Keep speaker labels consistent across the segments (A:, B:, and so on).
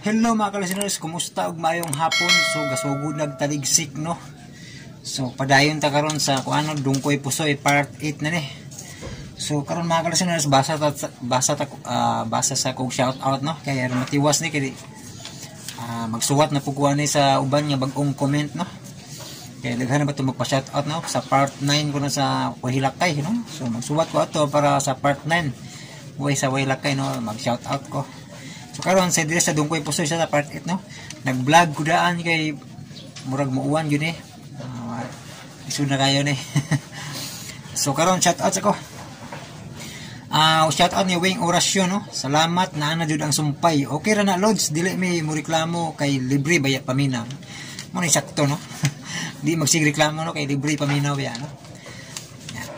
A: Hello, mga ka-listeners, kumusta ug maayong hapon? So gasugod nagtaligsik, no. So padayon ta karon sa kuano, Dungkoy Pusoy part 8 na ni. So karon, mga ka-listeners, basa sa kog shout out, no, kay aron matiwas ni kay magsuwat na pud ni sa uban nga bag-ong comment, no. Kay daghan na ba ito magpa-shout out, no, sa part 9 ko na sa Wahilakay, no. So magsuwat ko ato para sa part 9 way sa Wahilakay, no, mag-shout out ko. So karon sa dire sa Dungkoy Pusoy sa part 8, no. Nag-vlog ko daan kay murag muuwan yun eh. Isud na kayo ni. So karon, shout out sa ko. Shout out ni Wing Oracion, no. Salamat na na jud ang sumpay. Okay ra na, Lods, dili mi mo reklamo kay libre baya paminaw. Mo ni sakto, no. Di magsig reklamo, no, kay libre paminaw baya, no. Yan.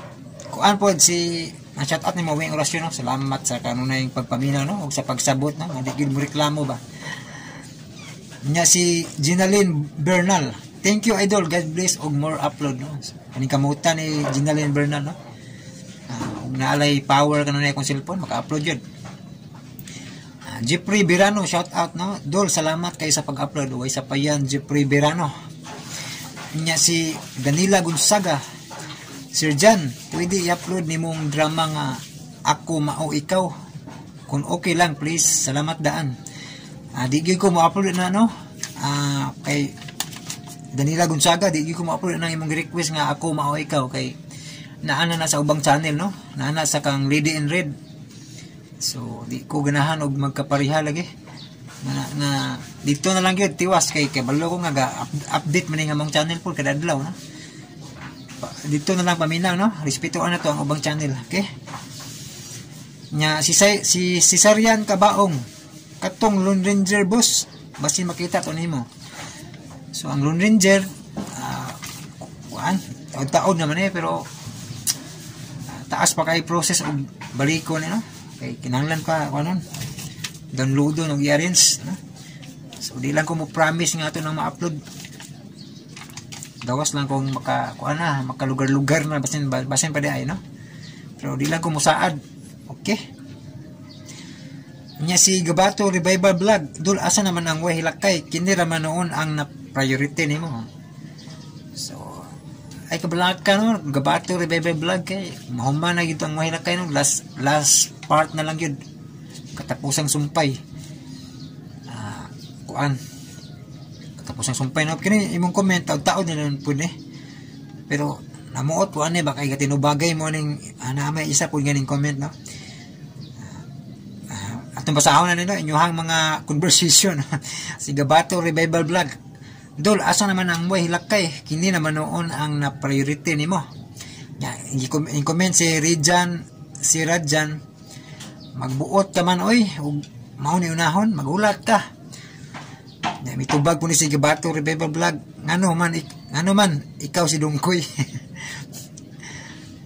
A: Kuan pod si ang shout out ni mo, Wing Oracion, no. Salamat sa kanunayng pagpaminaw, no, ug sa pagsabot, no. Di gyud mo reklamo ba. Nya si Ginaline Bernal. Thank you, idol. God bless og more upload, no. Kaning kamutan ni Ginaline Bernal, no. Ug naalay power kanunay akong cellphone, maka-upload yun. Jeffrey Birano, shout out, no. Dol, salamat kay sa pag-upload. Way sa payan, Jeffrey Birano. Nya si Danila Gonzaga. Sir Jan, pwede i-upload nimong drama nga Ako Mao Ikaw? Kung okay lang, please. Salamat daan. Di gyud ko mo-upload na, no. Kay Danila Gonzaga, di gyud ko mo-upload na imong request nga Ako Mao Ikaw kay naana na sa ubang channel, no. Naana sa kang Lady in Red. So di ko ganahan og magkapareha lagi. Na dito na lang gyud tiwas kay kabalo ko nga ga update man nga mong channel po kada adlaw, no. Dito na lang paminaw, no. Respetuhan na to ang ubang channel, okay? Nya si Cesarian Kabaong, katong Lone Ranger, boss, basin makita to nimo. So ang Lone Ranger, kuan, taon-taon naman eh, pero taas pa kay process og balikon eh, no, kay kinahanglan pa kuanon, downloadon og i-arrange, no. So di lang ko mo promise nga ato nang ma-upload, gawas lang kung maka kuan na, makalugar-lugar na, basin basin pa di ay, no, pero di lang ko musaad, okay? Nya si Gabato Revival Vlog, dul, asa naman ang way hilakay? Kini ra man noon ang na priority nimo. So ay kabalaka, no, Gabato Revival Vlog, kay mahuman na gyud ang way hilakay, no. Last last part na lang gyud, katapusang sumpay. Kuan, katapusang sumpay, no. Kini imong comment, taud-taod na lang pud eh, pero namuot po ani ba kay katinubagay mo ning ana, may isa pud ganing comment, no. Atong basahon na nino inyuhang mga conversation. Si Gabato Revival Vlog, dol, asa naman ang way hilakay? Kini naman noon ang na priority nimo. Ya, in comment si Rijan, si Radjan, magbuot ka man oy ug mao ni unahon magulat ka. Ya, mitubag po ni si Gabato Revival Vlog, ngano man ikaw si Dungkoy?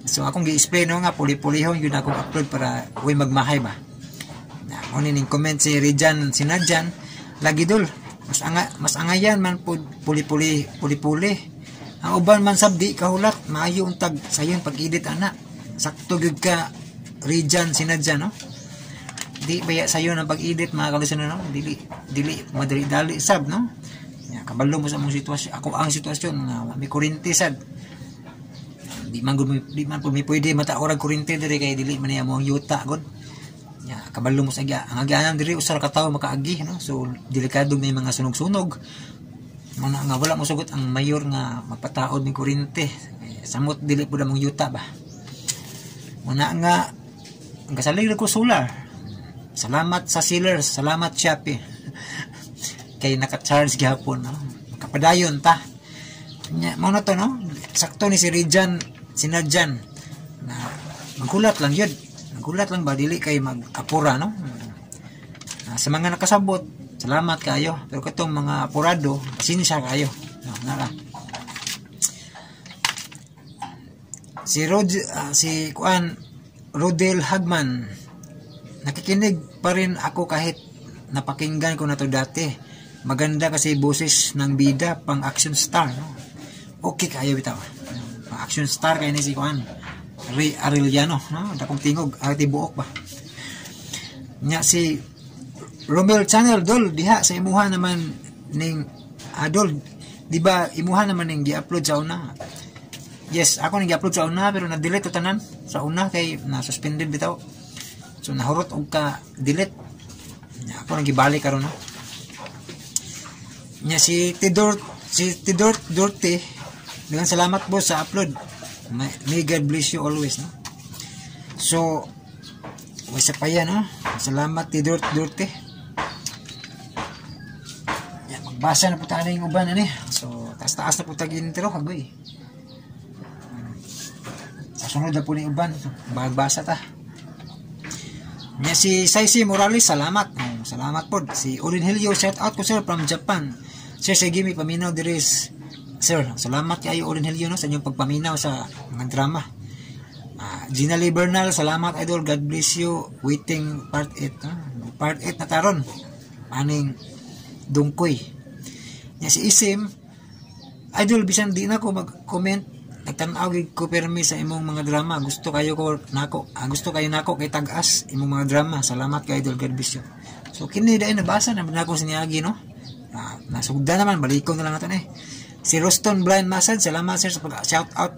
A: So akong gi-explain, no, nga puli-pulihon yun akong upload para uy magmahay ba. Na mo ni ning comment si Rijan Sinadjan, lagi dol, mas angayan man pud puli-puli puli-puli. Ang uban man sab di kahulat, maayo untag sayon pag-edit ana. Sakto gyud ka, Rijan Sinadjan, no. Di baya sayo ang pag-edit, mga ka-listener, no. Dili dili madali-dali sab, no. Ya, kabalo mo sa among sitwasyon, ako ang sitwasyon nga may kuryente sad. Di man pud mi pwede mataorag kuryente diri kay dili man niya mo ang yuta gud. Ya, kabalo mo sa agya. Ang agyanan diri, usa ra ka tawo makaagi, no. So delikado, may mga sunog-sunog. Muna nga wala mo sugot ang mayor nga magpataod ni kuryente. Eh, samot dili pud among yuta ba. Muna nga ang kasalig ko solar. Salamat sa sealers, salamat Shopee. Kay naka-charge gihapon, no. Makapadayon ta. Nya mao na to, no. Sakto ni si Rijan Sinadjan na maghulat lang yun. Maghulat lang ba, dili kay mag-apura, no. Sa mga nakasabot, salamat kayo. Pero katong mga apurado, pasensya kayo. No, nara. Si Rod, si Kuan Rodel Hagman, nakikinig pa rin ako kahit napakinggan ko na to dati. Maganda kasi boses ng bida, pang action star, no? Okay kayo bitaw. Pang action star kay ni si Kuan Ray Arellano, no? Dakong tingog, ay tibuok ba. Nya si Romel Channel, dol diha sa imuha naman ning adol, di ba imuha naman ning gi-upload sa una? Yes, ako ning gi-upload sa una pero na-delete to tanan sa una kay na suspended bitaw. So nahurot og ka delete. Ako nang gibalik karon, no. Nya si Tidor Dorte, daghang salamat po sa upload. May God bless you always, no. So wasa pa yan, no. Salamat, Tidor Dorte. Ya, magbasa na po tayo yung uban ani. So taas-taas na po tayo intro hagoy. Sa sunod na po ni uban, magbasa ta. Nya si Saisi Morales, salamat. Oh, salamat po. Si Olin Helio, shout out ko sir from Japan. Sir, sige mi paminaw diri sir. Salamat kayo, Olin Helio, no, sa inyong pagpaminaw sa mga drama. Gina Lee Bernal, salamat idol. God bless you. Waiting part 8. No? Part 8 na taron. Aning dungkoy. Nya si Isim, idol, bisan di na ko mag-comment, nagtan-aw gid ko permi sa imong mga drama. Gusto kayo ko nako. Gusto kayo nako kay tag-as imong mga drama. Salamat kay idol. God bless you. So kini dai nabasa na nako sa niagi, no. Nasugda naman, balikon na lang ato eh. Si Roston Blind Massage, salamat sir sa pag shout out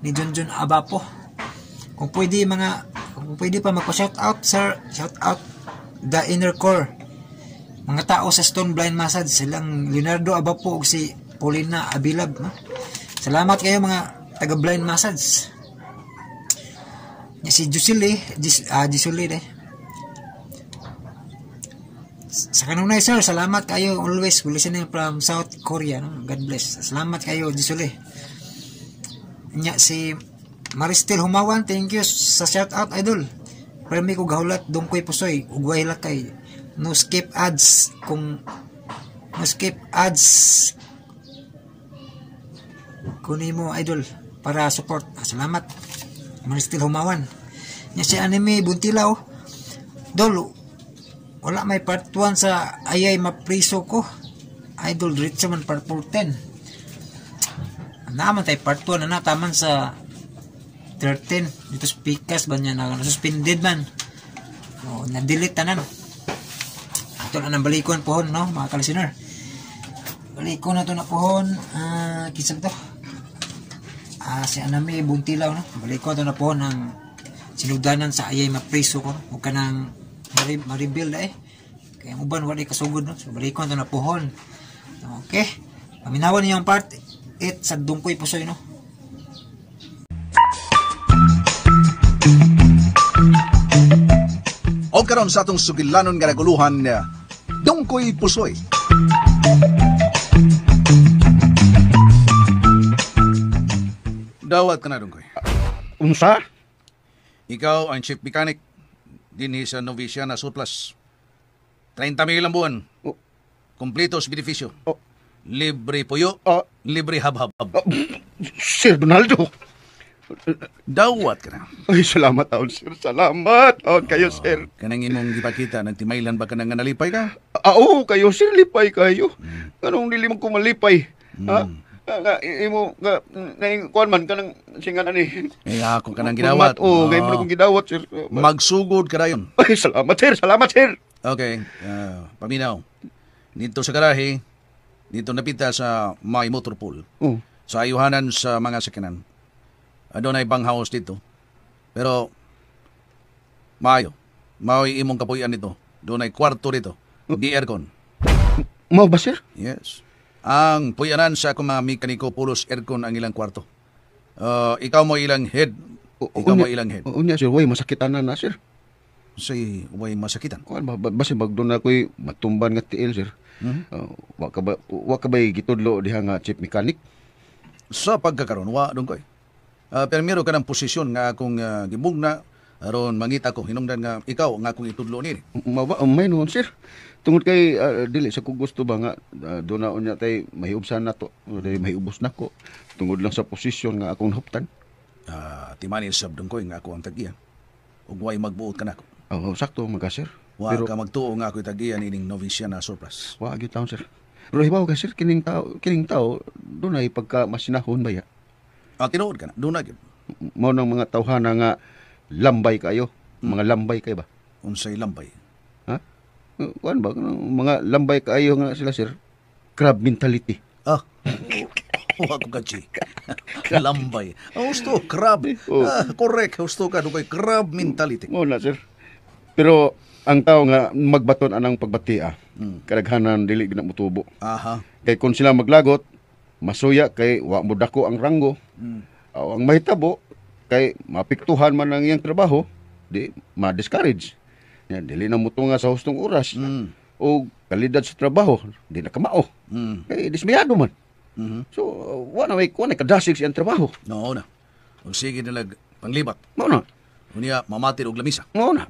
A: ni Junjun Abapo. Kung pwede pa magpa-shout out sir, shout out the inner core. Mga tao sa Stone Blind Massage, silang Leonardo Abapo ug si Paulina Abilab, no? Salamat kayo mga taga Blind Massage. Si Jusili, Jusili eh. Sa kanunay sir, salamat kayo always listening from South Korea, no? God bless. Salamat kayo, Jusili. Nya si Maristel Humawan, thank you sa shout out idol. Permi ko gahulat dungkoy pusoy ug way lakay. No skip ads kung no skip ads kunin mo idol para support. Salamat Maristel Humawan. Nya si Anime Buntilaw, dol wala may part 1 sa ayay mapriso ko idol, diretso man part 410 naman tay part 1 na taman sa 13 dito sa Pikas ba niya na suspended man o na-delete tanan. Ato na nang balikon pohon, no, mga kalistener. Balikon na to na pohon. Kinsa to, si Anami Buntilaw, no. Balikon to na pohon ang sinudanan sa ayay mapriso ko, no? Ug kanang ma-rebuild eh kaya ang uban wala kasugod, no. So balikon to na pohon. Okay, paminawan niyo ang part 8 sa Dungkoy Pusoy, no.
B: O karon sa atong sugilanon nga naguluhan, Dungkoy Pusoy. Dawat ka na, Dungkoy.
C: Unsa?
B: Ikaw ang chief mechanic dinhi sa Noviciana Surplus. 30 mil ang buwan.
C: Oh.
B: Kompleto sa benepisyo.
C: Oh.
B: Libre puyo,
C: Oh.
B: libre habhab.
C: Oh, Sir Donaldo.
B: Dawat ka na.
C: Ay, salamat taon, sir. Salamat taon kayo, sir.
B: Kanang imong gipakita, nagtimaylan ba ka nang nga nalipay ka?
C: Ah, oo, kayo, sir. Lipay kayo. Anong dili mo ko malipay? Ha? Nga, imo, nga, nga, kuan man, kanang singan ani.
B: Eh, ako ka nang gidawat.
C: Oo, kay mo na kong gidawat, sir.
B: Magsugod ka dayon.
C: Ay, salamat, sir. Salamat, sir.
B: Okay, paminaw. Dito sa garahe, dito napita sa may motor pool.
C: Oh.
B: Sa ayuhanan sa mga sakyanan. Doon ay bang house dito. Pero, maayo. Mao'y imong kapuyan dito. Doon ay kwarto dito. Di aircon.
C: Mao ba, sir?
B: Yes. Ang puyanan sa akong mga mekaniko, pulos aircon ang ilang kwarto. Ikaw mo ilang head. Ikaw mo ilang head.
C: Unya, sir. Way, masakitan na na, sir.
B: Say, way masakitan.
C: Kuan ba, basi magdoon na ko'y matumban nga tiil, sir. Wa ka ba gitudlo diha nga chief mechanic?
B: Sa pagkakaroon, wa doon koy. Pero meron ka ng posisyon nga akong gibugna aron mangita ko hinungdan nga ikaw nga akong itudlo ni.
C: Mao ba may noon, sir. Tungod kay dili sa ko gusto ba nga doon na unya tay mahiubsan na to. Dili mahiubos nako tungod lang sa posisyon nga akong nahuptan.
B: Timani sab doon koy nga ako ang tag-iya. Ug way magbuot ka nako.
C: Oh, sakto man ka, sir.
B: Wa
C: Pero
B: ka magtuo nga ako'y tag-iya nining Noviciana Surplus.
C: wa gyud taon, sir. Pero hibaw ka, sir, kining tao dunay pagka masinahon ba ya.
B: Tinuod ka na, doon na gyud.
C: Mao nang mga tawhana nga lambay kayo, mga lambay kay ba?
B: Unsay lambay?
C: Ha? Kuan ba mga lambay kaayo nga sila, sir. Crab mentality.
B: Ah. Wa ko kachi. Lambay. Ah, husto, crab.
C: Oh.
B: Ah, correct, husto ka dugay crab mentality.
C: Mao na, sir. Pero ang tao nga magbaton anang pagbatia, kadaghanan dili gina motubo.
B: Aha.
C: Kay kung sila maglagot, masuya kay wa mo dako ang ranggo. O, ang mahitabo kay mapiktuhan man ang iyang trabaho, di ma-discourage. Yan, dili na motunga sa hustong oras. O kalidad sa trabaho, di na kamao. Kay dismayado man. So, wa na may kuan kadasig siyang trabaho.
B: No na. Og sige nilag panglibat.
C: Mao na.
B: Unya mamati og lamisa.
C: Mao na.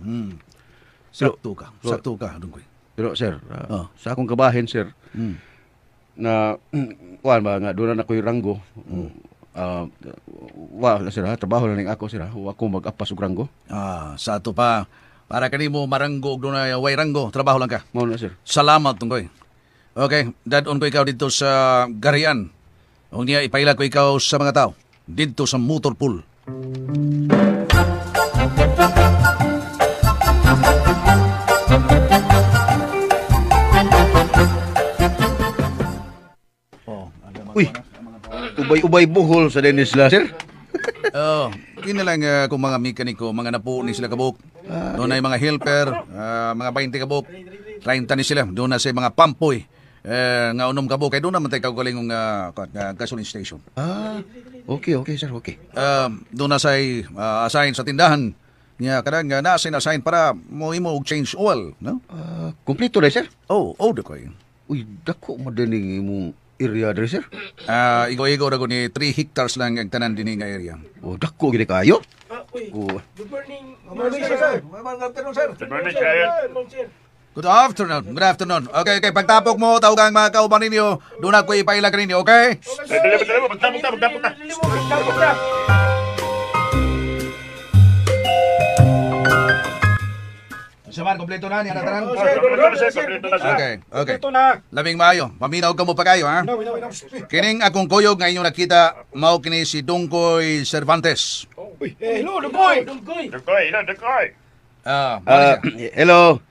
B: Sakto ka. Sakto ka dungkoy.
C: Pero sir,
B: Oh.
C: sa akong kabahin, sir, na kuan ba nga doon na ako'y ranggo. Wa sir, ha, trabaho na ning ako, sir, ha. Wa ko mag-apas og ranggo.
B: Ah, sa ato pa para kanimo maranggo og dunay way ranggo, trabaho lang ka.
C: Mao na, sir.
B: Salamat tungkoy. Okay, dadon ko ikaw dito sa Garian. Ug niya ipaila ko ikaw sa mga tao dito sa motor pool.
C: Uy. Ubay-ubay buhol sa Dennis la, sir.
B: Oh, kini lang kung mga mekaniko, mga napo ni sila kabuk. Doon ay mga helper, mga 20 kabuk. 30 ni sila. Doon na sa mga pampoy. Nga unom kabuk kay doon naman tayo kaugalingong gasoline station.
C: Ah, okay, okay, sir, okay.
B: Doon na say assign sa tindahan. Nya kadang nga na assign para mo imo og change oil, no?
C: Ah, kompleto na, sir.
B: Oh, oh koy.
C: Uy, dako mo din imong area diri, sir.
B: Igo-igo ra ko ni 3 hectares lang ang tanan dinhi nga area.
C: Oh, dako gid kayo.
D: Uy,
C: Oh.
D: good morning. Good morning, sir.
E: Good afternoon, sir.
D: Good morning, sir.
B: Good afternoon. Good afternoon. Okay, okay. Pagtapok mo, tawagan mga kauban ninyo. Doon ako ipaila ninyo, okay?
E: Dali, dali, magtapok ta, magtapok ta.
D: Magtapok ta.
B: Saman, kompleto na niya tanan.
E: Kompleto na, sir. Kompleto na, sir.
B: Okay, okay.
D: Ito na.
B: Labing maayo. Paminaw ka mo pa kayo, ha? Kining akong kuyog nga inyong nakita, mao kini si Dungkoy Cervantes.
D: Uy, hello, Dungkoy. Dungkoy.
E: Dungkoy, hello, Dungkoy.
B: Ah, mao ni siya.
C: Hello.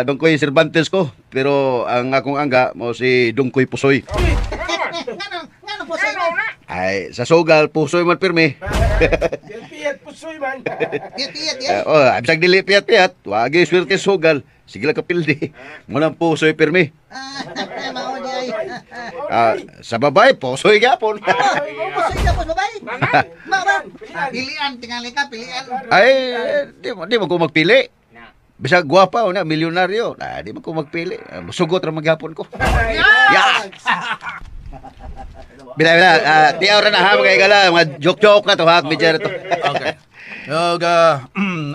C: Dungkoy Cervantes ko, pero ang akong angga mo si Dungkoy Pusoy.
A: Ngano po sa inyo?
C: Ay, sa sugal pusoy man pirmi.
D: Piyat pusoy man.
A: Piyat-piyat yan.
C: Oh, bisag dili piyat-piyat, wagi swerte sugal. Sige lang kapildi. Mo nang pusoy pirmi.
A: Mao di ay.
C: Sa babae, pusoy gyapon.
A: Pusoy ka po, babay. Mao. Pilian, tingali ka, pilian.
C: Ay, di mo ko magpili. Bisag gwapa o na, milyonaryo. Ah, di mo ko magpili. Sugot ra maghapon ko. Yeah! Bila, bila. Tiyaw ra na ha, mga igala. Mga joke-joke na to ha. Medyo na to.
B: Okay. Ug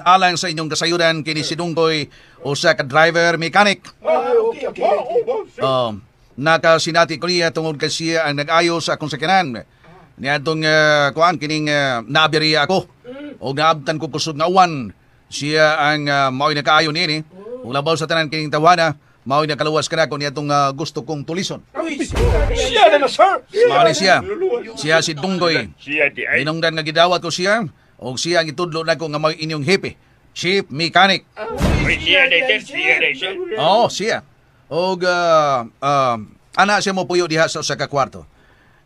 B: alang sa inyong kasayuran kini si Dungkoy usa ka driver mechanic.
D: Okay, okay.
B: Nakasinati ko niya tungod kay siya ang nag-ayo sa akong sakyanan. Niadtong kuan kining naaberiya ako. Og naabtan ko kusog nga uwan. Siya ang mao'y nakaayo niini. Ug labaw sa tanan kining tawana, mao'y nakaluwas kana ko niadtong gusto kong tulison.
D: Uy, siya na, sir.
B: Mao ni siya. Siya si Dungkoy.
E: Siya di ay.
B: Hinungdan nga gidawat ko siya og siya ang itudlo nako nga mao'y inyong hepe, chief mechanic.
E: Uy, siya di, sir. Siya di, sir.
B: Oo, siya. Og ana siya mo puyo diha sa usa ka kwarto.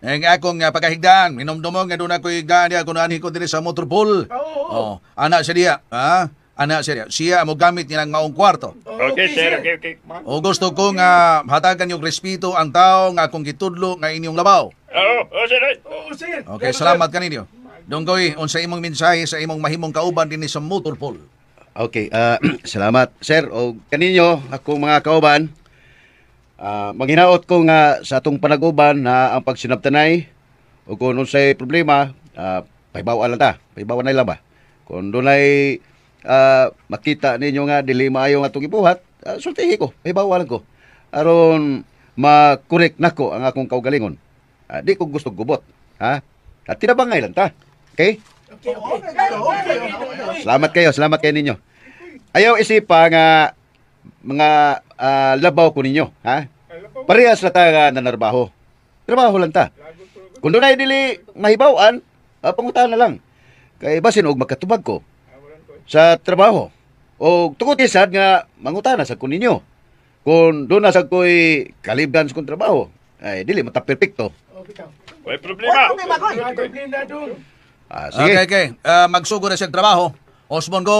B: Ang akong pagkahigdaan, minumdumong nga doon ako higdaan diha kung naanhi ko diri sa motor pool. Oh, ana siya diha, ha? Ana siya diha. Siya mo gamit nilang maong kwarto.
E: Okay, sir. Okay, okay.
B: O gusto ko nga hatagan yung respeto ang tao nga akong gitudlo nga inyong labaw.
E: Oo, oh, sir.
D: Oo, sir.
B: Okay, salamat kaninyo. Dunggoy, unsa imong mensahe sa imong mahimong kauban dinhi sa motor pool?
C: Okay, salamat, sir. O kaninyo, akong mga kauban, maghinaot ko nga sa atong panag-uban na ang pagsinabtanay o kung unsay problema, pahibawan lang ta. Pahibawan na lang ba? Kung dunay makita ninyo nga dili maayo nga atong gibuhat, sultihi ko, pahibawan lang ko. Aron ma-correct nako ang akong kaugalingon. Di ko gusto gubot, ha? At tinabangay lang ta. Okay?
D: Okay, okay.
C: Salamat kayo ninyo. Ayaw isipa nga mga labaw ko ninyo, ha? Parehas na ta nga nanarbaho. Trabaho lang ta. Kung doon ay dili mahibawan, pangutan na lang. Kay basin og makatubag ko sa trabaho. O tungod sad nga mangutana sa ko ninyo. Kung doon na sa ko'y kalibdan sa kong trabaho, ay dili mata perfecto.
E: Way problema.
D: Way problema dong.
C: Ah, sige.
B: Okay, okay. Magsugo na siyang trabaho. Osmond ko,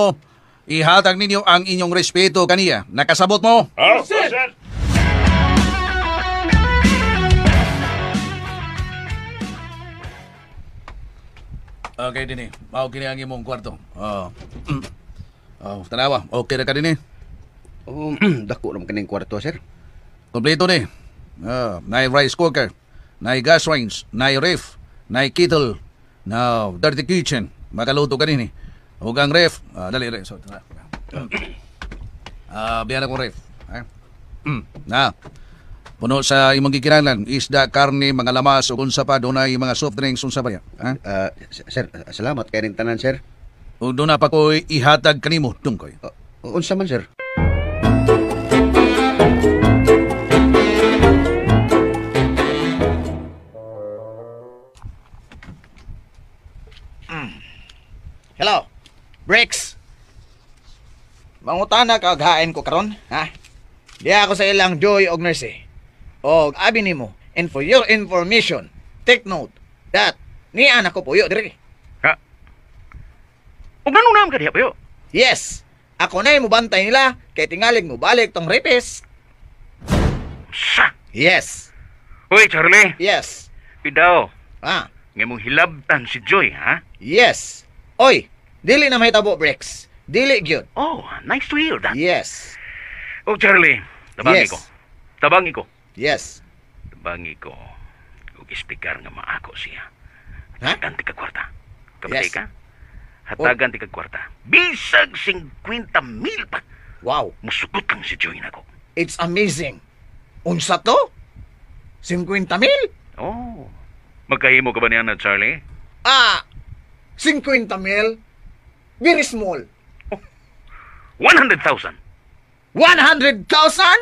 B: ihatag ninyo ang inyong respeto kaniya. Nakasabot mo?
E: Oh, sir. Sir.
B: Okay, dini. Mao kini ang imong kwarto. Oh. Oh, tanawa. Okay ra ka dini.
C: Oh, dako naman kaning kwarto, sir.
B: Kompleto ni. Nay rice cooker, nay gas range, nay ref, nay kettle, now dirty kitchen. Makaluto ka nini. Ug ang ref, dali ref. So, tara. Biyan akong ref. Ha? Na. Puno sa imong gikinahanglan, isda, karne, mga lamas ug unsa pa dunay mga soft drinks unsa pa ya. Ha?
C: Sir, salamat kay ning tanan, sir.
B: Ug duna pa ko'y ihatag kanimo tungkoy.
C: Unsa man, sir?
F: Hello. Bricks. Mangutana ka og hain ko karon, ha? Diya ako sa ilang Joy og nurse. Og abi nimo, and for your information, take note that niya na ko puyo diri.
E: Ha? Ug ngano naman ka diha puyo?
F: Yes. Ako na mubantay nila kay tingalig mo balik tong rapist.
E: Sa.
F: Yes.
E: Uy, Charlie.
F: Yes.
E: Pidaw.
F: Ah,
E: Nga mong hilabtan si Joy, ha?
F: yes. Oy, dili na mahitabo, Bricks. Dili gyud.
E: Oh, nice to hear that.
F: Yes.
E: Oh, Charlie. Tabangi
F: Yes.
E: ko. Tabangi ko.
F: Yes.
E: Tabangi ko. Ug ispikar nga maako siya.
F: Ha?
E: Hatagan ti ka kwarta. Kapatay
F: Yes.
E: ka? Hatagan ti ka kwarta. Bisag 50,000 pa.
F: Wow.
E: Musugot lang si Joy nako.
F: It's amazing. Unsa to? 50 mil?
E: Oh. Magkahimo ka ba niya na, Charlie?
F: Ah, 50 mil? Very small.
E: 100,000.
F: 100,000?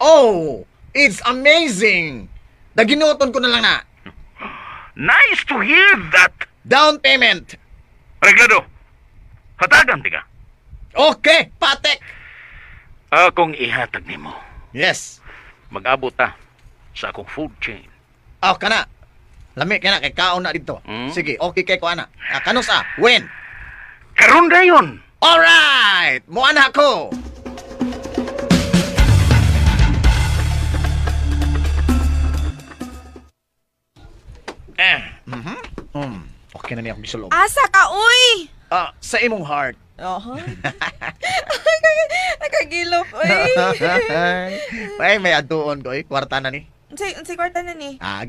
F: Oh, it's amazing. Daginuton ko na lang na.
E: Nice to hear that.
F: Down payment.
E: Reglado. Hatagan ti ka.
F: Okay, patek.
E: Akong ihatag nimo.
F: Yes.
E: Mag-abot ta sa akong food chain.
F: Oh, kana. Lami kana kay kaon na dito.
E: Mm.
F: Sige, okay kay ko ana. Ah, kanus ah? When?
E: Karon dayon.
F: Alright, muana ko. Okay na niya akong gisulob.
G: Asa ka, uy!
F: Ah, sa imong heart.
G: Oh. Nakagilok, uy.
F: Ay, may aduon ko, eh. Kwarta na ni.
G: Unsay kwarta na ni?
F: Ah,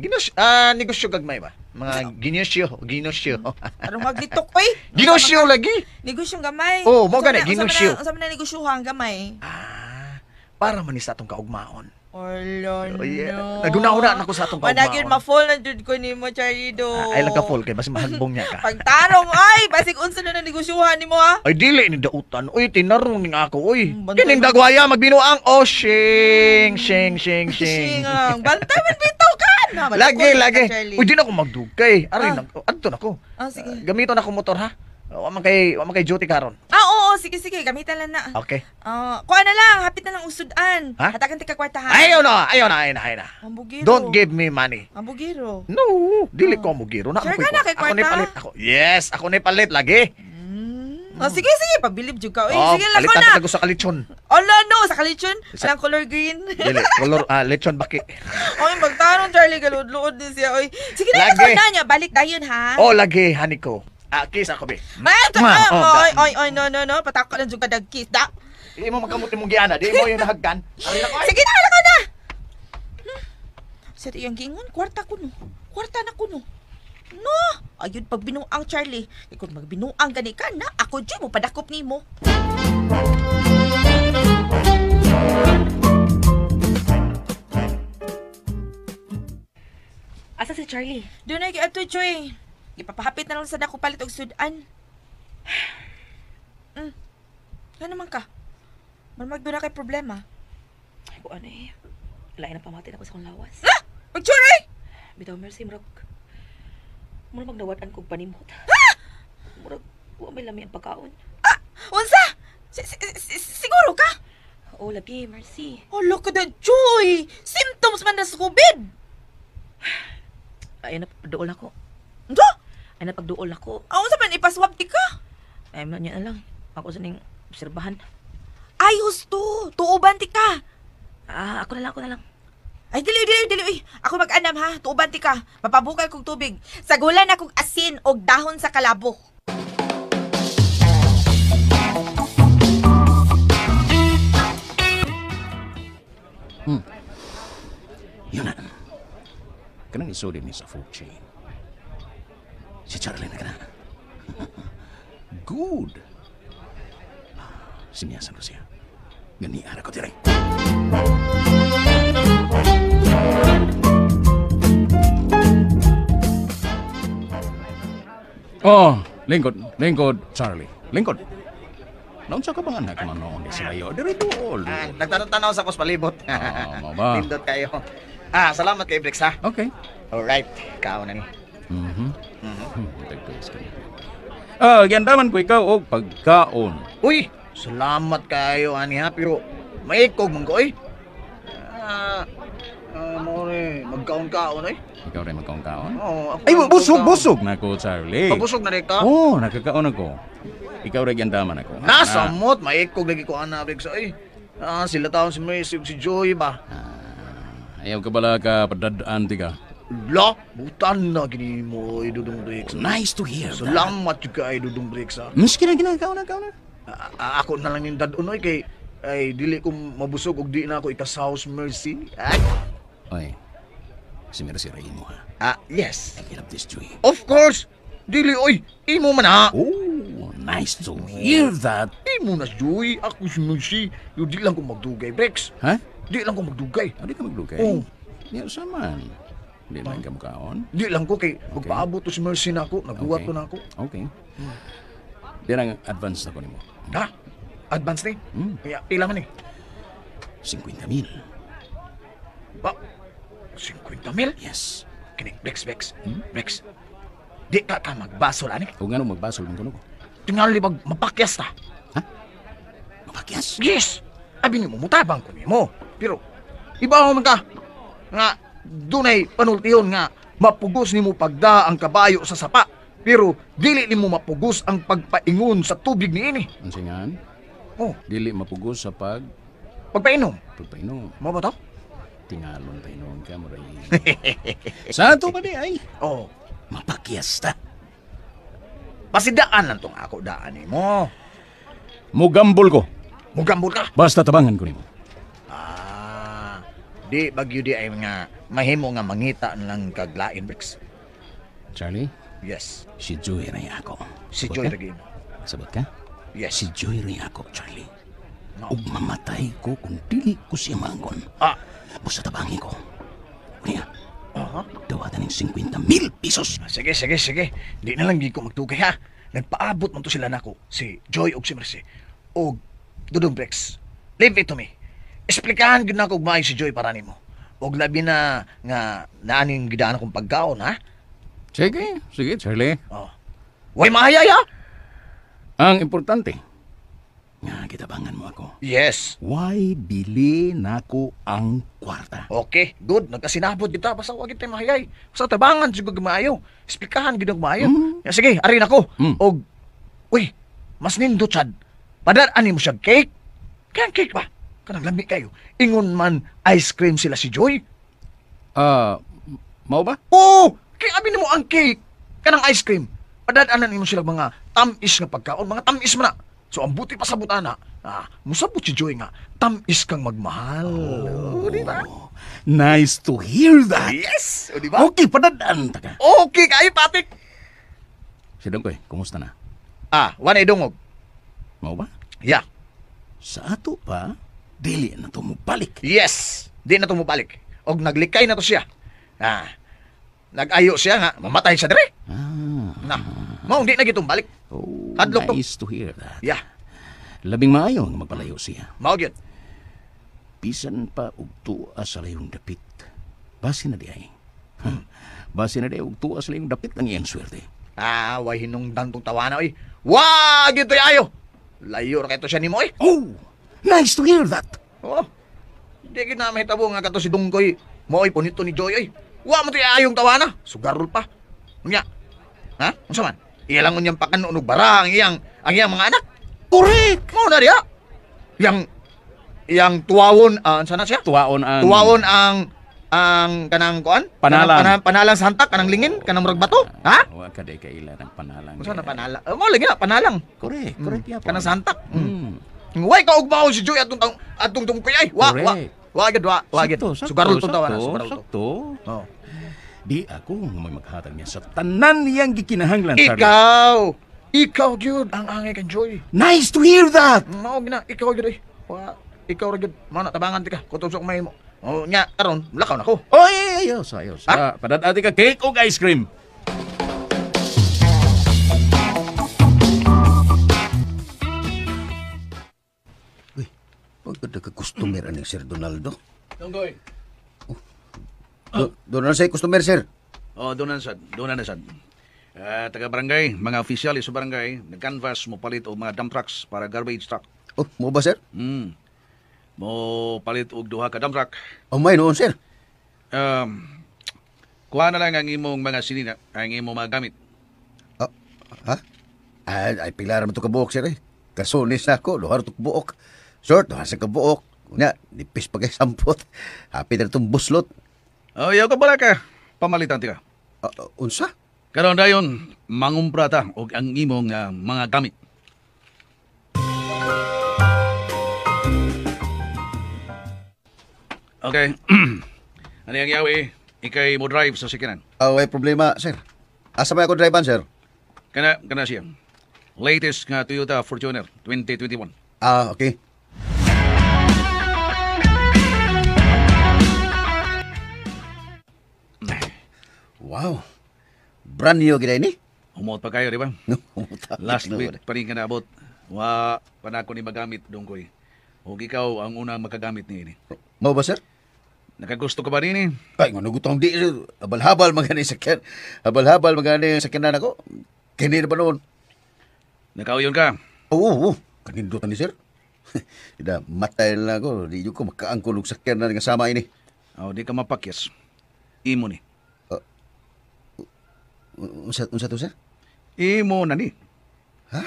F: negosyo gagmay ba? Mga ginosyo, ginosyo.
G: Arong maglitok, uy.
F: Ginosyo lagi.
G: Negosyong gamay.
F: Oo, mo gani, ginosyo.
G: Unsa man na negosyohan gamay?
F: Ah, para man ni sa atong kaugmaon.
G: Olo,
F: Oh, yeah.
G: no.
F: Naguna-una na ko sa atong
G: Wala gyud
F: kaugmaon.
G: ma-fall na jud ko nimo, Charlie do.
F: Ah, ay lang ka fall kay basi mahagbong niya ka.
G: Pagtarong ay, basig unsa na na negosyohan nimo ha?
F: Ay dili ni dautan. Uy, tinarong ning ako, uy.
G: Bantay
F: Kining
G: man.
F: dagwaya magbinuang oh shing shing shing shing.
G: Shing ang bantay man bitaw ka. Na,
F: Lagi
G: malukot ka,
F: lagi.
G: Charlie.
F: Uy, di na ako magdugay. Aray
G: Ah.
F: nag adto na ko.
G: Ah, sige.
F: Gamiton ako motor ha. Wa man kay duty karon.
G: Ah, oo, sige sige, gamitan lang na.
F: Okay.
G: Ah, kuha na lang, hapit na lang usud-an.
F: Ha?
G: Hatagan ti ka kwarta ha.
F: Ayaw na, ayaw na, ayaw na, ayaw na.
G: Ang bugiro.
F: Don't give me money.
G: Ang bugiro.
F: No, dili ko mugiro na.
G: Sure
F: Ako
G: ka na kay
F: Ako ni
G: kwarta?
F: palit ako. Yes, ako ni palit lagi.
G: Oh, sige, sige, pabilib jud ka. Uy,
F: Oh,
G: sige lang ko
F: palitan
G: na.
F: kita ko sa kalitsyon.
G: Ala no, sa kalitsyon,
F: Sa-
G: walang color green.
F: Dili, color lechon baki.
G: Oy, magtarong Charlie galud-luod din siya. Oy, sige na
F: Lagi.
G: ako na niya, balik dayon ha.
F: Oh, lagi honey ko. Ah, kiss ako be.
G: Ay, ito,
F: Mwah. Oh,
G: oy, oy, oy, no, no, no, patako lang jud ka dag kiss. Da.
F: Di mo magkamot imong giana, di mo yung nahagkan. Ari na ko. ay.
G: Sige na, hala ka na. Sa iyang giingon, kwarta kuno. Kwarta na kuno. No, ayun pag binuang Charlie. Kay kung magbinuang gani ka na, ako jud mo padakop nimo.
H: Asa si Charlie?
G: Doon ay giadto Choy. Gipapahapit na lang sa dako palit og sudan. Ano man ka? Marmag doon na kay problema.
H: Ay, ko ano eh. Lain na pamati na ko sa akong lawas.
G: Ah! Pagchuray!
H: Bitaw, Mercy, murag... Murag magnawat-an kog panimot. Murag, wa may lami ang pagkaon.
G: Ah! Unsa? Siguro ka?
H: Oo, lagi, Mercy.
G: Hala ka na, Joy! Symptoms man na sa COVID!
H: Ay, napagduol ako.
G: Unsa?
H: Ay, napagduol ako.
G: Ako sa man ipaswab ti ka?
H: Ay, man niya na lang. Ako sa ning obserbahan.
G: Ay, husto! Tuuban ti ka!
H: Ah, ako na lang, ako na lang.
G: Ay, dili, dili, dili. Uy. Ako mag-anam ha. Tuuban ti ka. Mapabukal kong tubig. Sagulan akong asin og dahon sa kalabo.
E: Yun na. Kanang isuli ni sa food chain. Si Charlie na kana. Good. Sinyasan ko siya. Ganiara ko dire. Oh, lingkod, lingkod, Charlie. Lingkod. Naunsa ka bang anak man noon sa layo? Dire dool.
F: Ah, nagtanong-tanaw sa kos palibot.
E: Ah, mao ba?
F: Nindot kayo. Ah, salamat kay Brix ha.
E: Okay.
F: Alright, kaon na ni.
E: Mhm. Tagpis ka. Ah, giandaman ko ikaw og pagkaon.
F: Uy, salamat kayo ani ha, pero maikog man ko oy. Ah, mo ni magkaon-kaon oy.
E: Ikaw rin magkaon-kaon?
F: Oo, ako
E: Ay,
F: rin
E: busog,
F: magkaon.
E: busog na ako, Charlie.
F: Pabusog na rin ka?
E: Oo, oh, nakakaon ako. Ikaw rin giandaman ako.
F: Nasamot, maikog lagi ko ana Brix oy. Ah, sila taon si Mercy ug si Joy ba?
E: Ayaw ka bala ka padadaan ti ka.
F: La, butan na gini mo oy Dudong Brix.
E: Nice to hear that.
F: Salamat jud kay Dudong Brix ha.
E: Miski na ginakaon na, kaon na.
F: Ah, ako na lang yung dadon oy kay ay dili ko mabusog og di na ako ikasaw sa Mercy. Ay.
E: Oy, si Mercy ray mo ha.
F: Ah, yes.
E: I love this Joy.
F: Of course. Dili oy, imo man ha.
E: Oh, nice to hear that.
F: Imo na si Joy, ako si Mercy. Yo di lang ko magdugay, Brex.
E: Ha?
F: Di lang ko magdugay.
E: Di ka magdugay?
F: Oo.
E: Niya sa man. Di lang ka mukaon?
F: Di lang ko kay magpaabot to si Mercy na ako, nagbuhat
E: Okay.
F: ko na ako.
E: Okay. Di lang advance na ko nimo.
F: Ha? Advance ni? Kaya pila man ni?
E: 50 mil.
F: Ba? 50 mil?
E: Yes.
F: Kini, Brex, Brex. Brex. Di ka ka magbasol ani.
E: Kung ano magbasol man kuno ko.
F: Tingali pag mapakyas ta.
E: Ha? Mapakyas?
F: Yes. Abi nimo mutabang ko nimo. Pero ibaw man ka nga dunay panultihon nga mapugos nimo pagda ang kabayo sa sapa. Pero dili nimo mapugos ang pagpaingon sa tubig niini.
E: Ang singan?
F: Oh.
E: Dili mapugos sa
F: pagpainom.
E: Pagpainom.
F: Mao ba to?
E: Tingalon painom ka mo ray. Sa ato pa di ay.
F: Oh.
E: Mapakyas ta.
F: Pasidaan lang tong ako daan nimo.
E: Mugambol ko.
F: Mugambol ka?
E: Basta tabangan ko nimo.
F: Ah, di bagyo di ay nga mahimo nga mangita na lang kaglain, Brix.
E: Charlie?
F: Yes.
E: Si Joy ray ako.
F: Si
E: Sabot
F: Joy
E: ka?
F: ray mo.
E: Sabot ka?
F: Yes.
E: Si Joy ray ako, Charlie.
F: No.
E: Ug mamatay ko kung dili ko siya maangkon.
F: Ah.
E: Basta tabangi ko. Niya.
F: Aha.
E: Dawatan ng 50,000 pesos.
F: Sige, sige, sige. Di na lang di ko magtugay ha. Nagpaabot man to sila nako, si Joy og si Mercy. Og Dudong Brix. Leave it to me. Esplikahan gyud nako og maayo si Joy para nimo. Og labi na nga naaning gidaan akong pagkaon ha.
E: Sige, sige, Charlie.
F: Oh. Way mahayay ha.
E: Ang importante, nga kitabangan mo ako.
F: Yes.
E: Why bili nako ang kwarta?
F: Okay, good. Nagkasinabot kita. Basta wag kita mahayay. Basta tabangan siguro maayo. Esplikahan gyud ako maayo. Ya, sige, arin ako. Og uy, mas nindot sad. Padar-ani mo siya cake. Kaya cake ba? Kanang lami kayo. Ingon man ice cream sila si Joy.
E: Mao ba?
F: Oo! Kaya abi nimo ang cake. Kanang ice cream. Padar-anan nimo sila mga tamis nga pagkaon, mga tamis man na. So ang buti pa sa butana, musabot si Joy nga, tamis kang magmahal. Oh, di ba?
E: Nice to hear that.
F: Yes! O, di ba?
E: Okay, padadaan ta ka.
F: Okay kayo, Patik.
E: Si Dongkoy, kumusta na?
F: Ah, wanay dungog.
E: Mao ba?
F: Yeah.
E: Sa ato pa, dili na to mobalik.
F: Yes! Di na to mobalik. Og naglikay na to siya. Ah, nag-ayo siya nga, mamatay siya dire. Na, mao di na gitong balik.
E: Oh,
F: Hadlok to.
E: nice to hear that.
F: Yeah.
E: Labing maayo nga magpalayo siya.
F: Mao gyud.
E: Bisan pa og tuwa sa layong dapit. Base na di ay. Base na di og tuwa sa layong dapit ang iyang swerte.
F: Ah, way hinungdan tong tawana oy. Wa gyud toy ayo. Layo ra kay to siya nimo oy.
E: Oh, nice to hear that.
F: Oo. Di gid na mahitabo nga kato si Dungkoy. Mo'y punito ni Joy ay. Wa mo ti ayong tawana. Sugarol pa. Unya. Ha? Unsa man? Iya lang unyang pakan og bara ang iyang mga anak.
E: Correct.
F: Mo na diha. Yang tuwawon unsa na siya?
E: Tuwaon ang
F: Tuwaon ang kanang kuan?
E: Panalang.
F: Panalang sa hantak, kanang lingin, kanang murag bato. Ha?
E: Wa ka day kaila ng panalang.
F: Unsa na panalang? Mo lagi na panalang.
E: Correct, correct yapon.
F: Kanang sa hantak. Way ka ugmaon si Joy atong Dungkoy ay. Wa wa. Wa gid wa, wa gid. Sugarol to tawana, sugarol to.
E: Sakto.
F: Oh.
E: Di ako may maghatag niya sa tanan niyang gikinahanglan, Charlie.
F: Ikaw gyud ang angay kang Joy.
E: Nice to hear that.
F: Mao gina, ikaw gyud eh. Wa, ikaw ra gyud. Mao na tabangan ti ka. Kutob sa kumay mo. Oh, nya karon lakaw na ko.
E: Oy, ayos, ayos. Ha? Padad-ati ka cake og ice cream.
C: Uy, wag ka nagka-customer aning Sir Donaldo.
B: Donggoy.
C: Oh. Doon na sa'yo, customer, sir.
B: Oh, doon na sad. Doon na sad. Taga barangay, mga opisyal sa barangay, nag-canvas mo palit og mga dump trucks para garbage truck.
C: Oh, mo ba, sir?
B: Mo palit og duha ka dump truck.
C: Oh, may noon, sir.
B: Kuha na lang ang imong mga sinina, ang imong mga gamit.
C: Oh, ha? Ay, pila raman ito kabuok, sir, eh. Kasunis na ako, duha ito kabuok. Sir, duha sa kabuok. Nga, nipis pa kay sampot. Happy na itong buslot.
B: Oh, yaw ka bala ka. Pamalitan tira.
C: Unsa?
B: Karon dayon, mangumpra ta og ang imong mga gamit. Okay. Ano yung yawi? Ikay mo drive sa sikinan.
C: Way problema, sir. Asa ba ako drivean, sir?
B: Kana siya. Latest nga Toyota Fortuner 2021.
C: Ah, okay. Wow. Brand new gid ni.
B: Humot pa kayo, di ba? Last week pa rin ka naabot. Wa pa na ako ni magamit, Dongkoy. Og ikaw ang unang makagamit niini.
C: Mao ba, sir?
B: Nakagusto ka ba niini?
C: Ay, nga nagutang di, sir. Habal-habal magani sakyan. Habal-habal magani sakyanan ako. Kini na ba noon?
B: Nakauyon ka?
C: Oo, oo. Kanindutan ni sir. Ida, matay lang ako. Di ko makaangkol og sakyan na nga sama ini.
B: Oh, di ka mapakyas. Imo ni.
C: Unsa to, sir?
B: Imo na ni.
C: Ha?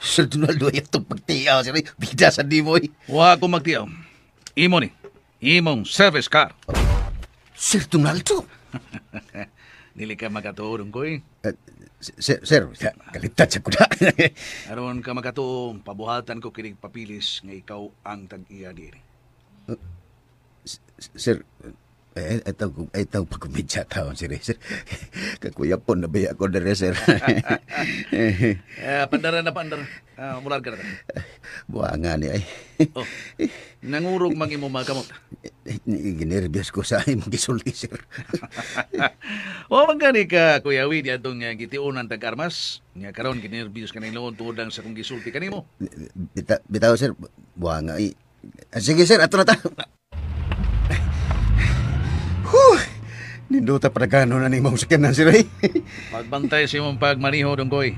C: Sir Donaldo, ay itong pagtiyaw, sir. Bida sa di mo, eh.
B: Wa ko magtiyaw. Imo ni. Imong service car.
C: Sir Donaldo?
B: Dili ka makatuo, Dongkoy.
C: Sir, kalitat sa kuda.
B: Aron ka makatuo, pabuhatan ko kinig papilis nga ikaw ang tag-iya diri.
C: Sir, itong pagkumidya taon, sir. Sir, kakuya po, nabaya ko na rin, sir.
B: Pandara na pandara. Mular ka na.
C: Buha nga ni ay.
B: Oh, nangurog mang imo mga kamot.
C: Ginervyos ko sa imong gisulti, sir.
B: O, magkani ka, Kuya Widi, atong gitiunan tag-armas. Nga karon ginervyos ka na iloon tuod lang sa kong gisulti kanimo.
C: Bitaw, sir. Buha nga ay. Sige, sir, ato na ta. Huh! Ninduta pa nagano na ni mong sakyanan, sir.
B: Pagbantay sa imong pagmaniho, Dongkoy.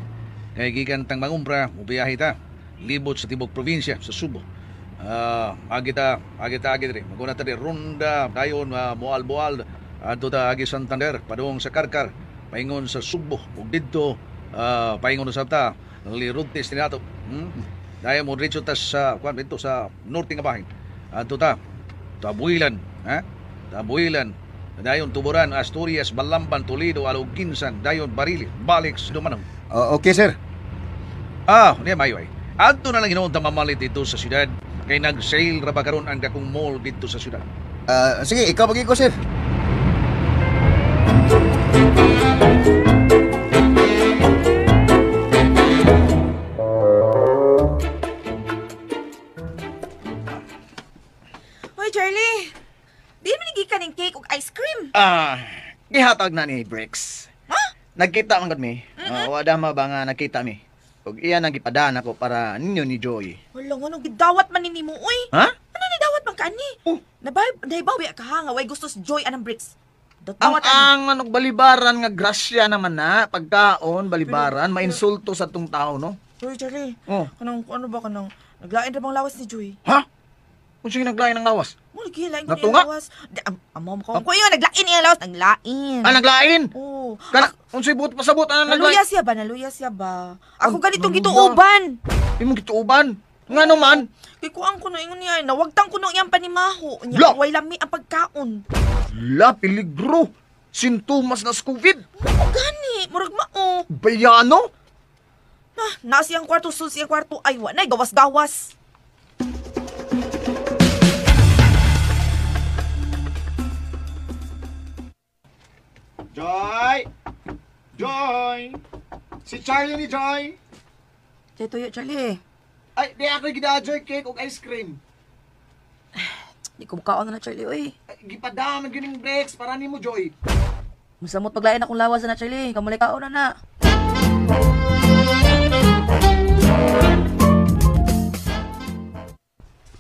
B: Kay gikan tang mangumpra, mubiyahe ta. Libot sa tibok probinsya, sa Subo. Agi ta diri. Maguna ta di Ronda, dayon Moalboal, adto ta agi Santander, padung sa Karkar, paingon sa Subo, ug didto paingon sa ta Lirutis ninato. Dayon mo diretso ta sa kuan didto sa norte nga bahin. Adto ta Tabuilan, ha? Tabuilan. Dayon Tuburan, Asturias, Balamban, Toledo, Aluginsan, dayon Barili, balik sa Dumanong.
C: Okay, sir.
B: Niya mayo ay. Adto na lang hinuon ta mamalit dito sa syudad. Kay nag-sale ra ba karon ang dakong mall dito sa syudad.
C: Sige, ikaw magiging ko, sir.
G: Hoy, Charlie. Di man gikan ning cake ug ice cream.
F: Gihatag na ni Bricks.
G: Ha?
F: Nagkita man gud mi. Wala ma ba nga nagkita mi. Ug iya nang gipadaan ako para ninyo ni Joy.
G: Wala nga nung gidawat man ni nimo oy.
F: Ha?
G: Ano ni dawat man kaani?
F: Oh.
G: Nahibawi ka ha nga way gusto si Joy anang Bricks.
F: Ang
G: Dawat ani.
F: ang manok balibaran nga grasya naman na pagkaon balibaran mainsulto sa tong tao no.
G: Hoy, Charlie.
F: Oh.
G: Kanang ano ba kanang naglain ra bang lawas ni Joy?
F: Ha? Unsa yung naglain ang lawas?
G: Mo lagi lain ko
F: Natunga?
G: niyang lawas. Di, amo mo ko. Ko yun, naglain iyang lawas. Naglain.
F: Ah, naglain.
G: Oo.
F: Kana unsay buot pasabot ana naglain?
G: Naluya siya ba? Naluya siya ba? Ako
F: Ang-
G: ganitong
F: naluya.
G: gituuban.
F: Imong gituuban. Ngano man?
G: Kay kuang ko no ingon niya, nawagtang ko no iyang panimaho.
F: La!
G: Nya way lami ang pagkaon.
F: La peligro. Sintomas na sa COVID.
G: Mao gani, murag mao.
F: Bayano?
G: Ah, naa siyang kwarto, sul siyang kwarto ay wa nay gawas-gawas.
C: Joy! Joy! Si Charlie ni Joy!
H: Chay tuyo, Charlie.
C: Ay, di ako gida Joy cake og ice cream.
H: Di ko mukaon na na, Charlie, uy.
F: Ay, gipadam ang gining breaks para nimo Joy.
H: Musamot paglain akong lawas na, Charlie. Kamulay kaon na na.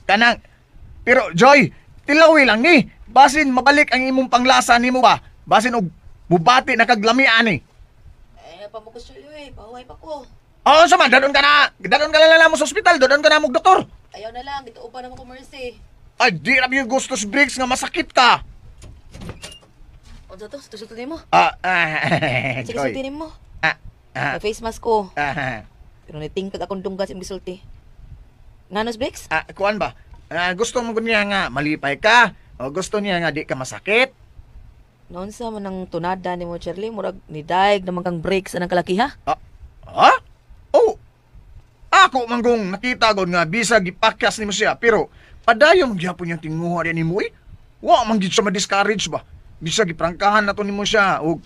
F: Kanang pero Joy, tilawi lang ni. Basin mabalik ang imong panglasa nimo ba? Basin og mubati na kaglami ani.
H: Eh, pamukos, Charlie, uy. Pahuway pa ko.
F: Oo, sama, dadon ka na. Dadon ka na lang mo sa ospital, dadon ka na mong doktor.
H: Ayaw na lang. Gituuban na mo ko, Mercy.
F: Ay, di na yung gusto sa breaks nga masakit ka.
H: Unsa to? Sulti mo.
F: Ah, ah,
H: Sige,
F: Joy.
H: sulti mo.
F: Ah, ah,
H: May face mask ko.
F: ah,
H: Pero nitingkag akong dunggas imong gisulti. Nganos, Briggs?
F: ah, kuan ba? Ah, gusto mo niya nga malipay ka? O gusto niya nga di ka masakit?
H: Noon sa man ang tunada ni mo, Charlie, murag nidaig naman kang breaks anang kalaki, ha?
F: Ah, ha? Oh, ako man kung nakita ko nga bisag gipakyas nimo siya, pero padayon gyapon niyang tinguha niya nimo eh. Wa man gid siya ma-discourage ba? Bisag giprangkahan na to nimo siya og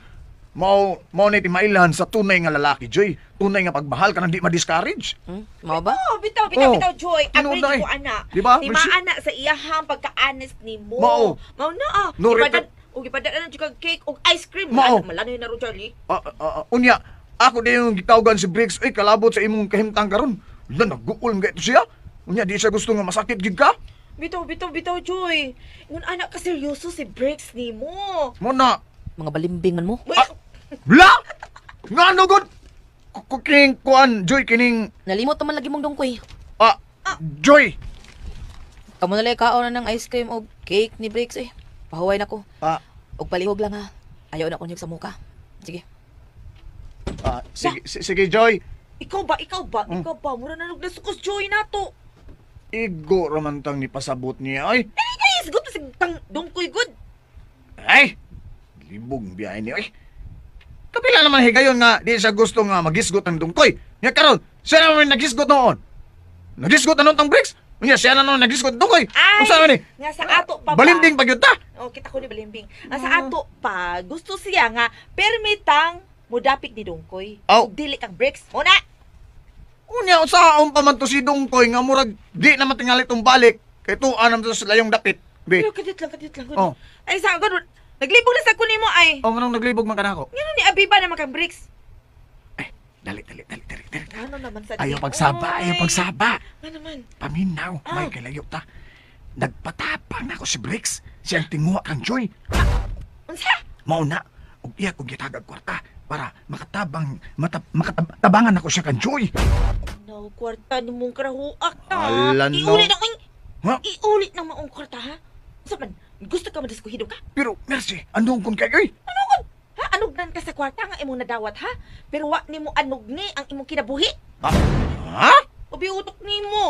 F: mao mao na timailan sa tunay nga lalaki, Joy. Tunay nga pagmahal ka nang di ma-discourage.
H: Hmm? Mao ba?
G: Oh, bitaw, bitaw,
F: Oh.
G: bitaw, Joy.
F: Tinuod
G: Agree
F: na eh.
G: ko, ana.
F: Di ba?
G: Di maana sa iyahang pagka-honest ni mo.
F: Mao.
G: Mao na, ah.
F: No,
G: Ipadan, og ipadan na jud kag cake og ice cream.
F: Mao.
G: Malanoy na ro, Charlie.
F: Ah, ah, ah, unya, ako din yung gitawagan si Briggs, ay kalabot sa imong kahimtang karon. La naguol nga ito siya. Unya di siya gusto nga masakit gid ka.
G: Bitaw, bitaw, bitaw, Joy. Ngun anak ka seryoso si Briggs ni mo.
F: Mo na.
H: Mga balimbing man mo.
G: Uy,
F: Ah, Bla! Ngano gud? Kining kuan, Joy kining
H: Nalimot naman lagi mong dungkoy.
F: ah, Joy.
H: Kamo na lang kaon na ng ice cream og cake ni Briggs, eh. Pahuway na ko.
F: Ah,
H: Og palihog lang, ha. Ayaw na ko niyog sa muka. Sige.
F: ah, sige, sige Joy.
G: Ikaw ba, ikaw ba, ikaw ba? Mura na nasukos Joy na to.
F: Igo raman tang ni pasabot niya ay.
G: Ay, guys, good sig tang dungkoy good.
F: Ay! Libog biyahe niya ay. Kapila naman higayon nga di siya gusto nga magisgot ang dungkoy. Nya karon, siya naman nagisgot noon. Nagisgot na noon tang Briggs. Unya siya na noon nagisgot dungkoy.
G: Ay,
F: Unsa man ni?
G: nga sa ato pa ba?
F: Balimbing pa gyud ta.
G: Oh, kita ko ni balimbing. Nga sa ato pa, gusto siya nga permitang mudapik ni Dungkoy.
F: Aw.
G: Ug dili kang Briggs. Mo na.
F: Unya unsaon pa man to si dungkoy nga murag di na matingali tong balik kay tuan naman to sa layong dapit. Be.
G: Pero kadit lang, kadit lang.
F: Oh.
G: Ay, sa ako, naglibog na sa kunin mo ay.
F: Oh, nganong naglibog man kanako?
G: Ngano ni Abiba naman kang Briggs?
F: Dali, dali, dali, dali, dali.
G: Ano naman sa
F: Ayaw pagsaba, ayaw pagsaba.
G: Ano naman?
F: Paminaw, may kalayo ta. Nagpatapang na ako si Briggs. Siyang tinguha kang Joy.
G: Unsa?
F: Mao na, ug iya kong gitagag kwarta para makatabang, makatabangan ako siya kang Joy.
G: No, kwarta ni mong karahuak ta.
F: Ala, no.
G: Iuli na, uy.
F: Ha?
G: Iuli na maong kwarta, ha? Unsa man? Gusto ka madiskuhido ka?
F: Pero, Mercy, andong kun kay oy.
G: Ano kon? Ha? Anugnan ka sa kwarta nga imong nadawat, ha? Pero wa nimo anugni ang imong kinabuhi.
F: Ha? Ha?
G: Ubi utok nimo.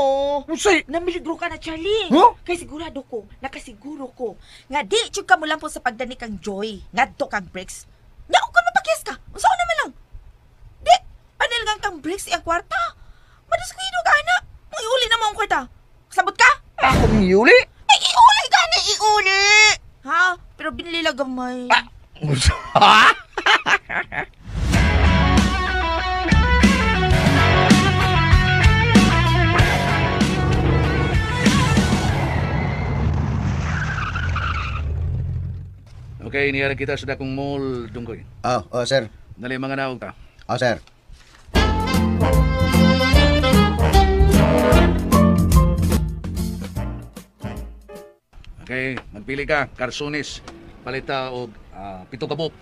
F: Unsay?
G: Namiligro ka na, Charlie.
F: Huh?
G: Kay sigurado ko, nakasiguro ko, nga di jud ka mulampon sa pagdani kang Joy, ngadto kang Briggs. Nya og kun mapakyas ka, unsa naman lang? Di, panel ngang kang Briggs iyang kwarta. Madiskuido ka na. Mong iuli na mo ang kwarta. Sabot ka?
F: Ako mong iuli?
G: Ay, iuli ka na, iuli! Ha? Pero binili lang gamay.
F: Ah, unsa? Ha?
B: Okay, niyara kita sa dakong mall, Dungkoy.
C: Ah, oh, sir.
B: Dali mga naog ta.
C: Ah, sir.
B: Okay, magpili ka, karsones, palita og pito ka buok.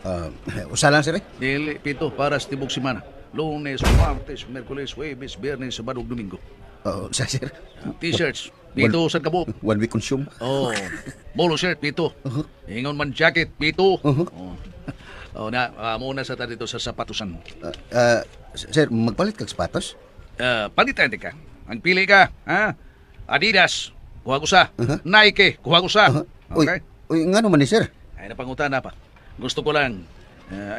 C: Ah, usa lang, sir. Eh.
B: Dili, pito para sa tibok semana. Lunes, Martes, Merkules, Huwebes, Biyernes, Sabado ug Domingo.
C: Oh, sa sir.
B: T-shirts, pito sa kabuok.
C: One week consume.
B: Oh, polo shirt, pito. Ingon man jacket, pito.
C: Uh-huh.
B: Oh. Oh, na, muna sa ta dito sa sapatusan.
C: Sir, magpalit kag sapatos?
B: Palitan ka. Ang pili ka, ha? Adidas, kuha ko sa. Nike, kuha ko sa.
C: Uy,
B: Okay?
C: uy, ngano man ni sir?
B: Ay, napangutana pa. Gusto ko lang,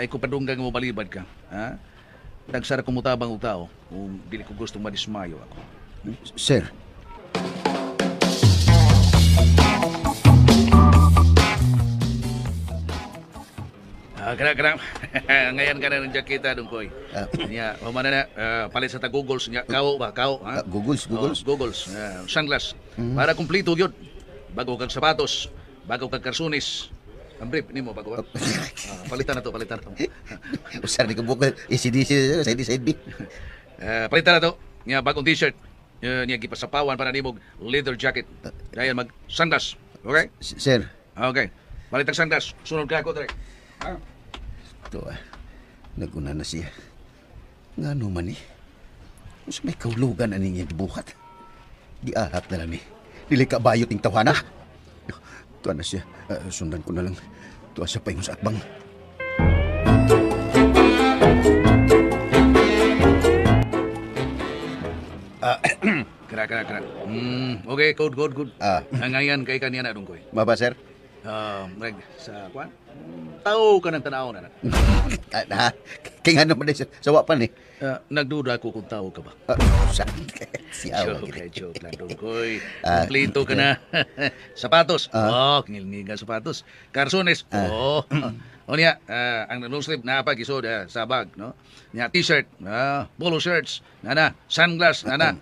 B: ay kupadunggang mo balibad ka. Ha? Tagsara kumutabang og tao kung dili ko gustong madismayo ako.
C: Sir.
B: Kana. Ngayon ka na ng jaketa dong koy. Nya, humana na palit sa ta Googles nya. Kao ba, kao, ha?
C: Googles, Googles.
B: Oh, Googles, sunglass. Para kumpleto gyud. Bago kag sapatos, bago kag karsunis. Ang brief nimo bago ba? Palitan na to, palitan na to.
C: Usar ni kabukal, ACDC, side D, side B.
B: Palitan na to. Nya bagong t-shirt. Nya gipasapawan para nimog leather jacket. Dayon mag sunglass. Okay?
C: Sir.
B: Okay. Palit ang sunglass. Sunod ka ako dire.
C: Ito naguna na siya. Ngano man eh. Unsa may kaulugan aning iyang gibuhat? Giahak na lang ni. Dili ka bayot ning tawhana. Tuwa na siya. Sundan ko na lang. Tuwa siya paingon sa atbang.
B: Kara. Okay, good, good, good. Ang ngayon kay kaniya na dong koy.
C: Maba, sir?
B: Reg, sa kwan? Tao ka ng tanaw na.
C: Na, kaya nga naman eh, sir. Sawa pa ni.
B: Nagduda ako kung tao ka ba.
C: Siya,
B: Joke, eh, joke lang dong koy. Kumplito ka na. Sapatos. Oh, ngilngiga sapatos. Karsones. Oh. O niya, ang long sleeve na pag isod sa bag, no? Niya t-shirt, polo shirts, nana, sunglass, nana.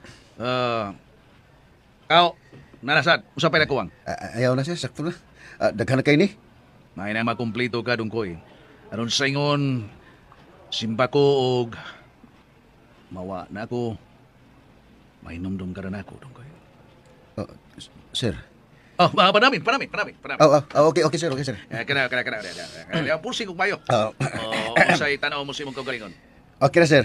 B: Kao, nanasad, usapay na kuwang.
C: Ayaw na siya, sakto na. Daghan na kayo ni.
B: May na makumplito ka dong koy. Aron sa ingon, simba ko og mawa na ako. Mainumdum ka rin ako dong koy.
C: Sir.
B: Oh, panamin.
C: Oh, okay, okay sir, okay sir.
B: Kana. Kana. Pulsi kong bayo.
C: Oh.
B: Oh, usay tanaw mo si mong kaugalingon.
C: Okay na sir.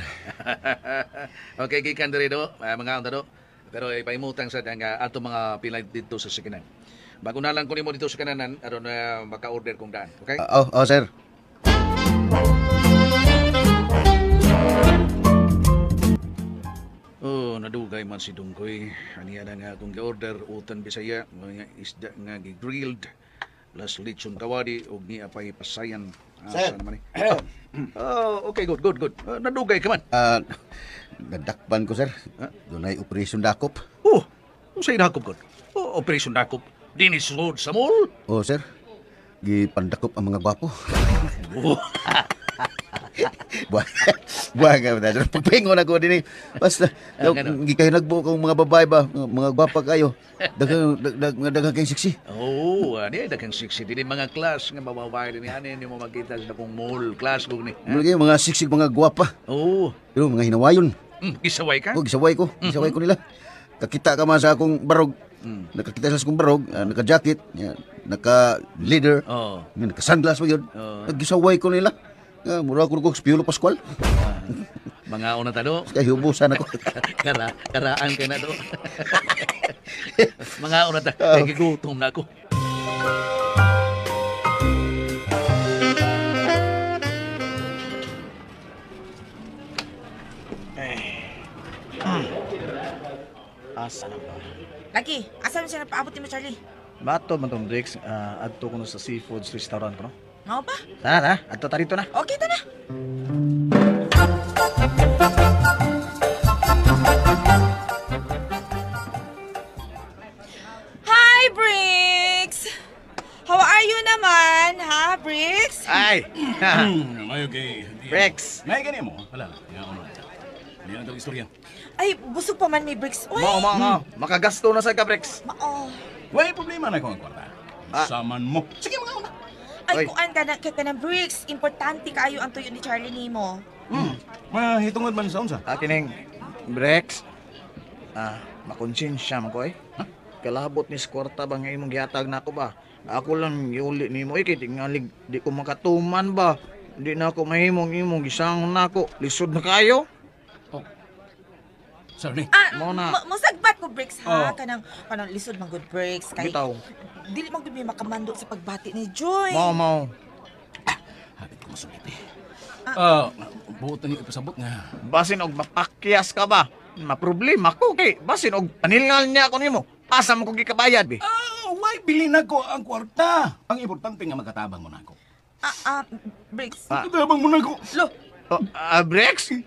B: Okay, gikan diri do, mga unta do. Pero ipahimutang sa ang ato mga pilay dito sa sakinan. Bago na lang kunin mo dito sa kananan aron maka-order kong daan, okay?
C: Oh, sir.
B: Oh, nadugay man si Dungkoy. Aniya na nga akong gi-order utan Bisaya, mga isda nga gi-grilled plus lechon kawadi og niya pay pasayan.
C: Sir.
B: Naman eh? Oh, okay, good. Nadugay ka man.
C: Nadakpan ko, sir. Dunay operation dakop.
B: Oh, unsay dakop god? Oh, operation dakop. Dinis road sa mall.
C: Oh, sir. Gipandakop ang mga gwapo.
B: Oh.
C: Buang ka sir. Pagpingon ako din eh. Basta,
B: Ano?
C: kayo nagbuo kong mga babae ba? Mga gwapa kayo. Daghang kayong siksi.
B: Oh, ani daghang siksi dinhi mga class nga mababae dinhi ani nimo makita sa akong mall class ko ni.
C: Mula kayo, mga siksik, mga gwapa.
B: Oh.
C: Pero mga hinawayon.
B: Gisaway ka?
C: Oh, gisaway ko. Gisaway ko nila. Kakita ka man sa akong barog. Nakakita sa akong barog, naka-jacket, naka-leather,
B: Oh.
C: naka-sunglass pa yun.
B: Oh.
C: Gisaway ko nila. Mura ko kong Piolo Pascual.
B: Mga una tado.
C: Kaya hubusan ako.
B: Karaan ka na do. Mga una ta. Kaya gigutom na ako.
F: Asa na ba?
G: Lagi, asa man siya napaabot nimo, Charlie?
F: Bato man tong Bricks, adto ko no sa seafoods restaurant ko no.
G: Mao ba?
F: Tara na, adto ta rito na.
G: Okay ta na. Hi, Bricks! How are you naman, ha, Bricks?
F: Ay!
E: Mayo kay...
F: Bricks!
E: May gani mo? Wala. Hindi na itong istorya.
G: Ay, busog pa man may Bricks. Uy!
F: Mao. Makagasto na sa ka, Bricks.
G: Mao.
E: Way problema na ko ang kwarta. Saman mo. Sige mga una.
G: Ay, kuan ka na, kay ka ng Bricks. Importante kaayo ang tuyo ni Charlie nimo.
E: Mahitungod man sa unsa.
F: Kining Bricks. Makonsensya man ko eh. Kalabot ni sa kwarta ba nga imong gihatag nako ba? Ako lang giuli nimo eh kay tingalig di ko makatuman ba. Di na ako mahimong imong gisangon nako. Lisod na kayo.
E: Oh. Sorry.
G: Ah,
F: Mo na.
G: Musagbat ko breaks ha
F: Oh.
G: kanang kanang lisod man good breaks kay.
F: Bitaw.
G: Dili man gud mi makamando sa pagbati ni Joy.
F: Mao mao.
E: Hapit ko masulip eh. Buot na niyo ipasabot nga.
F: Basin og mapakyas ka ba? Maproblema ko kay basin og panilngal niya ako nimo. Asa mo ko gikabayad be?
E: Why bilin ako ang kwarta? Ang importante nga makatabang mo na ako.
G: Briggs.
E: Makatabang mo na ako.
G: Lo,
F: Brex?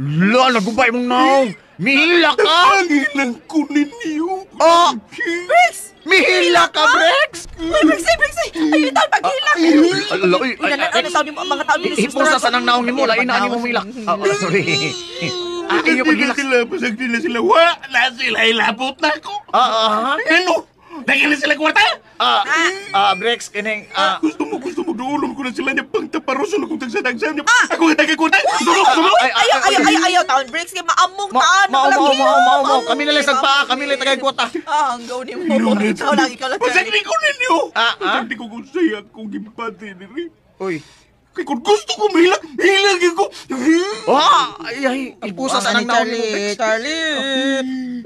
F: Lo, nagubay mong naong. Mihila ka!
E: Pangilang ko ninyo.
F: Oh!
G: Briggs!
F: Mihila ka, Brex!
G: Uy, Briggs, ay, Briggs, ay! Ay, itaw, paghilak!
F: Ala, uy,
G: Uy, nanan, ano taon nimo ang mga taon nila sa
F: Hipusa sa nang naong nimo, lain na nimo milak. Sorry. Iyo paghilak.
E: Sila, pasag nila sila. Wa, na sila, ilabot na ako. Ano? Daghan na sila kwarta?
F: Brex, kining,
E: Gusto mo, duulom ko na sila niya pang taparoso na kung tagsa-tagsa niya. Ako nga taga kwarta. Sulok, sulok.
G: Ayaw, ayaw, ayaw, ayaw, taon, Briggs, kay maamong taon.
F: Mao, mao, mao, mao, mao. Kami na lang sagpaa, kami lang tagay kwarta.
G: Ang gaw ni mo. Ikaw lang, ikaw lang.
E: Pasag ni ko ninyo.
F: Ah?
E: Pasag ni ko kung saya akong gimpati niri.
F: Uy.
E: Kay kung gusto ko mahilak, hilag ko.
F: Ay, ay, ipusa sa nang naong nimo, Brex.
G: Charlie.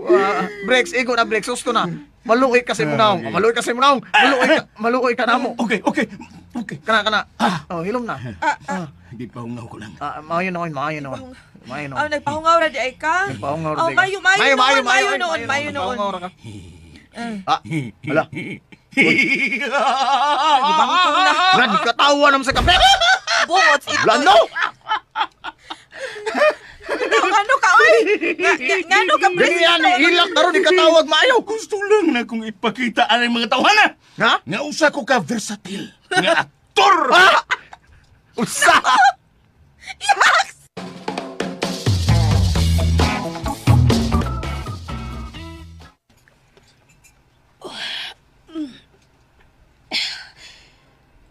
F: Brex, igo na, Brex, susto na. Maluoy kasi mo naong. Maluoy kasi mo naong. Maluoy ka na mo.
E: Okay, okay. Okay.
F: Kana, kana. Oh, hilom na.
E: Hindi pa hungaw ko lang.
F: Maayo noon, maayo noon. Maayo noon.
G: Ah, nagpahungaw ra di ay ka.
F: Nagpahungaw ra
G: Oh,
F: di ka.
G: mayo, mayo, noon, mayo noon, mayo noon.
F: Nagpahungaw ra ka. Ala.
G: Gibangkong na.
F: Brad, katawa naman sa kape.
G: Bungot ito.
F: Lano!
G: Ngano ka, oy? Ngano ka, Briggs?
F: Ganyan, hilak na ron, di katawag maayo.
E: Gusto lang na kung ipakita ang mga tawhana.
F: Ha?
E: Nga usa ko ka versatile. Nga aktor.
F: Usa!
G: Yaks!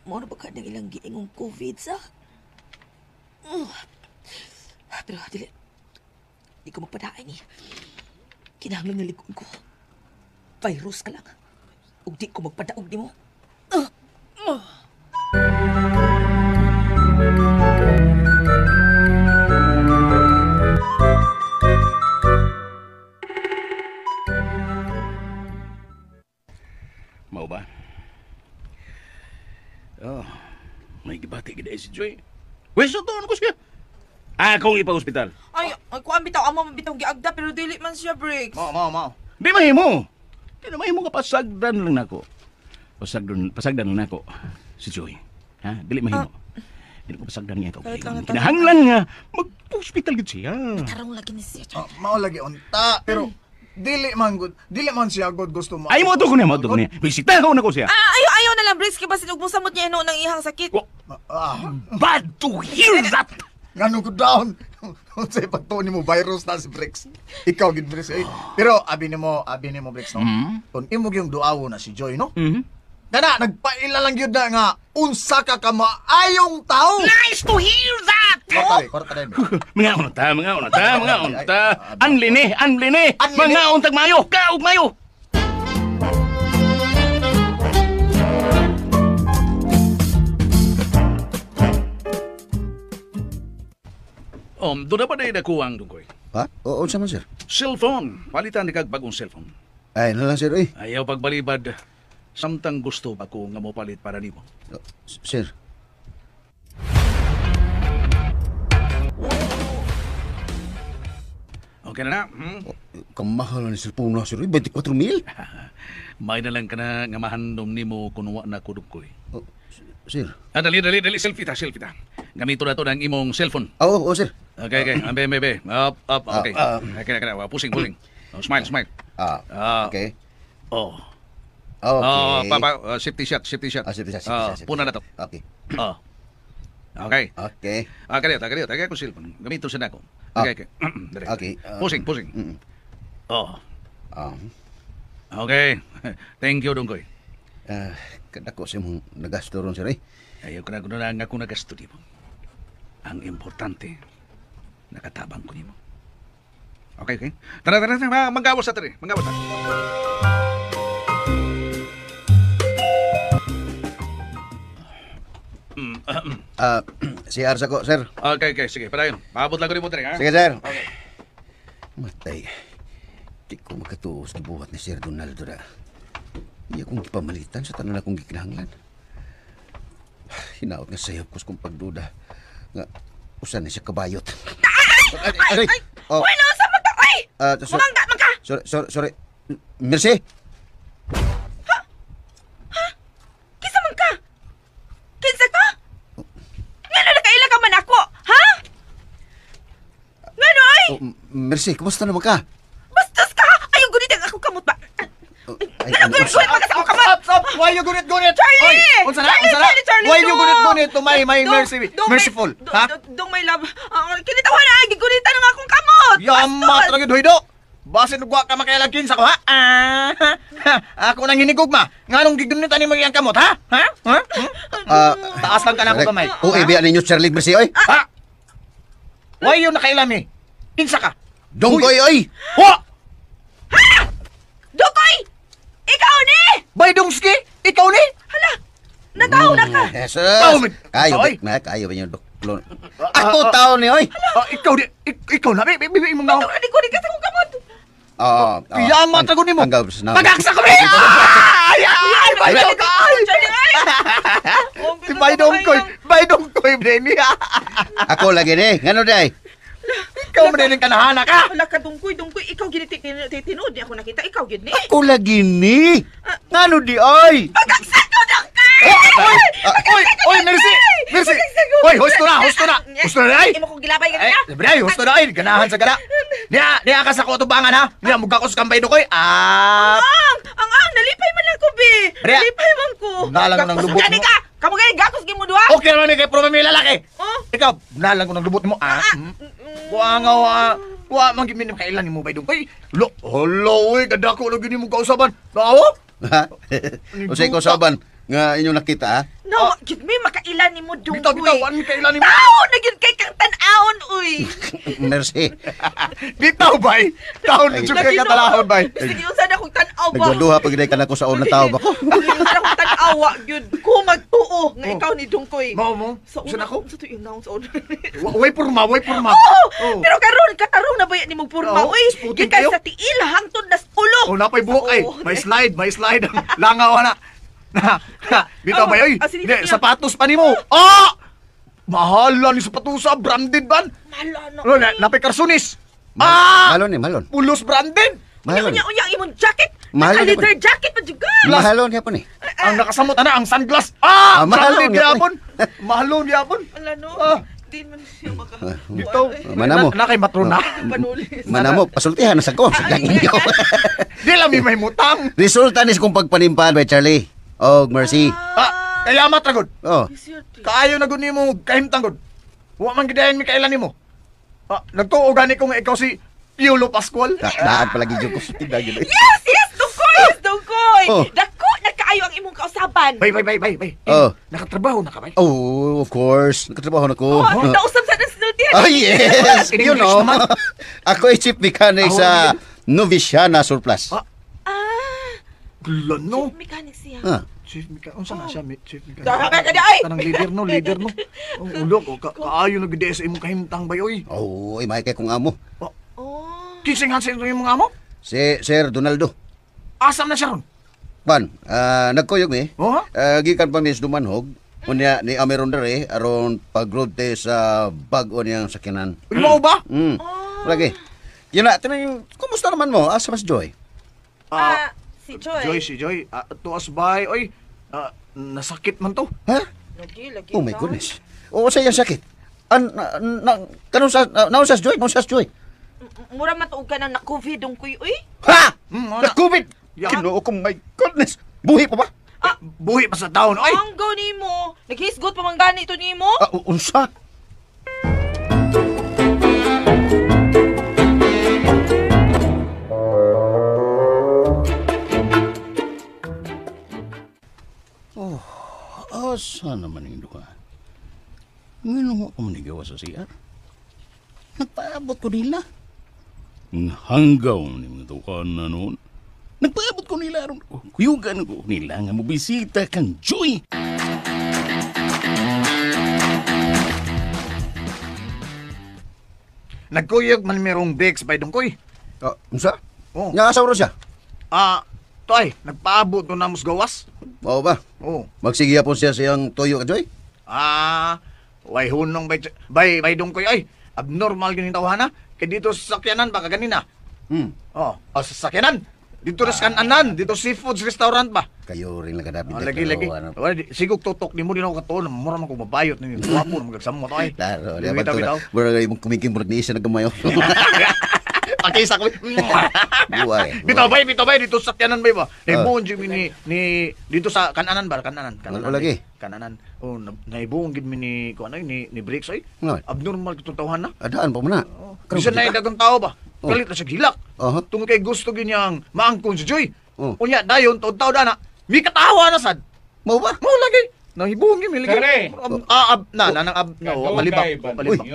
H: Mo na ba ka ng ilang giingong COVID sa? Pero dili, di ko magpadaay ni. Kinahanglan nga likod ko. Virus ka lang. Ug di ko magpadaog nimo.
E: Mao ba? Oh, may gibati gid si Joy. Weso to ko siya. Akong ipa-ospital.
G: Ay, ay, kuan bitaw, amo man bitaw giagda, pero dili man siya, Briggs.
F: Mao, mao, mao.
E: Di mahimo. Di na mahimo ka pasagdan lang nako. Pasagdan lang nako si Joy. Ha? Dili mahimo. Dili ko pasagdan niya ikaw.
G: Kahit lang ito.
E: Kinahanglan nga mag-hospital gid siya.
G: Tarong lagi ni siya.
F: Mao lagi unta, pero dili man good, dili man siya good gusto mo.
E: Ay mo to ko niya, mo to ko niya. Bisita ko na ko siya.
G: Ayaw, ayaw na lang, Briggs, kay basin og musamot niya hinuon ng ihang sakit.
E: Bad to hear that.
F: Ngano ko down. Unsay pagtuon nimo virus na si Briggs. Ikaw gid Briggs eh. Pero abi nimo Briggs no. Kung imo gyung duawo na si Joy no. Kana nagpaila lang gyud na nga unsa ka kamaayong tawo.
E: Nice to hear that.
F: Kwarta din.
E: Mga unta, mga unta, mga unta. Anline, anline. Mga untag mayo, kaog mayo. Doon na ba na nakuha ang dungkoy?
C: Ha? Oo, unsa man, sir?
B: Cellphone. Palitan ni kag bagong cellphone.
C: Ay, na lang, sir, oy.
B: Ayaw pagbalibad. Samtang gusto ako nga mopalit para nimo.
C: Sir.
B: Okay na na.
C: Kamahal na ni cellphone na, sir. 24 mil?
B: May na lang ka na nga mahandom nimo kun wa na ko dungkoy.
C: Oh, sir.
B: Dali, dali, dali. Selfie ta, selfie ta. Gamito na to ng imong cellphone.
C: Oo, oo, sir.
B: Okay, okay. Ambe, ambe, ambe. Up, up. Okay. Okay, okay. Pusing, pusing. Oh, smile, smile.
C: Okay.
B: Oh.
C: Okay.
B: Oh, papa, safety shot, safety shot.
C: Safety shot, safety shot.
B: Puna na to.
C: Okay.
B: Oh. Okay.
C: Okay.
B: Kaliyo, kaliyo. Tagay ko cellphone. Gamito sa nako. Okay, okay. Dali.
C: Okay.
B: Pusing, pusing. Oh. Okay. Thank you, Dungkoy.
C: Kadako sa imong nagasto ron, sir, eh.
B: Ayaw ka na ko na nga ako nagasto nimo. Ang importante, nakatabang ko nimo. Okay, okay. Tara, tara, tara. Manggawas na, tara. Manggawas na.
C: CR sa ko, sir.
B: Okay, okay. Sige, padayon. Paabot lang ko nimo, tara, ha?
C: Sige, sir.
B: Okay.
C: Matay. Di ko makatuo sa buhat ni Sir Donaldo na. Iya kong gipamalitan sa tanan akong gikinahanglan. Hinaot nga sayop ko sa kong pagduda. Nga, usan na siya kabayot.
G: Ay! Ay!
C: Oh.
G: Uy, no, sa magka! Uy!
C: Sorry.
G: Mangga, mangka!
C: Sorry. Merci.
G: Kinsa man ka? Kinsa ka? Ngano nakaila ka man ako? Ha? Ngano ay?
C: Oh, Merci, kumusta naman ka?
G: Bastos ka! Ayaw gunit ang akong kamot ba?
C: Oh, ay,
G: Ngano
C: ano,
G: gunit-gunit man ka sa akong kamot?
F: Stop, stop! Why you gunit-gunit?
G: Charlie!
F: Oy, unsa na?
G: Charlie,
F: Unsa na?
G: Charlie, Charlie,
F: Why you
G: dong!
F: gunit-gunit to my
G: Dong,
F: mercy,
G: dong,
F: merciful? Ha?
G: Dong, my love. Kinitawa na, gigunitan ang akong kamot!
F: Yama
G: Bastos!
F: talaga hoy do. Basin ugwa ka makailag kinsa ko ha? Ah, ako nang hinigugma. Nganong gigunitan nimo iyang kamot ha? Ha? Ha? Hmm? Taas lang ka na ako gamay.
C: Oh, ibiyan ninyo Charlie Merci, oy.
F: Ha? Why you nakailam eh? Kinsa ka?
C: Donggoy, oy.
F: Wa!
G: Dukoy! Ikaw ni!
F: Baydongski? Ikaw ni?
G: Hala! Nataw na ka!
C: Jesus.
F: Tao, man.
C: Kayo,
F: Oy.
C: na, kayo ba yung duklon? Ako tao ni, oy.
F: Ah, ikaw di, ikaw na, bi, imong naong.
G: Ikaw na ni ka sa akong kamot!
C: Oo.
F: Yama tago nimo.
C: Ang gabs na.
F: Pagaksa ko ni! Ay! Ay! Baydong ka!
G: Charlie, ay!
F: Si Baydongkoy! Baydongkoy, Brenny!
C: Ako lagi ni. Ngano day?
F: Ikaw man din kanahana ka!
G: Hala ka, Dungkoy, Dungkoy. Ikaw gini, tinuod niya ako nakita. Ikaw gini.
C: Ako lagi ni. Ngano di, oy?
G: Pagaksa ko, Dungkoy!
F: Oy! Oy! Mercy! Mercy! Oy! Husto na! Husto na! Husto na ay!
G: Imo kong gilabay
F: Ay,
G: ganina.
F: Bray, husto na ay! Ganahan sa gana! Niya ka sa kutubangan ha! Niya, mugakos kang Baydongkoy! Ah!
G: Ang, nalipay man ako, be.
F: Brea.
G: Nalipay man ko.
F: Nalang ng
G: Gakos
F: lubot
G: gani
F: mo.
G: ka. Kamo gani, gakos gimo duha.
F: Okay naman ni kay Pro may lalaki!
G: Oh.
F: Ikaw, nalang ko ng lubot mo ah! Wa nga wa! Wa man gid minum kailan nimo Baydongkoy! Lo, hala oy, kadako lagi nimo kausaban. Naawo?
C: Ha? Unsay ko saban nga inyong nakita, ha?
G: No, gid mi makailan nimo, Dungkoy.
F: Bitaw bitaw, wa mi kailan nimo.
G: Tao na gyud kay kang tan-awon, uy.
C: Merci.
F: Bitaw bay. Taon na jud kay katalahon bay.
G: Sige, unsa na akong tan-aw ba?
C: Nagduha pag ka na ko sa unang tao ba ko?
G: Unsa na akong tan-awa gyud ko magtuo nga ikaw ni Dungkoy.
F: Mao mo.
G: Sa
F: Unsa
G: una
F: na ko?
G: Sa tuyo naon sa una.
F: Way porma, way porma.
G: Oh, pero karon katarong na ba ni mong porma
F: Oo,
G: uy?
F: sputin
G: Gikan
F: kayo.
G: sa tiil hangtod nas ulo.
F: Oh, napay buhok ay.
G: Oo.
F: May slide, may slide. Langaw na. Bitaw
G: Oh,
F: bay oy.
G: sige,
F: Di,
G: sige.
F: sapatos pa nimo. Ah! Mahala ni sapatos sa branded ban.
G: Mala na.
F: Ano na, napay karsunis. Ah!
C: Malon ni, malon.
F: Pulos branded.
C: Mahalon.
G: Unya unya ang imong jacket.
C: Mahal
G: Naka
C: na
G: leather jacket pa jud ka.
C: Mahalon yapon ni.
F: Ang nakasamot ana ang sunglass. Ah,
C: Ah, mahalon
F: branded
C: yapon.
F: gyapon. Mahalon gyapon.
G: Ala no.
F: Ah.
G: Di man siya maka.
F: Bitaw.
C: Manamo.
F: Na kay matrona.
G: Panulis.
C: Manamo, pasultihan na sa ko. Sa inyo.
F: Di lang mi may mutang.
C: Resulta ni kung pagpanimpan by Charlie. Og Mercy.
F: Ah, kaya matragod.
C: Oh.
F: Kaayo na gud nimo kahimtang gud. Wa man gidayon mi kailan nimo. Ah, nagtuo gani ko nga ikaw si Piolo Pascual.
C: Daan palagi jud ko sa tindag yun.
G: Yes, yes, Dungkoy, yes, Dungkoy.
C: Oh.
G: Dako na kaayo ang imong kausaban.
F: Bay bay bay bay bay.
C: Oh.
F: Nakatrabaho na ka bay.
C: Oh, of course. Nakatrabaho na ko.
G: Oh, nausap sa nasultihan.
C: Oh, yes.
F: In
C: You
F: English
C: know.
F: naman.
C: Ako ay chief mechanic
F: Ako
C: sa Noviciana Surplus.
F: Ah.
G: Ah,
F: Lano.
G: mechanic siya.
C: Ah.
F: Chief Mika, unsa na siya, Chief Mika?
G: Dara ka di ay.
F: Kanang leader no, leader no. Ang ulo ko kaayo na gid sa imong kahimtang bay oy.
C: Oh, ay may kay kong amo.
G: Oh.
F: Kinsing hansa imong amo?
C: Si Sir Donaldo.
F: Asam na siya ron?
C: Pan, nagkuyog mi.
F: Oh, ha?
C: Gikan pa mi sa Dumanhog. Unya ni Ameron dere aron pagrode sa bag-o niyang sakyanan.
F: Uy, mao ba?
C: Lagi. Yun na, tinang, kumusta naman mo? Asa mas Joy?
G: Ah, si Joy.
F: Joy, si Joy. Tuas bay oy. Nasakit man to.
C: Ha?
G: Lagi, lagi.
C: Oh my goodness. Oo, sa iyang sakit. An, na, na, kanong sa, naon sa Joy? Naon sa Joy?
G: Mura man tuog ka na na-COVID dungkoy, uy.
C: Ha?
F: Wala.
C: Na-COVID!
F: Yeah.
C: Ginoo ko, my goodness! Buhi pa ba?
F: Buhi pa sa taon oy.
G: Ang go nimo. Naghisgot pa man gani to nimo.
C: Ah, unsa?
E: Oh, asa naman yung duha? Ngano ako manigawa sa CR? Nagpaabot ko nila. Ang hanggaw ni mga tukan na noon. Nagpaabot ko nila aron kuyugan ko nila nga mobisita kang Joy.
F: Nagkuyog man merong Briggs bay dungkoy.
C: Oh, unsa?
F: Oh.
C: Nga asa ro siya?
F: Toy, nagpaabot to na mos gawas.
C: Mao ba?
F: Oh.
C: Magsigiya po siya sa iyang tuyo ka, Joy?
F: Way hunong bay Dongkoy ay. Abnormal ganin tawhana. Kay dito sa sakyanan ba kaganina? Oh, sa sakyanan. Dito sa kananan, dito seafoods restaurant ba?
C: Kayo rin lang kadapit.
F: Lagi. Wala, sigog tutok ni mo din ako katuon. Mura man kong mabayot ni gwapo naman kagsamo to ay.
C: Klaro, di
F: Bitaw,
C: ba?
F: bitaw.
C: Mura kayo mong kumikim murag ni isa nagkamayo.
F: Pakisa ko.
C: Buhay.
F: Bitaw bay dito sa sakyanan bay ba? Naibuon jud mi ni dito sa kananan ba? Kananan.
C: Wala lagi.
F: Kananan. Oh, naibuon gid mi ni kuan ay ni Bricks ay. Abnormal kitong tawhan na.
C: Adaan pa mo na.
F: Bisan na dagang tao ba? Kalit na siya gilak. Tungod kay gusto gid niyang maangkon si Joy. Unya dayon taud-taud ana. Mi katawa na sad.
C: Mao ba?
F: Mao lagi. Nahibuon gyud mi lagi. Na palibak. Palibak.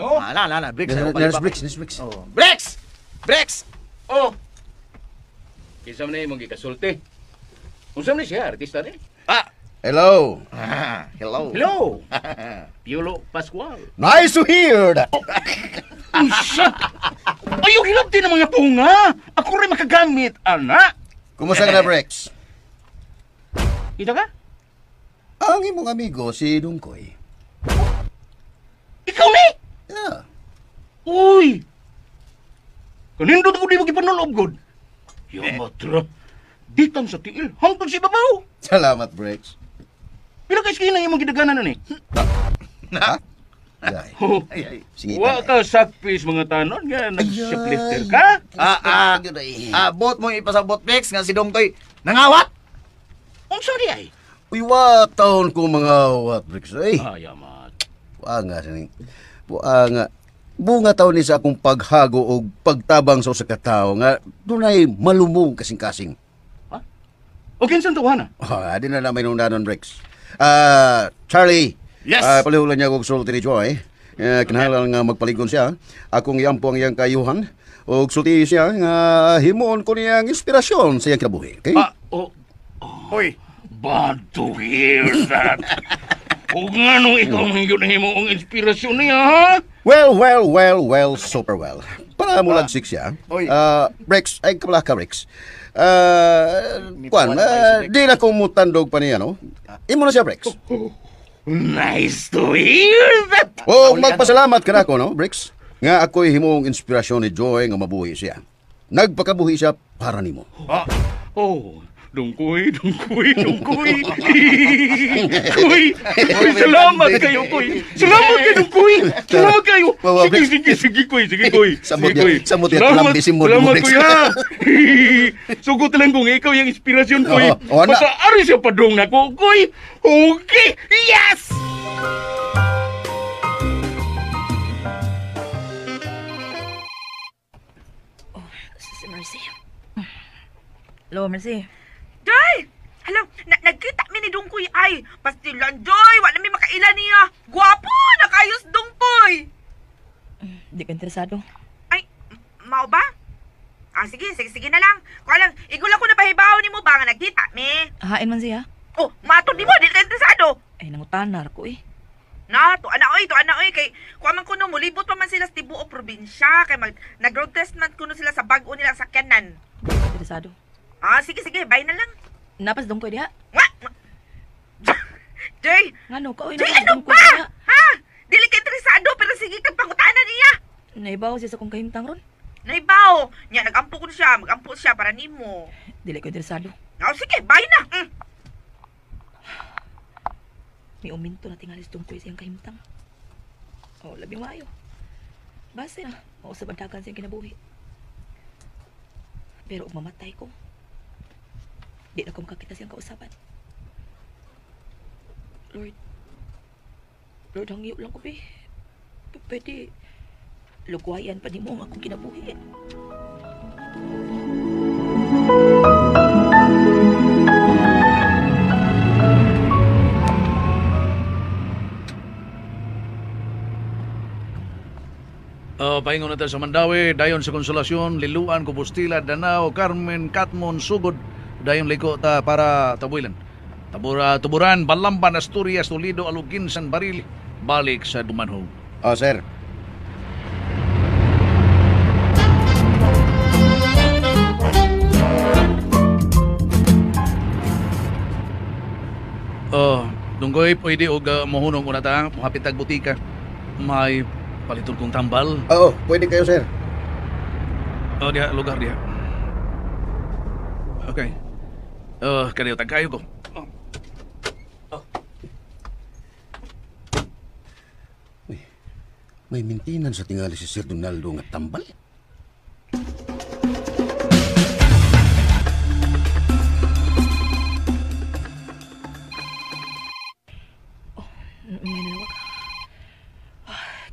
F: Na Bricks.
C: Bricks.
F: Oh. Bricks. Bricks. Oh.
E: Kinsa man imong gikasulti? Unsa man siya artista ni?
C: Hello.
F: Hello.
E: Hello. Piolo Pascual.
C: Nice to hear that.
E: Unsa? Ayaw hilabti ng mga tunga. Ako rin makagamit, ana.
C: Kumusta ka na, Bricks?
E: Kita ka?
C: Ang imong amigo, si Dungkoy.
E: Ikaw ni?
C: Yeah.
E: Uy! Kanindot ko di mo gipanulob, God. Yamatra. Ditan sa tiil, hangtod si babaw.
C: Salamat, Bricks.
E: Pila ka iskina imong gidaganan na ni?
C: Ha?
E: Ay. Wa ka sakpis mga tanon nga nag-shoplifter ka?
F: Bot mo ipasabot, Bricks, nga si Dongkoy nangawat.
E: Unsa di ay?
C: Uy, wa taon ko mga wat, Bricks. Ay.
E: Ayamat.
C: Wa nga sining. Wa nga. Bunga taon ni sa akong paghago o pagtabang sa usa ka tawo nga dunay malumong kasing-kasing.
E: Ha? O kinsa tawana?
C: Di na lang may nundanon, Bricks. Charlie.
F: Yes.
C: Palihulan niya og sulti ni Joy. Kinahanglan nga magpaligon siya. Akong iampo ang iyang kayuhan. Og sulti siya nga himuon ko niyang inspirasyon sa iyang kinabuhi. Okay?
F: Hoy.
E: Bad to hear that. O nga nung ikaw ang yun ang himuong inspirasyon niya, ha?
C: Well, super well. Para mo lagsik siya. Rex, ay kabla ka, Rex. Kuan, di na ko mutandog pa niya, no? Imo na siya, Rex.
E: Nice to hear that.
C: Oh, magpasalamat ka na ako, no, Rex? Nga ako'y himuong inspirasyon ni Joy nga mabuhi siya. Nagpakabuhi siya para nimo.
E: Oh, Dungkoy. Kuy, kuy, salamat kayo, kuy. Salamat kayo, Dungkoy. Salamat kayo. Sige, kuy, sige, kuy.
C: Samot niya, tulambisin mo.
E: Salamat, kuy, ha. Sugot lang kung ikaw yung inspirasyon, kuy. Basta ari siya padung na ko, kuy. Okay, yes!
H: Oh, si Mercy. Hello, Mercy.
G: Joy! Hala, nagkita mi ni Dungkoy ay. Pastilan, Joy! Wala mi makaila niya. Gwapo! Nakayos Dungkoy!
H: Di ka interesado.
G: Ay, mao ba? Sige na lang. Kung alam, igula ko na pahibaw ni mo ba nga nagkita mi?
H: Hain man siya.
G: Oh, matod ni mo, di ka interesado.
H: Ay, nangutanar ko eh.
G: Na, tuan na oy, kay kuha man kuno, mulibot pa man sila sa tibuok probinsya. Kay nag-road test man kuno sila sa bag-o nila sa sakyanan.
H: Di ka interesado.
G: Sige, bye na lang.
H: Napas Dungkoy diha.
G: Wa! Joy!
H: Ngano ka oy,
G: Joy,
H: napas
G: ano
H: Dungkoy
G: ba?
H: diha.
G: Ha? Dili ka interesado pero sige kag pangutana niya.
H: Naibaw siya sa kong kahimtang ron.
G: Naibaw. Nya nagampo ko siya, magampo siya para nimo.
H: Dili ko interesado.
G: Sige, bye na.
H: May uminto na tingalis Dungkoy siyang kahimtang. Oh, labi maayo. Base na, mausab ang dagan siyang kinabuhi. Pero ug mamatay ko, di na ko makakita siyang kausaban. Lord, hangyo lang ko, be. Pwede, lugwayan pa ni mo ang akong kinabuhi.
B: Paingon na tayo sa Mandawi, dayon sa Konsolasyon, Liluan, Kubustila, Danao, Carmen, Katmon, Sugod, dayon liko ta para Tabuilan. Tuburan, Balamban, Asturias, Toledo, Alugin, San Baril, balik sa Dumanhog.
C: Oh, sir.
B: Oh, Dunggoy, pwede og mohunong una ta, mohapit tag butika. May paliton kong tambal.
C: Oo, pwede kayo, sir.
B: Oh, diha, lugar diha. Okay. Oh, kaniyo tagkayo ko. Oh.
C: Uy, may maintenance sa tingali si Sir Donaldo nga tambal.
H: May nanawag.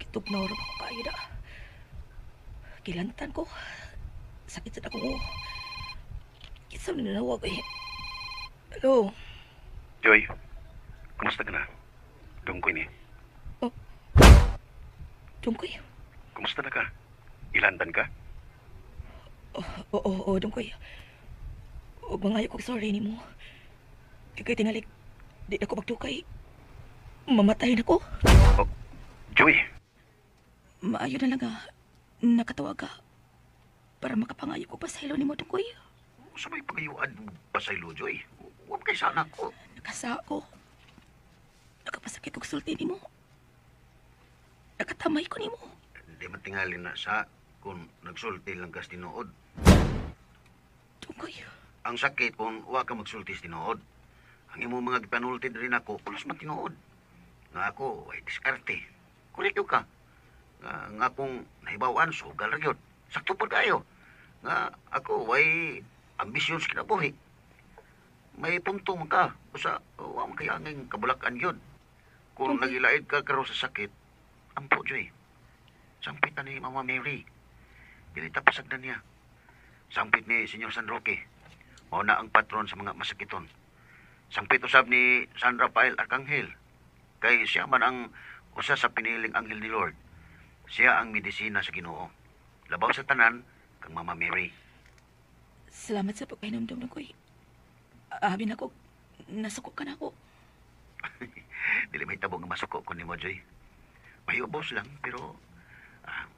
H: Kitugnaw ra ko kayo da. Kilantan ko. Sakit sa akong ulo. Kinsa man nanawag eh. Hello.
C: Joy, kumusta ka na? Dungkoy ni.
H: Oh. Dungkoy.
C: Kumusta na ka? Ilandan ka?
H: Oo, oo, oo, Dungkoy. Ug mangayo kog sorry nimo. Kay tingali di ako magdukay. Mamatay na ko.
C: Oh, Joy!
H: Maayo na lang nakatawag ka para makapangayo ko pasaylo nimo, Dungkoy.
C: Sa may pangayuan pasaylo, Joy. Huwag kay sana ko.
H: Nakasa ko. Nakapasakit og sulti nimo. Nakatamay ko nimo.
C: Di man tingali na sa kung nagsulti lang kas tinuod.
H: Dungkoy.
C: Ang sakit kung wa ka magsulti sa tinuod. Ang imong mga gipanulti rin ako, pulos man tinuod. Nga ako, ay diskarte. Kulit ka. Nga akong nahibawan, sugal ra gyud. Sakto pod kayo. Nga ako, way ambisyon sa kinabuhi. May punto man ka. Usa, wa man kay anging kabulakan yun. Kung
H: Okay.
C: nagilaid ka karon sa sakit, ampo, Joy. Sampit na ni Mama Mary. Dili ta pasagdan niya. Sampit ni Senyor San Roque. Mao na ang patron sa mga masakiton. Sampit usab ni San Rafael Arcangel. Kay siya man ang usa sa piniling anghel ni Lord. Siya ang medisina sa Ginoo. Labaw sa tanan kang Mama Mary.
H: Salamat sa pagpahinumdum, Dungkoy. Abi na ko, nasuko ka na ako.
C: Dili may tabo nga masuko ko nimo, Joy. Mahiubos lang pero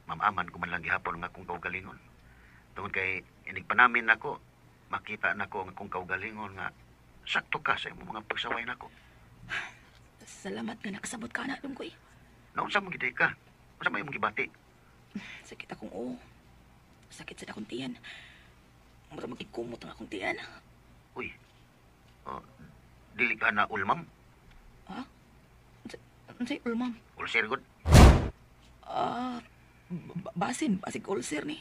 C: mamaman ko man lang gihapon nga akong kaugalingon. Tungod kay inig pa namin nako, makita nako ang akong kaugalingon nga sakto ka sa imong mga pagsaway nako.
H: Salamat nga nakasabot ka na, Dungkoy.
C: Naunsa mo giday ka? Unsa may imong gibati?
H: Sakit akong ulo. Sakit sa akong tiyan. Mura magigkumot ang akong tiyan.
C: Uy. Oh, dili ka na ulmam?
H: Ha? Unsay ulmam?
C: Ulcer gud?
H: Basin. Basig ulcer ni.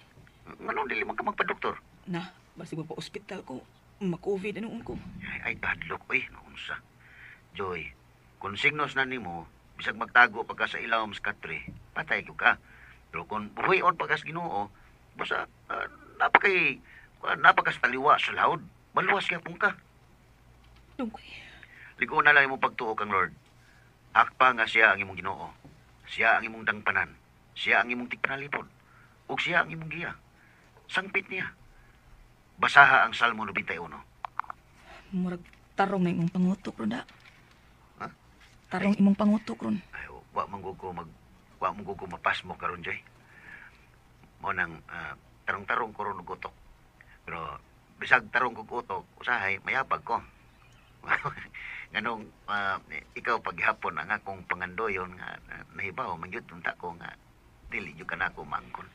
C: Nganong dili man ka magpa-doktor?
H: Na, basig mo pa ospital ko. Ma-COVID ano ko.
C: Ay, kadlok, uy, naunsa. Joy, kung signos na nimo, bisag magtago pa ka sa ilawom sa katre, patay ko ka. Pero kung buhion pa ka sa Ginoo, basta napakas taliwa sa laod, maluwas gyapon ka.
H: Dungkoy.
C: Ligo na lang imong pagtuo kang Lord. Akpa nga siya ang imong Ginoo. Siya ang imong dangpanan. Siya ang imong tigpanalipod. Ug siya ang imong giya. Sangpit niya. Basaha ang Salmo 91.
H: Murag tarong na imong pangutok ron da.
C: Ha?
H: Tarong imong pangutok ron.
C: Ay, wa man gud ko mapasmo karon, Joy. Mao nang tarong-tarong ko ron og utok. Pero bisag tarong kog utok, usahay mayabag ko. Nganong ikaw paghapon ang akong pangandoyon nga nahibaw man gyud unta ko nga dili gyud ka nako maangkon.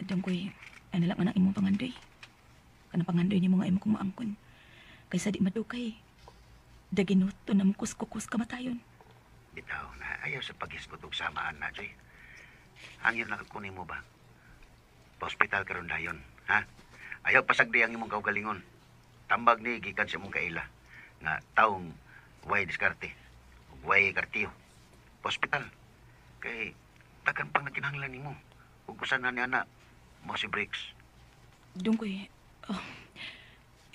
H: Dungkoy, ano lang anak imong pangandoy. Kanang pangandoy nimo nga imo kong maangkon. Kaysa di madukay. Daginuto na mo kuskukus kamatayon.
C: Bitaw na ayaw sa paghisgot og samaan na, Joy. Hangyo na ko nimo ba? Pa-hospital karon dayon, ha? Ayaw pasagdi ang imong kaugalingon. Tambag ni gikan sa imong kaila nga taong way diskarte ug way kartiyo. Pa-hospital. Kay takan pang nagkinahanglan nimo. Ug kusan na ni ana mo si Briggs.
H: Dungkoy, oh,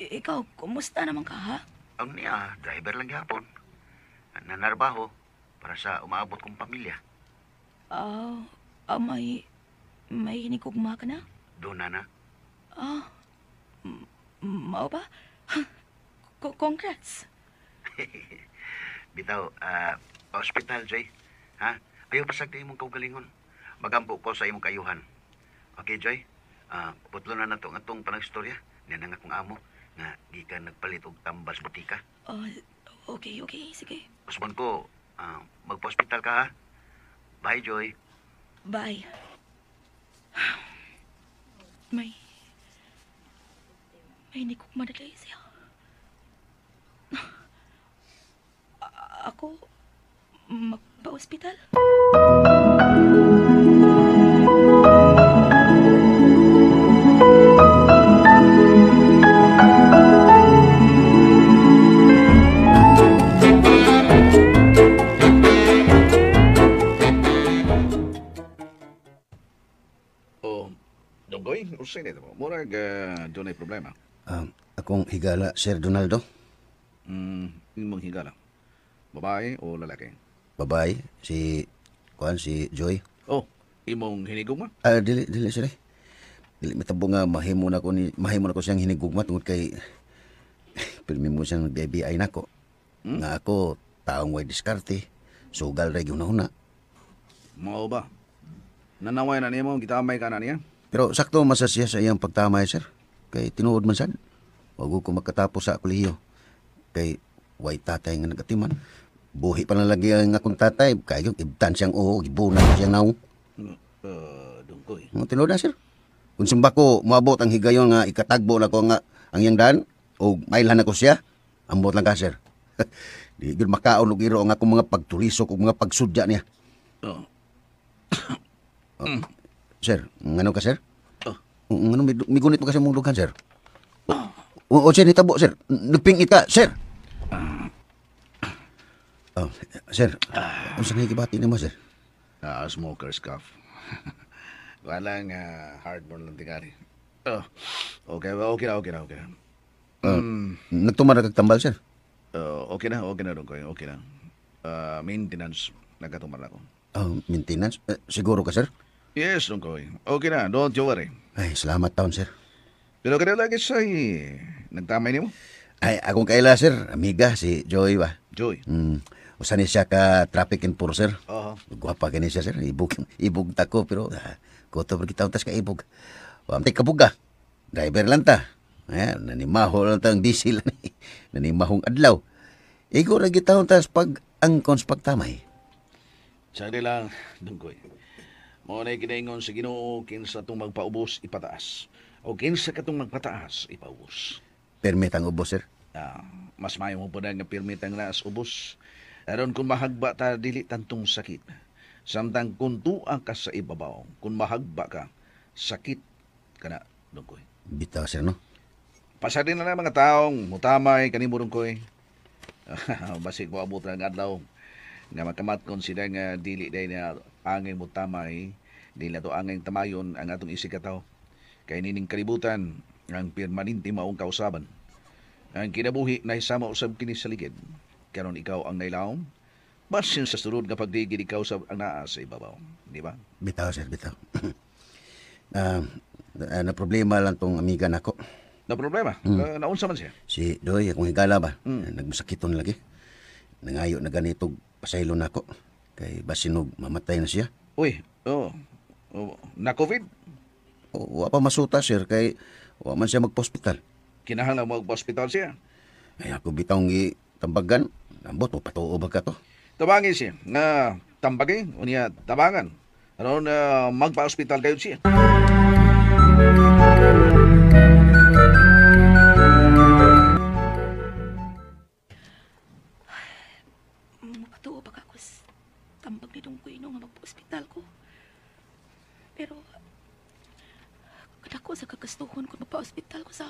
H: ikaw, kumusta naman ka, ha?
C: Ang niya, driver lang gihapon. Nanarbaho para sa umaabot kong pamilya.
H: May hinigugma ka na?
C: Doon na na.
H: Mao ba? Congrats.
C: Bitaw, pa-hospital, Joy. Ha? Ayaw pasagdi imong kaugalingon. Magampo ko sa imong kayuhan. Okay, Joy? Putlo na nato ang atong panagstorya. Niya na nga akong amo nga gikan nagpalit og tambal sa butika.
H: Okay, okay. Sige.
C: Usman ko, magpa-hospital ka ha. Bye, Joy.
H: Bye. May nikugma na dahil siya. Ako, magpa-hospital?
B: Oh, Donggoy, usay nito mo. Murag, doon ay problema.
C: Akong higala, Sir Donaldo.
B: Imong higala. Babae o lalaki?
C: Babae, si Joy.
B: Oh, imong hinigugma?
C: Dili sir. Dili mitabo nga mahimo na ko siyang hinigugma tungod kay pirmi mo siyang nag-BI nako. Nga ako taong way diskarte, sugal ra gyud na.
B: Mao ba? Nanaway na nimo, gitamay ka na niya.
C: Pero sakto masa siya sa iyang pagtamay, sir. Kay tinuod man sad. Wag ko makatapos sa kolehiyo. Kay way tatay nga nagatiman. Buhi pa na lagi ang akong tatay. Kay ibtan siyang uho, gibunan siyang naong.
B: Dungkoy.
C: Tinuod na, sir. Kung simba ko, moabot ang higayon nga ikatagbo na ko nga ang iyang daan, o mailhan ako siya, ambot lang ka, sir. Di gyud makaon og iro ang akong mga pagtulisok o mga pagsudya niya.
B: Oh.
C: Sir, ngano ka, sir?
B: Oh.
C: Ngano, migunit mo kasi mong dughan, sir? O, sir, nitabo, sir. Nagpingit ka, sir. Oh, sir, unsa na gibati nimo, sir?
B: Smoker's cough. Walang heartburn lang tingali. Oh, okay, okay na.
C: Nagtumar na kag tambal, sir?
B: Okay na, Dongkoy, okay na. Maintenance, nagkatumar na ako.
C: Maintenance? Siguro ka, sir?
B: Yes, Dongkoy. Okay na, don't you worry.
C: Ay, salamat taon, sir.
B: Pero kaya lagi sa'y nagtamay nimo?
C: Ay, akong kaila, sir. Amiga, si Joy ba?
B: Joy?
C: Usa ni siya ka traffic enforcer.
B: Oo.
C: Gwapa kini siya, sir. Ibog ta ko, pero kuto pa kita utas ka ibog. Wamtay kabuga. Driver lang ta. Ayan, nanimaho lang ta ang diesel. Nanimahong adlaw. Igo ra kita utas pag angkon sa pagtamay.
B: Sari lang, Dungkoy. Mao na kinaingon sa Ginoo kinsa tong magpaubos ipataas. O kinsa katong magpataas ipaubos.
C: Permit ang ubos, sir.
B: Mas maayo mo po na nga permit ang naas ubos. Aron kung mahagba ta dili tantong sakit. Samtang kung tuang ka sa ibabaw, kung mahagba ka, sakit ka na, Dungkoy.
C: Bitaw, sir, no?
B: Pasari na lang mga taong mutamay kanimo, Dungkoy. Basig mo abot ang adlaw nga makamat kon sila nga dili day na angay mutamay, dili na to angay tamayon ang atong isig katawo. Kay nining kalibutan ang permanente maong kausaban. Ang kinabuhi na isama usab kini sa ligid. Karon ikaw ang nailawom, basin sa sulod nga pagdigid ikaw sa ang naa sa ibabaw, di ba?
C: Bitaw, sir, bitaw. Na problema lang tong amiga nako.
B: Na problema? Naunsa man siya?
C: Si Doy, akong higala ba? Nagmasakiton lagi. Nangayo na ganito pasaylo nako. Kay basinog mamatay na siya.
B: Uy, oh, na COVID?
C: Oh, wa pa masuta, sir, kay wa man siya magpa-hospital.
B: Kinahanglan magpa-hospital siya.
C: Ay, ako bitawng gitambagan. Ambot, o patuo ba ka to?
B: Tabangin siya nga tambagi, o niya tabangan. Aron magpa-hospital kayo siya.
H: Mapatuo pa ka ako tambag ni Dungkoy no nga magpa-hospital ko. Pero kadako sa kagastuhon kung magpa-hospital ko sa...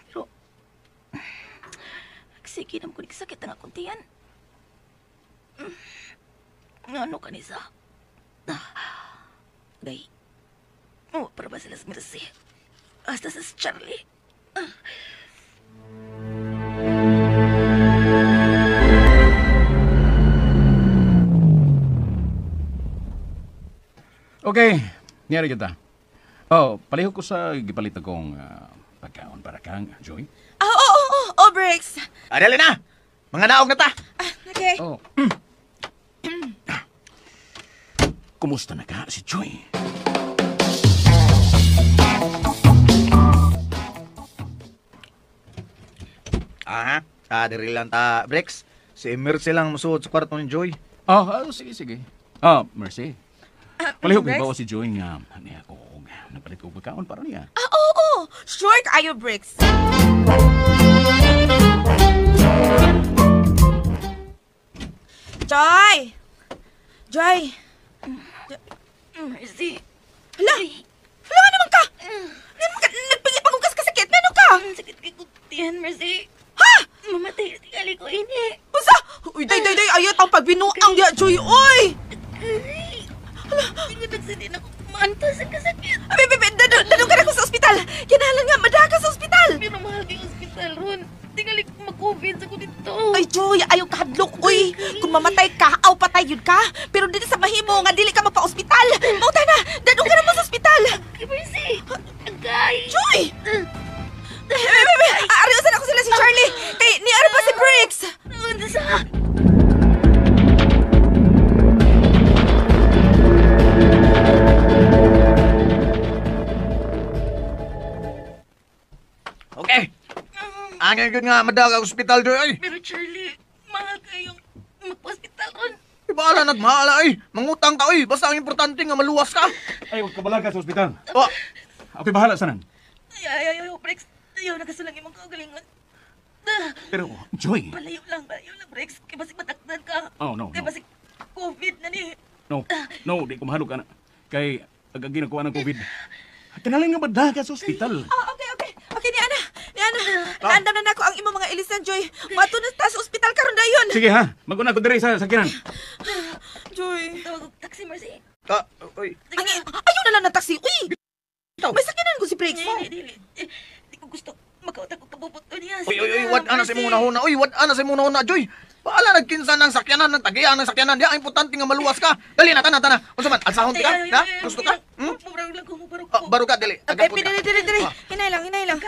H: Pero sige naman ko nagsakit ang akong tiyan. Ano ka nisa? Gay, oh, para ba sila sa Mercy? Hasta sa Charlie.
E: Okay, niyari kita. Oh, palihog ko sa gipalit akong pagkaon para kang Joy.
G: Oo, Briggs.
F: Dali na! Mga naog na ta!
G: Okay.
E: Oh. Kumusta na ka si Joy?
F: Aha. Ah, diri lang ta, Brex. Si Mercy lang musuod sa kwarto ni Joy.
E: Sige, sige. Mercy. Palihog
G: Briggs?
E: ba si Joy nga niya ko nagpalit ko pagkaon para niya.
G: Ah, oo. Sure kaayo, Briggs. Joy! Joy!
H: Mercy.
G: Hala! Hala nga naman ka! Nga naman ka! Nagpangipaghugas ka sakit! Meron ka!
H: Ang sakit kay kutiyan, Mercy.
G: Ha?
H: Mamatay, tingali ko ini.
G: Unsa? Uy, day, day, day! Ayot ang pagbinuang diya, Joy! Uy!
H: Hala. Hindi ko din ako maantos sa kasakit.
G: Abi, abi, dadong ka na ko sa ospital! Kinahalan nga, madaka ka sa ospital!
H: Pero mahal kay ospital ron. Tingali ko mag-COVID sa ko dito.
G: Ay, Joy, ayaw kahadlok, uy! Kung mamatay ka, aw patay yun ka! Pero dili sa mahimo nga dili ka magpa-ospital! Mauta na! Dadong ka na mo sa ospital!
H: Mercy! Agay!
G: Joy! Bebe, bebe! Aaryosan ako sila si Charlie! Kay, ni pa si Briggs!
H: Ano sa?
F: Okay. Angay gyud nga madaga ospital, Joy. Ay,
H: Pero Charlie, mahal kayong magpa-ospital ron.
F: bahala nagmahala ay. Mangutang ka oy. Basta ang importante nga maluwas ka.
E: Ay, huwag ka balaga sa ospital.
F: Oh,
E: Ako'y bahala sanan.
H: Ay, ay, ay, ay, Briggs. Ayaw, nakasulang imong kaugalingon.
E: Pero, Joy.
H: Palayo lang, Briggs. Kay basig matakdan ka.
E: Oh, no,
H: Kay
E: no.
H: basig COVID na ni.
E: No, no, di ko mahalog ana. Kay agagi nakuha ng COVID. Kinalang nga madaga sa ospital.
G: Ah, okay, okay. Okay, ni Ana. Ni Ana. Naandam na nako ang imong mga ilisan, Joy. Mato na ta sa ospital karon dayon.
E: Sige ha, maguna ko diri sa sakyanan.
G: Joy.
H: Tawag og taxi, Mercy.
F: ah, oy.
G: Ang, ayaw na lang ng taxi. Uy! May sakinan ko si Briggs.
H: Dili, dili. Eh, di ko gusto makautag og kabubuto niya.
F: Uy, uy, uy, wad ana sa imong una-una. Uy, wad ana sa imong una-una, Joy. Bahala nagkinsa ng sakyanan, ng tagiya ng sakyanan. Diya, ang importante nga maluwas ka. Dali na, tana, tana. Unsa man, alsahon ka? Ha? Gusto ka? Hmm?
H: Mubarog lang ko, mubarog
F: Ah,
H: ko.
F: baro ka, dali.
G: Okay,
F: Agapon ka.
G: dili, dili, dili. Hinay lang, hinay lang.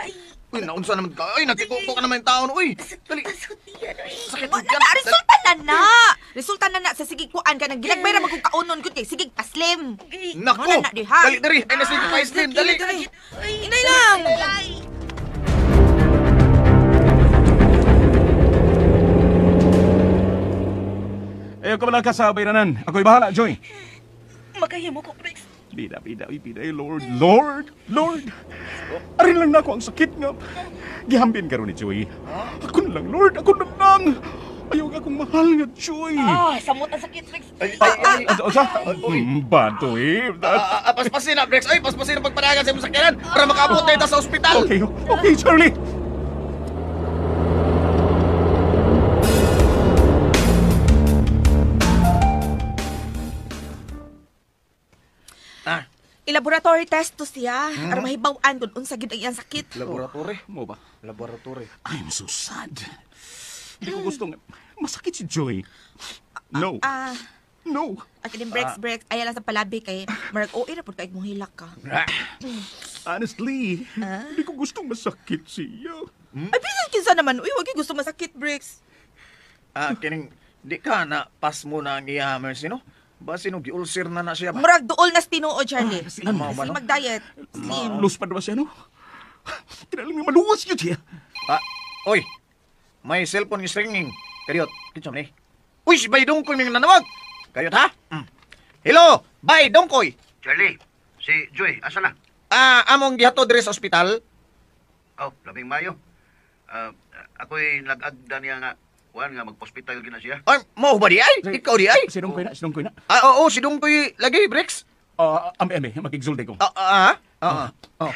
F: Uy, naunsa naman ka. Uy, nagkikuko ka naman yung taon. Uy, dali.
H: Pasutian, uy.
F: Sakit
G: Wala
F: yan.
G: na, resulta na na. Resulta na na sa sigig kuan ka nang ginagbay ra magkong kaunon gud kay sigig paslim.
H: Okay.
F: Nako.
G: Wala na, diha.
F: Dali, dali. Ay, nasige pa, Slim. Dali.
G: Dali. Hinay lang.
E: Ayaw ka balaga sa bayranan. Ako'y bahala, Joy.
H: Makahimo ko, Briggs.
E: Bida, bida, uy, bida, Lord, Lord, Lord. Arin lang na ako ang sakit nga. Gihambin karon ni Joy. Ako na lang, Lord, ako na lang. Ayaw akong mahal nga, Joy.
H: Ah, samot ang sakit, Briggs.
F: Ay, ay, ay.
E: Asa, asa? Bato eh.
F: Ah, ah, paspasin na, Brex. Ay, paspasin na pagpanagan sa imong sakyanan para makaabot tayo sa ospital.
E: Okay, okay, Charlie.
F: Ah,
G: I-laboratory test to siya. Aron mahibaw-an kung unsa gyud ang iyang sakit.
F: laboratory.
E: Mo ba?
F: Laboratory.
E: I'm so sad. Hindi ko gusto nga. Masakit si Joy. No.
G: Ah,
E: No.
G: okay din Briggs, Briggs. Ayaw lang sa palabi kay marag OA ra pud kay mong hilak ka.
E: Honestly, hindi ko gustong masakit siya.
G: Ay, bisan kinsa naman. Uy, wag gyud gusto masakit, Briggs.
F: Ah, kining di ka na pass mo na ang iya, Mercy, no? Basi no, gi-ulcer na na siya ba?
G: Murag duol na tinuod, Charlie.
E: Sila
F: Mao ba,
G: Sige
F: no?
G: mag-diet. Slim.
E: Lus pa ba siya, no? Kinalang nga maluwas yun siya.
F: Ah, oy. May cellphone is ringing. Kayot, kinsa man eh? Uy, si Bay Dongkoy may nanawag. Kayot ha? Mm. Hello, Bay Dongkoy.
C: Charlie, si Joy, asa na?
F: Ah, among gihato diri sa ospital.
C: Oh, labing mayo. Ako'y nag-agda niya nga, kuan nga magpa-hospital gina siya.
F: Ay, mao ba di ay? Ikaw di ay?
E: Si Dongkoy na, si Dongkoy na.
F: Ah, oo, si Dongkoy lagi, Briggs.
E: Ah, ambi, ambi, makigsulti ko.
F: Ah, ah, ah. Ah, oh.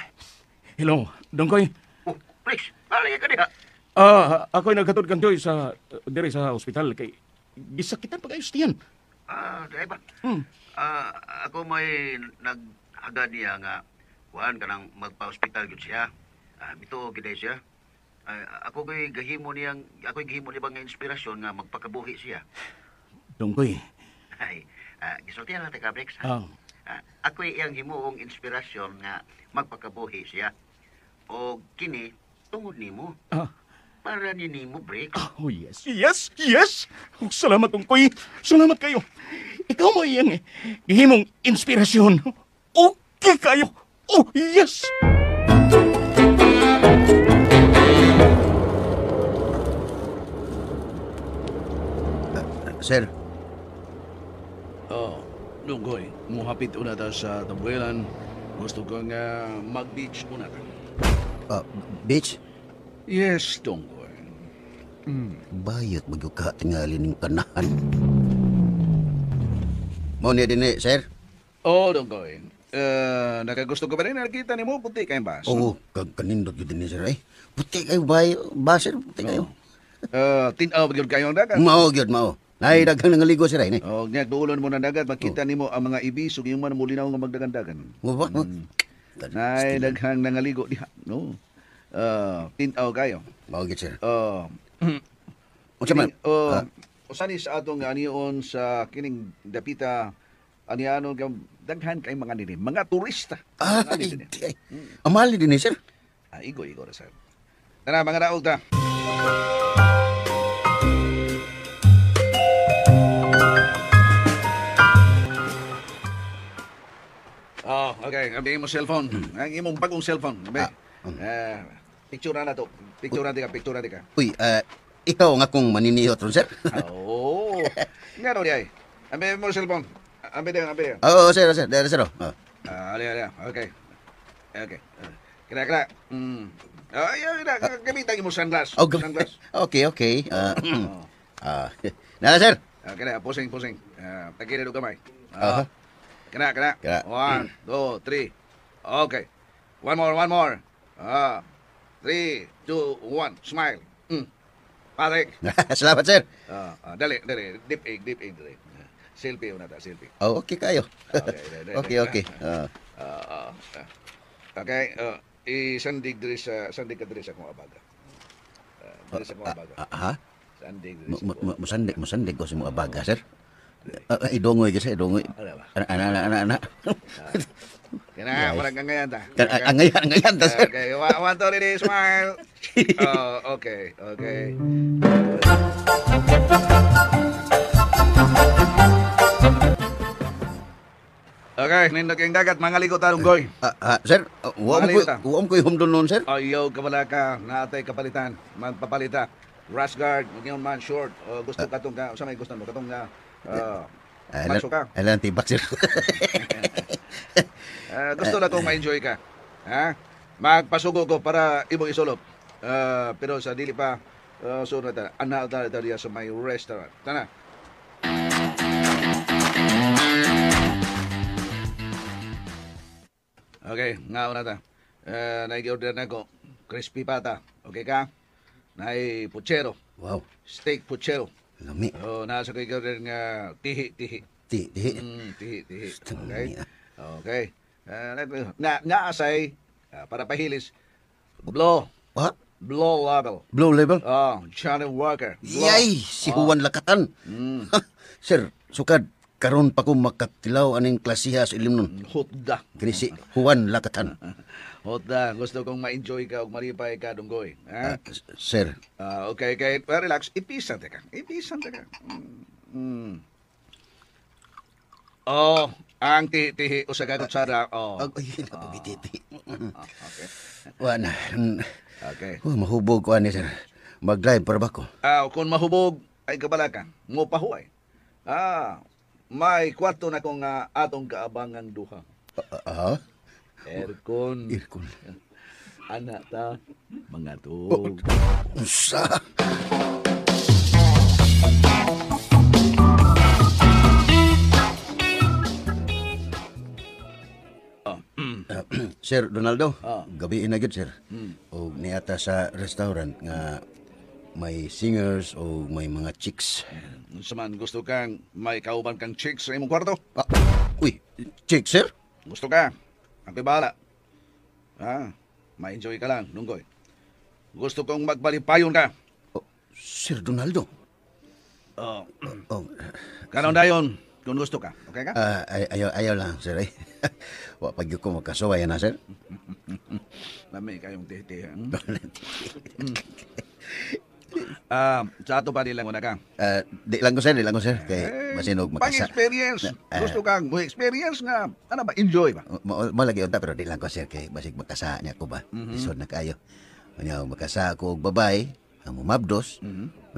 E: Hello, Dongkoy.
C: Oh, please, malagi ka diha.
E: Ah, ako'y naghatod kang Joy sa diri sa ospital kay gisakitan pag-ayos tiyan.
C: Ah, di ba?
E: Hmm.
C: Ah, ako may naghagad niya nga kuan kanang magpa-hospital gyud siya. Ah, mituo gyud siya. Ah, ako ko'y gahimo niyang ako'y gahimo niya bang nga inspirasyon nga magpakabuhi siya.
E: Dongkoy.
C: Ay, gisultihan lang ka, Briggs.
E: Ah,
C: Ah, ako'y iyang himuong inspirasyon nga magpakabuhi siya. O kini tungod nimo.
E: ah.
C: Para ni nimo, Briggs.
E: Oh, yes. Yes, yes. Oh, salamat, Dongkoy. Salamat kayo. Ikaw mo iyang gihimong inspirasyon. Okay kayo. Oh, yes.
C: Sir.
B: Oh, Dunggoy, muhapit una ta sa Tabuelan. Gusto ko nga mag-beach una ta.
C: Beach?
B: Yes, Dunggoy.
C: Bayot magyuka tingali ning kanahan. Mao niya din eh, sir?
B: Oh, Dunggoy. Nakagusto ko ba rin nakita ni mo puti kayong bas?
C: Oo, kanindot yun din sir. Eh, puti kayo ba, sir? Puti kayo.
B: Tinaw gyud kayo ang dagat.
C: Mao gyud, mao. Nay daghang nangaligo sir ay.
B: Oh, nya duolon mo ng dagat, makita nimo ang mga ibis ug yung man mulinaw nga magdagandagan.
C: Mo ba?
B: Nay daghang nangaligo diha, no. Tinaw kayo.
C: Mao gyud sir.
B: Oh.
C: Unsa man?
B: Oh, usa ni sa atong anion sa kining dapita anianon kay daghan kay mga nini, mga turista.
C: Ay, ay. Amali din sir.
B: Ah, igo ra sir. Tara mga daog ta. Oh, okay. Abi mo cellphone. Ang imong bagong cellphone. Abi. Picture na to. Picture na tika,
C: Uy, ikaw ang akong maninihot ron, sir.
B: Oo. Nga ro di ay. Abi mo cellphone. Abi din, abi.
C: Oo, sir, sir. Dere, sir. Oh.
B: Ah, ali, ali. Okay. Okay. Kira, kira. Ay, ay, gamitan mo sunglass.
C: Oh,
B: Sunglass.
C: Okay, okay. Na, sir.
B: Okay na, posing, posing. Tagilid og gamay.
C: Aha.
B: Kena, kena.
C: Kena.
B: 1, 2, 3. Okay. One more, one more. 3, 2, 1. Smile. Patrick.
C: Salamat, sir.
B: Dali, dali. Deep egg, deep egg. Dali. Selfie una ta, selfie.
C: Oh, okay kayo.
B: Okay, dali,
C: Okay, okay.
B: Okay, isandig diri sa sandig ka diri sa akong abaga. Diri sa akong abaga.
C: Ha?
B: Sandig diri sa akong
C: Musandig, musandig ko sa imong abaga, sir. Idongoy kasi, idongoy.
B: Ano ba?
C: Ana, ana, ana, ana.
B: Kina, walang gangayan ta.
C: Angayan, angayan ta, sir.
B: Okay, 1, 2, 3, smile. Oh, okay, okay. Okay, nindot kayong dagat, mga ligo ta, Dunggoy.
C: Sir,
B: Mga
C: wa mo ko'y humdon noon, sir?
B: Ayaw ka wala ka, naatay kapalitan, magpapalita. Rash guard, ngayon man, short. Gusto katong ka, sa may gusto mo, katong nga, macho ka.
C: Alam, tibak, sir.
B: Gusto na kong ma-enjoy ka. Ha? Magpasugo ko para imong isulop. Pero sa dili pa, so na ta, ana ta ta diya sa may restaurant. Tana. Okay, nga una ta. Nai-order na ko crispy pata. Okay ka? Nai puchero.
C: Wow.
B: Steak puchero.
C: Lami.
B: Oh, nasa ko order nga tihi, tihi.
C: Tihi.
B: Tihi, tihi. Okay. Okay. Na naasay para pahilis. Blow.
C: What?
B: Blow label.
C: Blue label?
B: Oh, Johnny Walker. Blow.
C: Yay! Si Juan Lakatan. Sir, sukad, karon pa ko makatilaw aning klasiha sa ilim nun.
B: Hutda.
C: Kini si Juan Lakatan.
B: Hutda. Gusto kong ma-enjoy ka ug malipay ka, Dunggoy. Ha?
C: Sir.
B: Okay, okay. Well, relax. Ipisan ka. Ipisan ka. Oh, ang tihi usa ka kutsara. Oh.
C: Ay, napagititi.
B: Okay.
C: Wan.
B: Okay.
C: Oh, mahubog ko ani, sir. Mag-drive para ba ko?
B: Kung mahubog ay kabala ka, mo pahuway. May kwarto na kong atong kaabangang duha. Aircon.
C: Aircon.
B: Anak ta, mga tug.
C: Unsa? Sir Donaldo, gabi na gyud, sir. Og niata sa restaurant nga may singers o may mga chicks.
B: Unsa man gusto kang may kauban kang chicks sa imong kwarto?
C: Uy, chicks, sir?
B: Gusto ka? Ako'y bahala. Ma-enjoy ka lang, Nunggoy. Gusto kong magbalipayon ka.
C: Oh, Sir Donaldo.
B: Oh.
C: Oh.
B: Kanon dayon, kung gusto ka. Okay ka?
C: Ayaw lang, sir. Eh. Wa pag ko makasuway na, sir.
B: Lami kayong titi. Sa ato pa di lang una ka.
C: Di lang ko, sir. Di lang ko, sir. Kay masinog makasa.
B: Pang-experience. Gusto kang mo experience nga. Ano ba? Enjoy ba?
C: Malagi unta, pero di lang ko, sir. Kay basig makasa niya ko ba. Lisod na kayo. Unya, makasa ako og babay, ang mumabdos.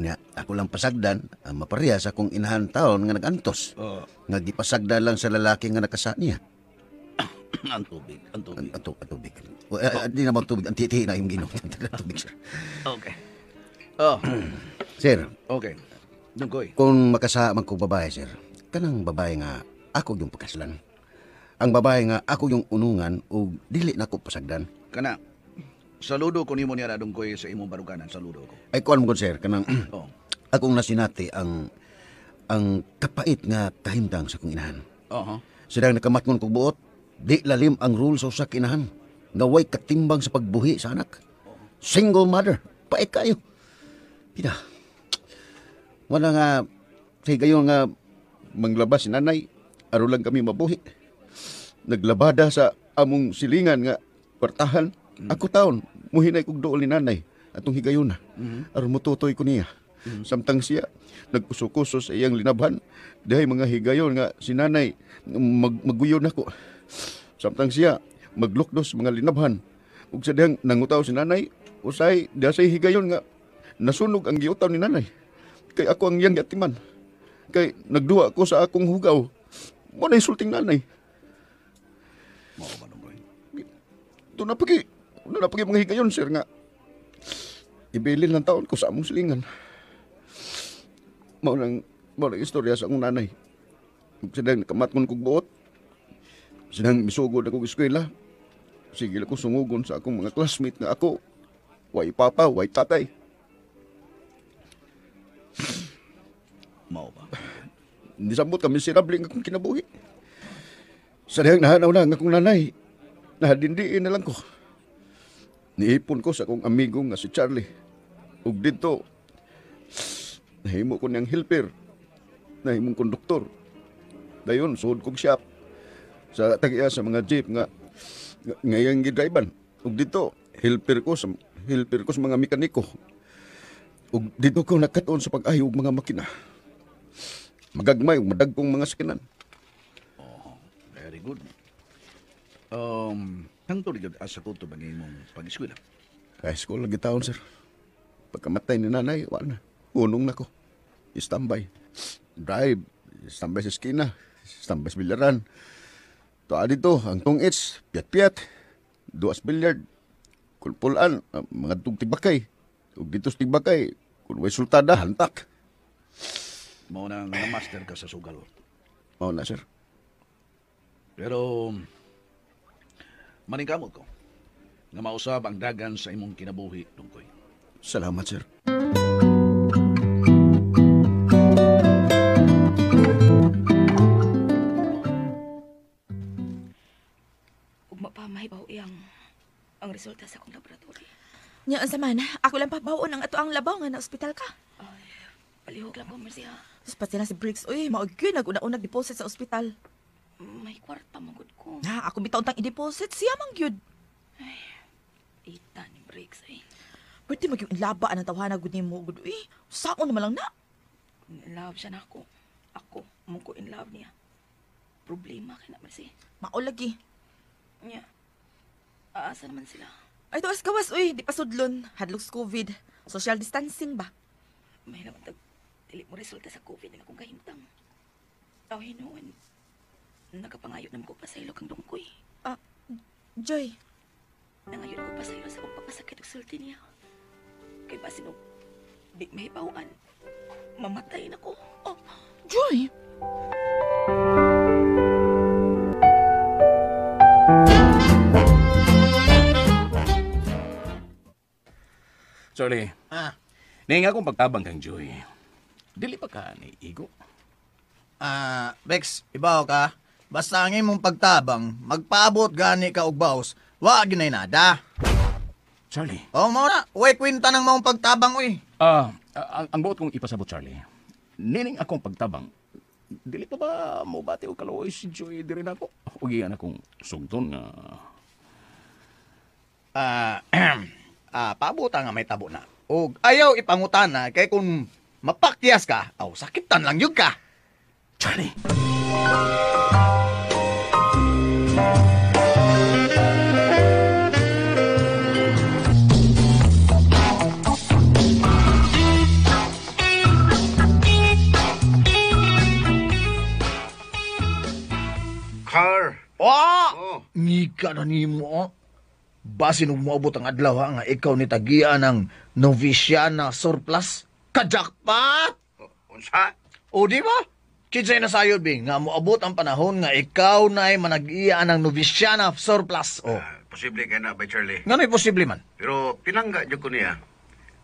C: Unya, ako lang pasagdan, mapareha sa akong inahan taon nga nagantos.
E: Oh.
C: Nga gipasagdan lang sa lalaki nga nakasa niya.
E: Ang tubig, ang tubig.
C: Ang tubig. Di naman tubig, ang titi na yung ginom. Tubig, sir.
E: Okay. Oh,
C: Sir,
E: okay. Dungkoy.
C: Kung makasa man kong babae, sir, kanang babae nga ako yung pagkaslan. Ang babae nga ako yung unungan o dili na ko pasagdan.
E: Kana, saludo ko nimo niya Dungkoy sa imong baruganan. Saludo ko.
C: Ay, kuan mo sir, kanang
E: Oh.
C: akong nasinati ang kapait nga kahimtang sa kong inahan.
E: Oho.
C: Sidang nakamatngon kog buot, di lalim ang rule sa usa ka inahan. Nga way katimbang sa pagbuhi sa anak. Single mother, pait kayo. Pina, wala nga, sa higayon nga manglabas si nanay, aron lang kami mabuhi. Naglabada sa among silingan nga kwartahan. Ako taon, muhinay kog dool ni nanay atong higayon na. Aron motutoy ko niya. Samtang siya, nagkuso-kuso sa iyang linabhan. Dihay mga higayon nga si nanay, maguyon ako. Samtang siya, maglukdos mga linabhan. Ug sa dihang nangutaw si nanay, usay, diha say higayon nga nasunog ang giutaw ni nanay. Kay ako ang iyang giatiman. Kay nagduwa ko sa akong hugaw. Mo na insulting nanay.
E: Mao ba Dungkoy?
C: Doon na pagi mga higayon, sir, nga ibilin lang taon ko sa among silingan. Mao nang istorya sa akong nanay. Sidang nakamatngon kog buot. Sidang misugod akong eskwela. Sige lang ko sungugon sa akong mga classmate nga ako. Way papa, way tatay.
E: Mao ba?
C: Hindi sabot kami miserable nga akong kinabuhi. Sa dihang nahanaw na ang akong nanay, nahadindiin na lang ko. Niipon ko sa akong amigo nga si Charlie. Ug dito, nahimo ko niyang helper. Nahimong konduktor. Dayon, suod kong shop. Sa tagiya sa mga jeep nga ngayang gidriban. Ug dito, helper ko sa mga mekaniko. Ug dito ko nakatuon sa pag-ayo og mga makina. Magagmay ug madagkong mga sakinan.
E: Oh, very good. Hangtod gyud asa ko to bang imong pag-eskwela?
C: High school lagi taon, sir. Pagkamatay ni nanay, wala na. Hunong na ko. Standby. Drive. Standby sa eskina. Standby sa bilyaran. Tuwa dito, ang tungits, piyat-piyat. Duas bilyard. Kulpulan, mga tugtigbakay. Ug dito sa tigbakay, kung way sultada, hantak.
E: Mao na nga master ka sa sugal.
C: Mao na, sir.
E: Pero maningkamot ko nga mausab ang dagan sa imong kinabuhi, Dungkoy.
C: Salamat, sir.
H: Ug mapamay ba iyang ang resulta sa akong laboratory.
G: Nya unsa man, ako lang pabaon ang ato ang labaw nga na ospital ka.
H: Ay, palihog lang ko, Mercy, ha.
G: Sus pati na si Briggs, uy, mao gyud nag-una-unag deposit sa ospital.
H: May kwarta man gud ko.
G: Na, ako bitaw tang i-deposit siya man gyud.
H: Ay, ita ni Briggs ay.
G: Pwede magyud inlaba ang tawhana gud nimo gud uy. Saon naman lang na.
H: In love siya na ako. Ako, mo ko in love niya. Problema kay na, Mercy.
G: Mao lagi.
H: Nya. Aasa naman sila.
G: Ay, tuwas gawas, uy. Di pa sudlon. Hadlok sa COVID. Social distancing ba?
H: May naman tag... Dili mo resulta sa COVID nga akong kahimtang. Aw, hinuon. Nakapangayo naman ko pa sa ilo kang Dungkoy.
G: Ah, Joy.
H: Nangayon ko pa sa ilo sa akong pagkasakit og sulti niya. Kay basin og di mahibaw-an, mamatay na ko.
G: Oh, Joy!
E: Charlie.
F: Ah.
E: Nahinga akong pagtabang kang Joy. Dili pa ka ni Igo?
F: Bex, ibaw ka. Basta ang imong pagtabang, magpaabot gani ka og baos, wa ginay nada.
E: Charlie.
F: Oh, mao na. Uy, kwenta ng maong pagtabang, uy.
E: Ang buot kong ipasabot, Charlie. Nining akong pagtabang, dili pa ba mobati og kaluoy si Joy diri nako? Ug iyan akong sugton nga.
F: Paabot nga may tabo na. Og ayaw ipangutana kay kung mapakyas ka, aw sakitan lang yun ka.
E: Charlie.
F: Ah!
C: Oh.
F: Ngika na nimo. Oh. Basin ug moabot ang adlaw ha, nga ikaw ni tagian ng Noviciana surplus. Kajakpat!
C: Unsa?
F: O di ba? Kinsay na sayod bing nga moabot ang panahon nga ikaw na ay manag-iya ng Noviciana surplus. O.
C: Posible kay na ba, Charlie?
F: Ngano'y posible man?
C: Pero pinangga jud ko niya.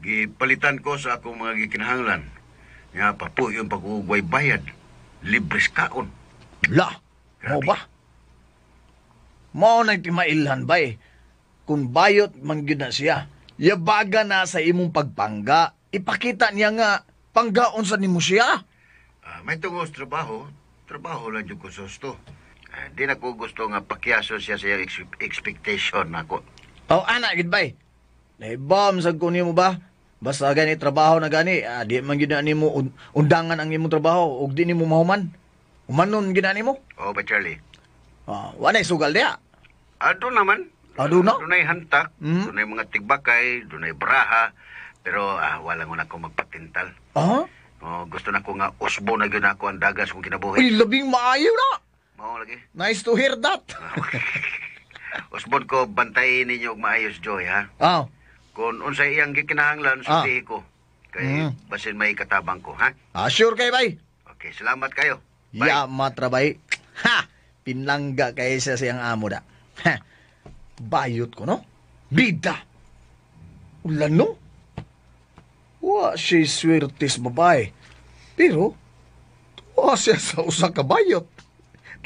C: Gipalitan ko sa akong mga gikinahanglan. Nga papuyon pag-ugway bayad. Libre kaon.
F: La, mo ba? Mao na'y timailhan ba eh. Kung bayot man gyud na siya, yabaga na sa imong pagpangga. Ipakita niya nga panggaon sa nimo siya.
C: May tungos trabaho, trabaho lang jud ko susto. Di na ko gusto nga pakyaso siya sa iyang expectation nako.
F: Oh, ana gid bay. Naibam sad ko nimo ba? Basta gani trabaho na gani, di man gyud na nimo undangan ang imong trabaho ug di nimo mahuman. Humanon gyud na nimo.
C: Oh, ba Charlie?
F: Wa nay sugal diha.
C: Ado naman.
F: Ado na?
C: Dunay hantak, dunay mga tigbakay, dunay braha, pero wala ngon ako magpatintal.
F: Ah?
C: Oh, gusto na ko nga usbo na gyud ako ang dagas kung kinabuhi.
F: Uy, labing maayo na.
C: Mao lagi.
F: Nice to hear that.
C: Usbon ko bantayin ninyo og maayos, Joy, ha?
F: Ah.
C: Kung unsay iyang gikinahanglan, sultihi ko. Kay basin may katabang ko, ha?
F: Sure kay bay.
C: Okay, salamat kayo. Bye.
F: Ya matrabay. Ha! Pinlangga kay siya siyang amo da. Ha! Bayot ko, no? Bida! Ulan, no? Wa siya swerte sa babae. Pero, tuwa siya sa usa ka bayot.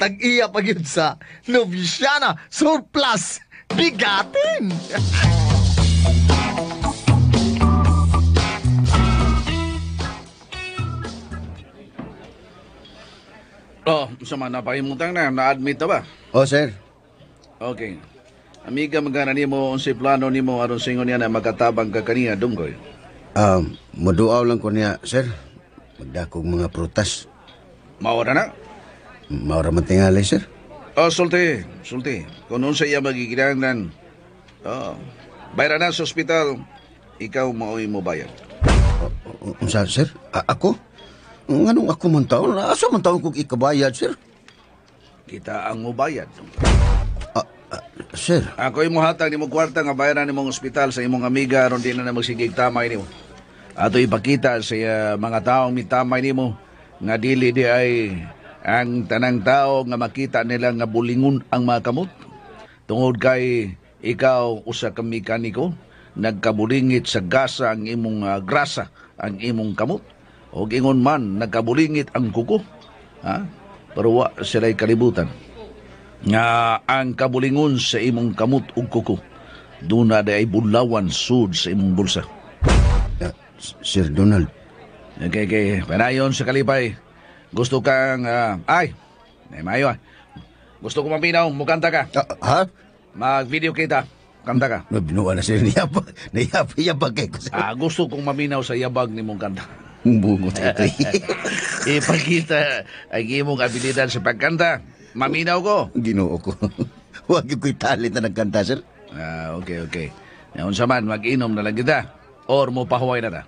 F: Tag-iya pa gyud sa Noviciana surplus. Bigatin!
B: Oh, sa mga napahimutang na, na-admit na ba?
C: Oh, sir.
B: Okay. Amiga, magana nimo unsay plano nimo aron singon niya na makatabang ka kaniya, Dunggoy.
C: Muduaw lang ko niya, sir. Magdakog mga prutas.
B: Maura na?
C: Maura man tingali, sir.
B: Oh, sulti, sulti. Kung unsa iya magikinahanglan, oh, bayra na sa ospital, ikaw mao'y mo bayad.
C: Unsa, sir? Ako? Nganong ako man taon? Asa man taon kong ikabayad, sir?
B: Kita ang mubayad.
C: Sir?
B: Ako imo hatag nimo kwarta nga bayaran nimong ospital sa imong amiga aron di na magsigig tamay nimo. Ato ipakita sa mga taong mitamay nimo nga dili di ay ang tanang tao nga makita nila nga bulingon ang mga kamot. Tungod kay ikaw usa ka mekaniko, nagkabulingit sa gasa ang imong grasa ang imong kamot. Og ingon man nagkabulingit ang kuko. Ha? Pero wa sila'y kalibutan nga ang kabulingon sa imong kamot ug kuko duna di ay bulawan sud sa imong bulsa.
C: Sir Donald.
B: Okay. Panayon sa kalipay. Gusto kang ay, mayo ah. Gusto ko maminaw, mukanta ka.
C: Ha?
B: Mag-video kita. Kanta ka.
C: Binuha na sir, niyabag kay ko sir.
B: Gusto kong maminaw sa yabag ni mong kanta.
C: Bungot ito.
B: Ipakita ang imong abilidad sa pagkanta. Maminaw ko.
C: Ginoo ko. Huwag ko'y talent na nagkanta, sir.
B: Okay. Unsa man, mag-inom na lang kita. Or mo pahuway na ta.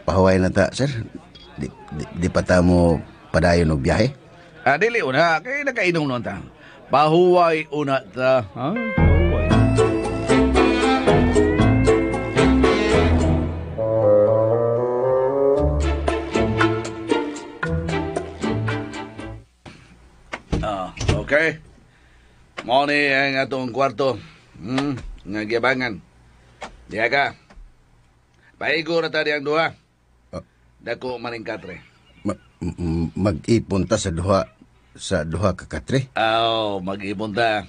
C: Pahuway na ta, sir. Di pa ta mo padayon og biyahe?
B: Dili una. Kaya nakainom naman ta. Pahuway una ta. Ha? Pahuway. Okay. Mao ni ang atong kwarto. Nga giabangan. Diha ka. Paigo na ta diyang duha. Dako maning katre.
C: Mag-ipon ta sa duha ka katre?
B: Aw, mag-ipon ta.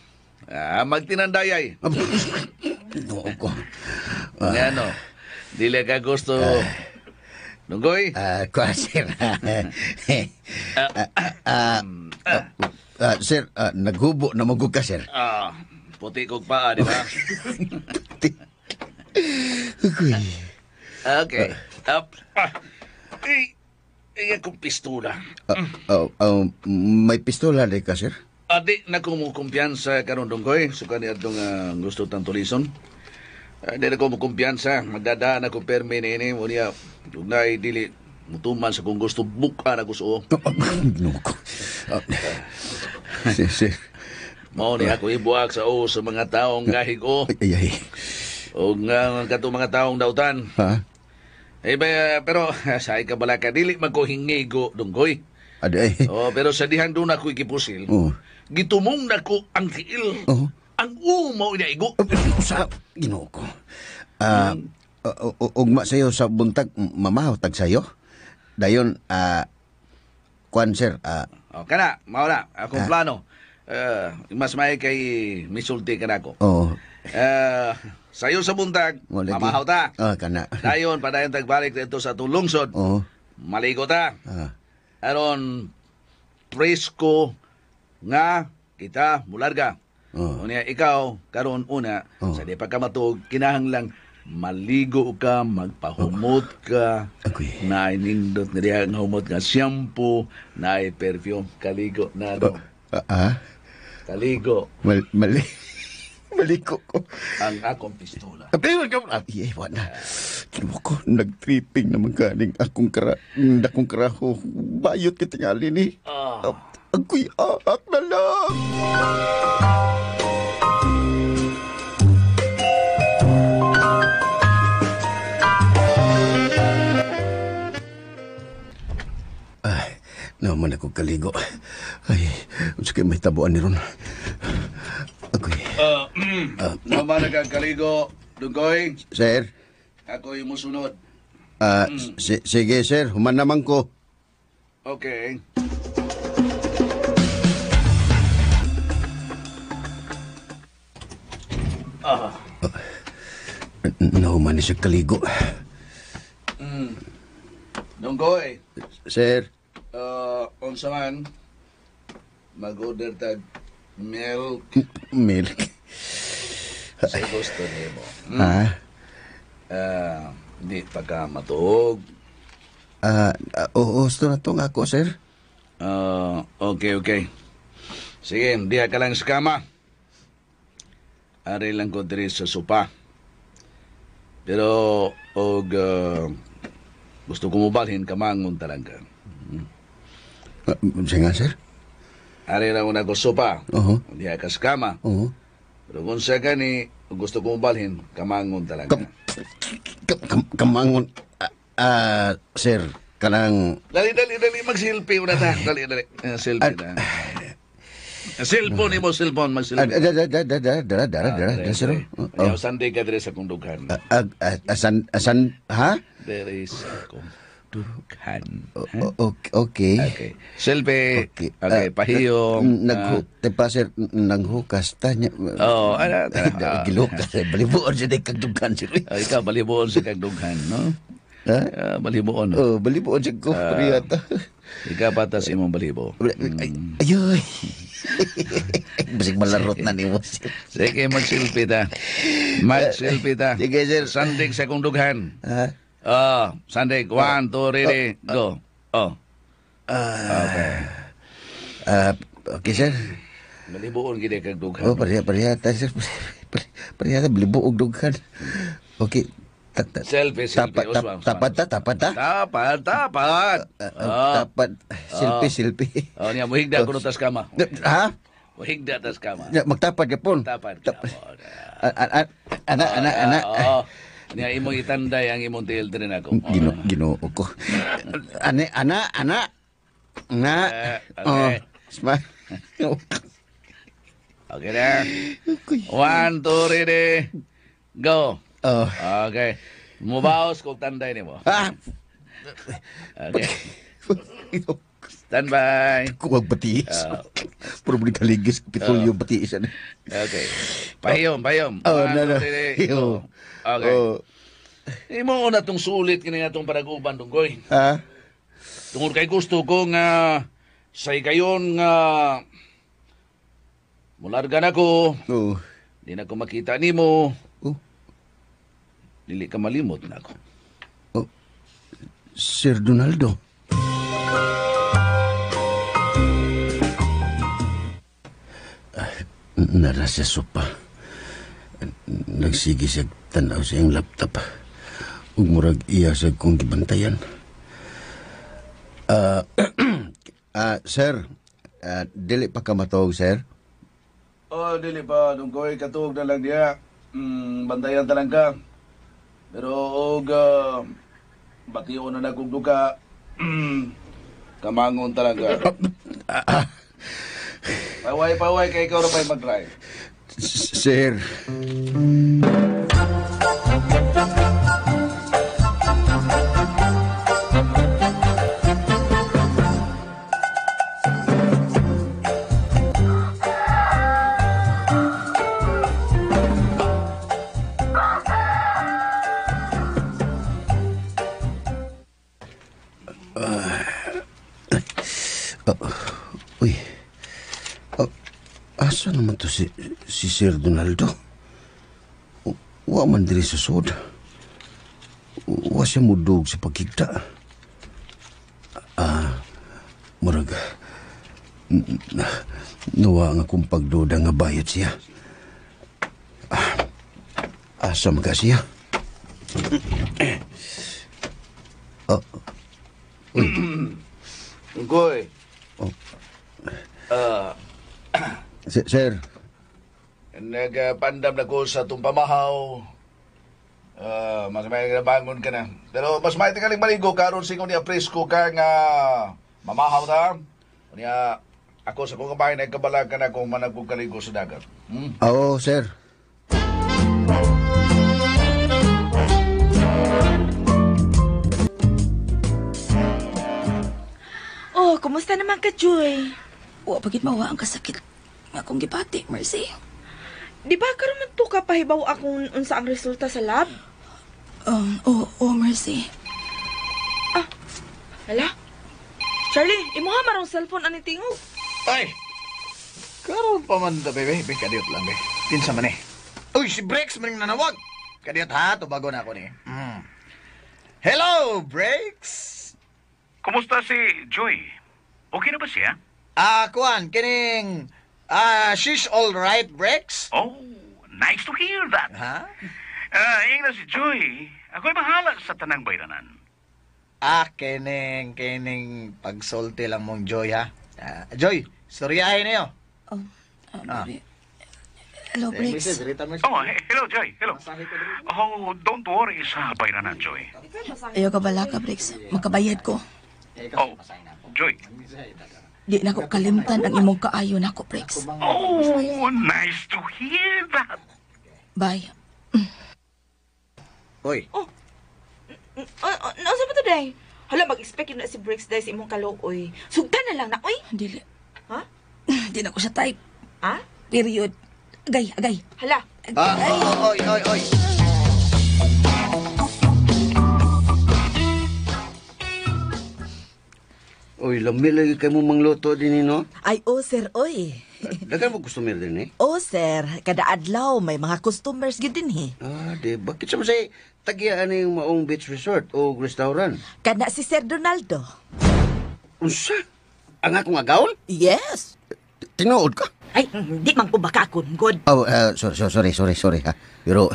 B: Magtinandayay.
C: Noo ko.
B: Ngano? Dili ka gusto. Nunggoy?
C: Kuha, sir. Sir, naghubo na magug ka, sir.
B: Puti kog paa, di ba? Okay. Up. Ay, akong pistola.
C: May pistola di ka, sir?
B: Di na ko mo kumpiyansa karon Dunggoy. Suka ni atong gusto tang tulison. Di na ko mo kumpiyansa. Magdadaan ako permi ni ini. Munya, dunay dili mutuman sa kung gusto buka na gusto.
C: No ko. Sir,
B: Mao ni ako ibuak sa o sa mga taong gahigo.
C: Ay, ay.
B: O nga katong mga taong dautan.
C: Ha?
B: Eh, ba, pero sa ka bala ka, dili man ko hingigo, Dunggoy.
C: Adi ay.
B: Oh, pero sa dihang doon ako ikipusil,
C: Oh.
B: gitumong na ko ang tiil.
C: Oh.
B: Ang umaw na igo.
C: Sa Ginoo ko. Ugma sayo sa buntag, mamahaw tag sayo. Dayon, kuan sir,
B: Oh, kana, mao na, akong plano. Mas may kay misulti ka na ako.
C: oh,
B: Sayo sa buntag,
C: mo lagi.
B: mamahaw ta.
C: Ah, kana.
B: Dayon, padayon tagbalik dito sa atong lungsod.
C: Oh.
B: Maligo ta.
C: Ah.
B: Aron presko nga kita mularga.
C: Oh.
B: Unya ikaw karon una
C: Oh.
B: sa di pa ka matug kinahanglang maligo ka, magpahumot ka.
C: Agoy.
B: Naay nindot nga diha nga humot nga shampoo, naay perfume, kaligo na do. Kaligo
C: Mali. Maliko ko.
B: ang akong pistola.
C: Pero ka ay, wala. Kinuha ko, nag-tripping naman galing akong dakong karaho. Bayot ka tingali ni.
B: Ah.
C: Agoy, ahak na lang. Ay, naman ako kaligo. Ay, unsa kay may tabuan ni ron. Agoy.
B: Naman nagkakaligo, Dunggoy.
C: Sir,
B: Ako'y musunod.
C: Sige sir, human naman ko.
B: Okay.
C: Nahuman ni siya kaligo.
B: Dunggoy.
C: Sir,
B: Unsa man mag-order tag milk
C: milk.
B: sa gusto nimo.
C: Ha?
B: Di pa ka matuog.
C: Oo, gusto na to nga ako, sir.
B: Okay. Sige, diha ka lang sa kama. Ari lang ko diri sa sopa. Pero og gusto ko mobalhin kamangon ta lang ka.
C: Sige nga, sir.
B: Ari lang una ko sopa.
C: Oo.
B: Diha ka sa kama.
C: Oo.
B: Pero kung sa gani gusto ko mobalhin, kamangon talaga.
C: Kamangon. Sir, kanang...
B: Dali, dali, dali. Mag-selfie una ta. Dali, dali. Selfie na. Cellphone mo, cellphone. Mag-selfie.
C: Dara, dara, dara, dara, dara, dara, sir.
B: Ayaw, sanday ka dire sa kong dughan.
C: Asan, asan, ha?
B: Dire sa kong dughan.
C: Okay.
B: Okay. Selfie.
C: Okay.
B: Okay, pahiyong.
C: Naghu, sir, nanghukas ta niya.
B: Oo, ano,
C: Gilukas, balibuon siya dahil kagdughan, sir.
B: Ikaw, balibuon sa kagdughan, no?
C: Ha?
B: Balibuon.
C: Oh, balibuon siya ko, pariyata.
B: Ikaw patas imong balibo.
C: Ayoy. Basig malarot na ni mo.
B: Sige, mag-selfie ta. Mag-selfie ta.
C: Sige, sir.
B: Sandig sa kong dughan.
C: Ha?
B: Oh, sandig. 1, 2, ready, go. Oh. Okay.
C: Okay, sir.
B: Balibuon gid kag dughan.
C: Oh, pariyata, sir. Pariyata, balibuog dughan. Okay.
B: Selfie, selfie.
C: Tapat ta, tapat ta.
B: Tapat, tapat.
C: Tapat. Selfie, selfie.
B: Oh, niya, muhigda ko tas kama.
C: Ha?
B: Muhigda tas kama.
C: Magtapat ka pon.
B: Tapat ka.
C: Ana, ana, ana.
B: Oo. Niya, imong itanday ang imong tiil din ako.
C: Ginoo ko. Ane, ana, ana. Na.
B: Okay.
C: Smile.
B: Okay na. 1, 2, ready. Go.
C: Oh.
B: Okay. Mubaos kung tanday nimo.
C: Ah!
B: Okay. Stand by.
C: Kuwag batiis. Puro mo kaligis. Pitulyo batiis.
B: Okay. Pahiyom, pahiyom.
C: Oh, no, no.
B: Go. Okay.
C: Oh.
B: Imo una tong sulit kini atong panaguban, Dunggoy.
C: Ha?
B: Tungod kay gusto ko nga sa higayon nga mularga na ko.
C: Oh.
B: Di na ko makita nimo.
C: Oh.
B: Dili ka malimot na ako.
C: Oh. Sir Donaldo. Nara sa sopa. Nagsige siya tanaw sa iyang laptop. Ug murag iya sa kong gibantayan. Sir, dili pa ka matawag, sir?
B: Oh, dili pa, Dungkoy, katuog na lang diya. Bantayan ta lang ka. Pero og bation na na kong duka. Kamangon talaga. Paway, paway, kay ikaw na pa'y mag-drive.
C: Sir. Uy. Asa naman to si Sir Donaldo? Wa man diri sa sod. Wa siya mudug sa pagkigta. Murag nuwa nga kung pagduda nga bayot siya. Asa man ka siya? Uy.
B: Unggoy.
C: Oh. Sir.
B: Nagpandam na ko sa itong pamahaw. Mas may bangon ka na. Pero mas may tingaling maligo karon singo niya presko ka nga mamahaw ta. Niya ako sa kong kabahay nagkabala ka na kung managpong kaligo sa dagat.
C: Oo, sir.
G: Oh, kumusta naman ka, Joy?
H: Wa pagit mawa ang kasakit nga akong gibati, Mercy.
G: Di ba karon man to ka pahibaw akong unsa ang resulta sa lab?
H: Oo, Mercy.
G: Ah, hala? Charlie, imuha marong cellphone ani tingog.
F: Ay! Karon pa man ta, bebe. Be, kadiyot lang, be. Kinsa man eh. Uy, si Brex man yung nanawag. Kadiyot ha, tubago na ako ni. Hello, Brex!
I: Kumusta si Joy? Okay na ba siya?
F: Kuan, kining... She's all right, Brex?
I: Oh, nice to hear that.
F: Ha?
I: Ingna si Joy. Ako'y bahala sa tanang bayranan.
F: Kining pagsulti lang mong Joy, ha? Joy, storyahin niyo.
H: Oh, hello, Brex.
I: Oh, hello, Joy. Hello. Oh, don't worry sa bayranan, Joy.
H: Ayaw ka bala ka, Brex. Makabayad ko.
I: Oh, Joy.
H: Di na ko kalimtan ang imong kaayo nako, Brex.
I: Oh, nice to hear that.
H: Bye.
F: Oy.
G: Oh. Nasa ba today? Hala, mag-expect yun na si Brex dahil sa imong kalooy. Sugtan na lang na, oy.
H: Dili.
G: Ha?
H: Di na ko siya type.
G: Ha?
H: Period. Agay, agay.
G: Hala.
H: Agay.
F: Oy, oy, oy.
C: Oy, lami lagi kayo mo mangluto din, no?
J: Ay, oh, sir, oy.
C: Dagan mo customer din, eh?
J: Oh, sir, kada adlaw may mga customers gyud din, eh.
C: Ah, di. Bakit sa masay tagyaan yung maong beach resort o restaurant?
J: Kana si Sir Donaldo.
C: Unsa? Ang akong agawon?
J: Yes.
C: Tinuod ka?
J: Ay, di man ko baka kun, god.
C: Oh, sorry, ha. Pero,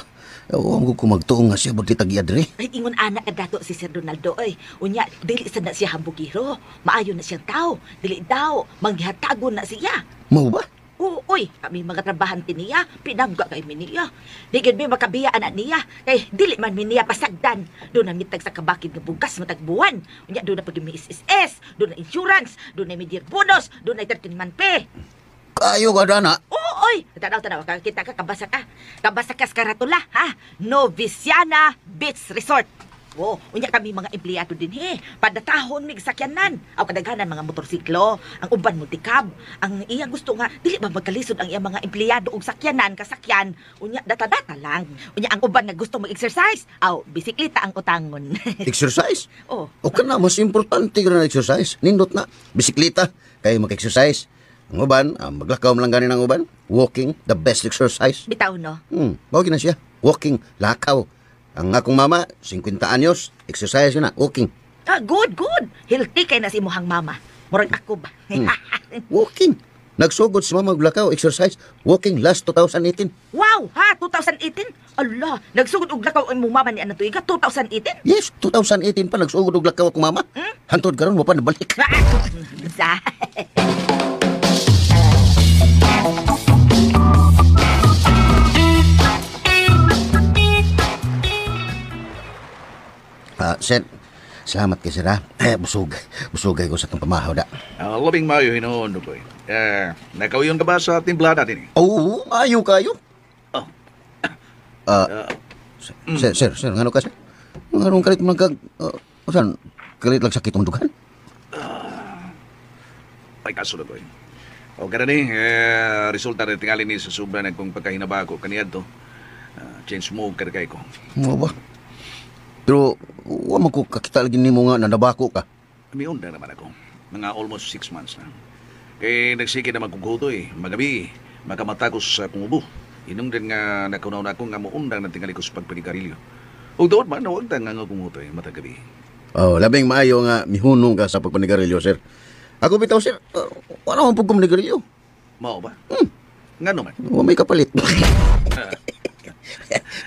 C: huwag ko magtuong nga siya bagdi tagya diri.
J: Ay, ingon anak ka dato si Sir Donaldo, oy. Unya, dili sa na siya hambugiro. Maayo na siyang tao. Dili daw, manggihatagon na siya.
C: Mao ba?
J: Oo, oy, kami mga trabahante niya, pinangga kay mi niya. Di gyud mi makabiya anak niya, kay dili man mi niya pasagdan. Doon na mitag sa kabakid nga bugas matagbuwan. Unya doon na pag mi SSS, doon na insurance, doon na mi bonus, doon na 13 man pay.
C: Kayo ka dana.
J: Oo, oy. Tanaw, tanaw. Kita ka, kabasa ka. Kabasa ka sa karatula, ha? Noviciana Beach Resort. Oh, unya kami mga empleyado din, he. Padatahon mig sakyanan. Aw kadaghanan mga motorsiklo, ang uban multicab. Ang iya gusto nga dili ba magkalisod ang iya mga empleyado og sakyanan, kasakyan. Unya data-data lang. Unya ang uban nga gusto mag-exercise, aw bisikleta ang utangon.
C: Exercise?
J: Oh.
C: O kana mas importante ka na exercise. Nindot na bisikleta kay mag-exercise. Ang uban, maglakaw man lang ganin ang uban. Walking, the best exercise.
J: Bitaw, no?
C: Mao na siya. Walking, lakaw. Ang akong mama, 50 anyos, exercise yun na, walking.
J: Ah, good, good. Healthy kay na si imuhang mama. Murag ako ba?
C: Walking. Nagsugod si mama maglakaw, exercise, walking last 2018.
J: Wow, ha? 2018? Allah, nagsugod og lakaw ang imong mama ni anang tuiga, 2018?
C: Yes, 2018 pa nagsugod og lakaw akong mama. Hantod karon wa pa nabalik.
J: Sa.
C: Sir, salamat kay sir ha. Busog. Busog ko sa itong pamahaw da.
B: Labing maayo hinuon, Dungkoy. Nakauyon ka ba sa timplada din?
C: Oo, maayo kayo.
B: Oh.
C: Sir, ngano ka sir? Nganong kalit man kag... Saan? Kalit lang sakit ang dugan?
B: Ay, kaso na ko eh. O, kada ni, resulta rin tingali ni sa sobra na kong pagkahinabago kaniyad to. Change smoker kay ko.
C: Ano ba? Pero, wa man ko kakita lagi nimo nga nanabako ka.
B: Miunda naman ako. Mga almost 6 months na. Kay nagsige na magkuguto eh. Magabi, makamata ko sa kung ubo. Inong din nga nakunaw na ako nga muundang na tingali ko sa pagpanigarilyo. O doon man, huwag tang nga kunguto eh, matagabi.
C: Oh, labing maayo nga mihunong ka sa pagpanigarilyo, sir. Ako bitaw, sir, wala man pud ko manigarilyo.
B: Mao ba? Nga naman.
C: Wa may kapalit.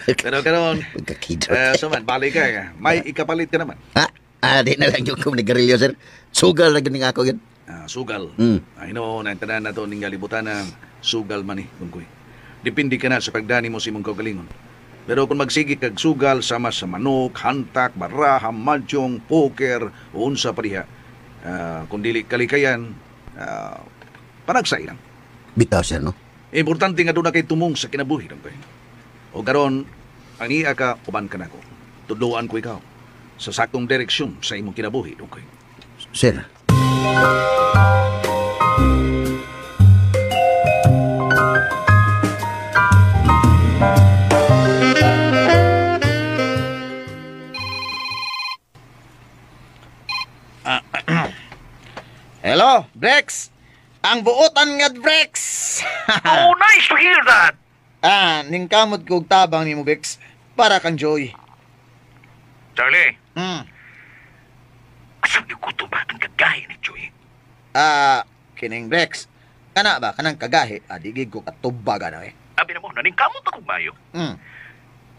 B: Pero karon,
C: Pagkakidot.
B: So man, balik ka. May ikapalit ka naman.
C: Ha? Di na lang yung ko manigarilyo, sir. Sugal na ganing ako yun.
B: Sugal.
C: Mm.
B: Ay no, na tanan na to ning galibutan na sugal man ni, Dungkoy. Depende ka na sa pagdani mo sa imong kaugalingon. Pero kung magsige kag sugal sama sa manok, hantak, baraha, mahjong, poker, o unsa pa diha, kung dili kalikayan, panagsay lang.
C: Bitaw, sir, no?
B: Importante nga doon na kay tumong sa kinabuhi, Dungkoy. O karon, ang iya ka, uban ka na ko. Tudloan ko ikaw sa saktong direksyon sa imong kinabuhi, Dungkoy.
C: Sir.
F: Hello, Brex. Ang buotan nga Brex.
I: Oh, nice to hear that.
F: Ningkamot kog tabang nimo, Brex. Para kang Joy.
I: Charlie. Asa ko to ba ang kagahi ni Joy?
F: Kining Brex. Kana ba kanang kagahi? Digig ko katubag ano eh.
I: Abi na mo, naningkamot ako mayo.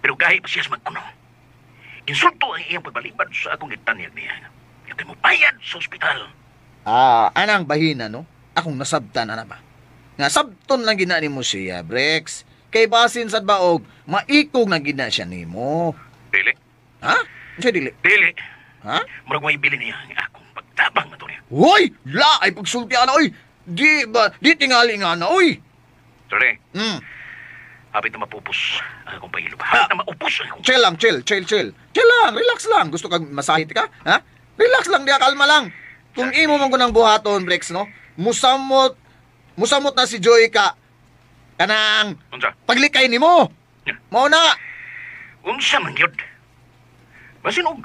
I: Pero gahi pa siya sa magkuno. Insulto ang iyang pagbalibad sa akong gitanyag niya. Yung mo bayad sa ospital.
F: Anang bahina, no? Akong nasabtan, ana ba? Nga sabton lang gina nimo siya, Brex. Kay basin sad baog, maikog na gina siya nimo.
I: Dili.
F: Ha? Unsa dili?
I: Dili.
F: Ha?
I: Murag may bili niya ang akong pagtabang na to niya.
F: Hoy! La! Ay pagsulti ana, oy! Di ba, di tingali nga na, oy!
I: Sorry. Hapit na mapupos ang akong pahilo. Hapit na maupos ang akong...
F: Chill lang, chill, chill, chill. Chill lang, relax lang. Gusto kang masahit ka? Ha? Relax lang, diya, kalma lang. Kung imo man ko ng buhaton, Brex, no? Musamot na si Joy ka. Kanang...
I: Unsa?
F: Paglikay nimo. Mao na.
I: Unsa man gyud? Basin og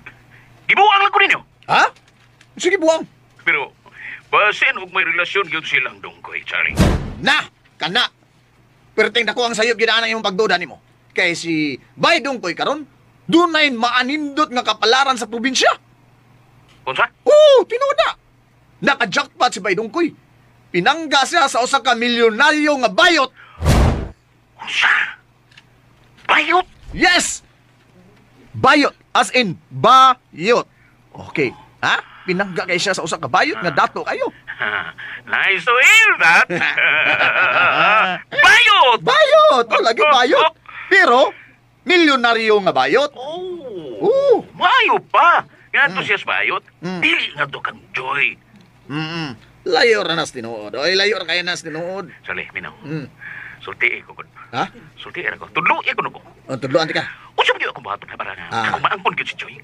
I: gibuang lang ko ninyo.
F: Ha? Sige, buang.
I: Pero basin og may relasyon gyud silang dungkoy, Charlie.
F: Na, kana. Perting dako ang sayop ginaan ang imong pagduda nimo. Kay si Bay Dungkoy karon, dunay maanindot nga kapalaran sa probinsya.
I: Unsa?
F: Oo, tinuod na. Naka-jackpot si Bay Dungkoy. Pinangga siya sa usa ka milyonaryo nga bayot.
I: Unsa? Bayot?
F: Yes! Bayot, as in bayot. Okay, ha? Pinangga kay siya sa usa ka bayot nga dato kayo.
I: Nice to hear that. Bayot!
F: Bayot! Oh, lagi bayot. Pero, milyonaryo nga bayot.
I: Oh.
F: Oh.
I: Mayo pa. Nga to siya sa bayot. Dili nga to kang Joy.
F: Layo ra nas tinuod. Oy, layo ra kay nas tinuod.
I: Sali, minaw. Sulti ko gud.
F: Ha?
I: Sulti ra ko. Tudlo ko nuko.
F: Oh, tudloan ti ka.
I: Unsa man gyud akong buhaton ha para nga akong maangkon gyud si Joy?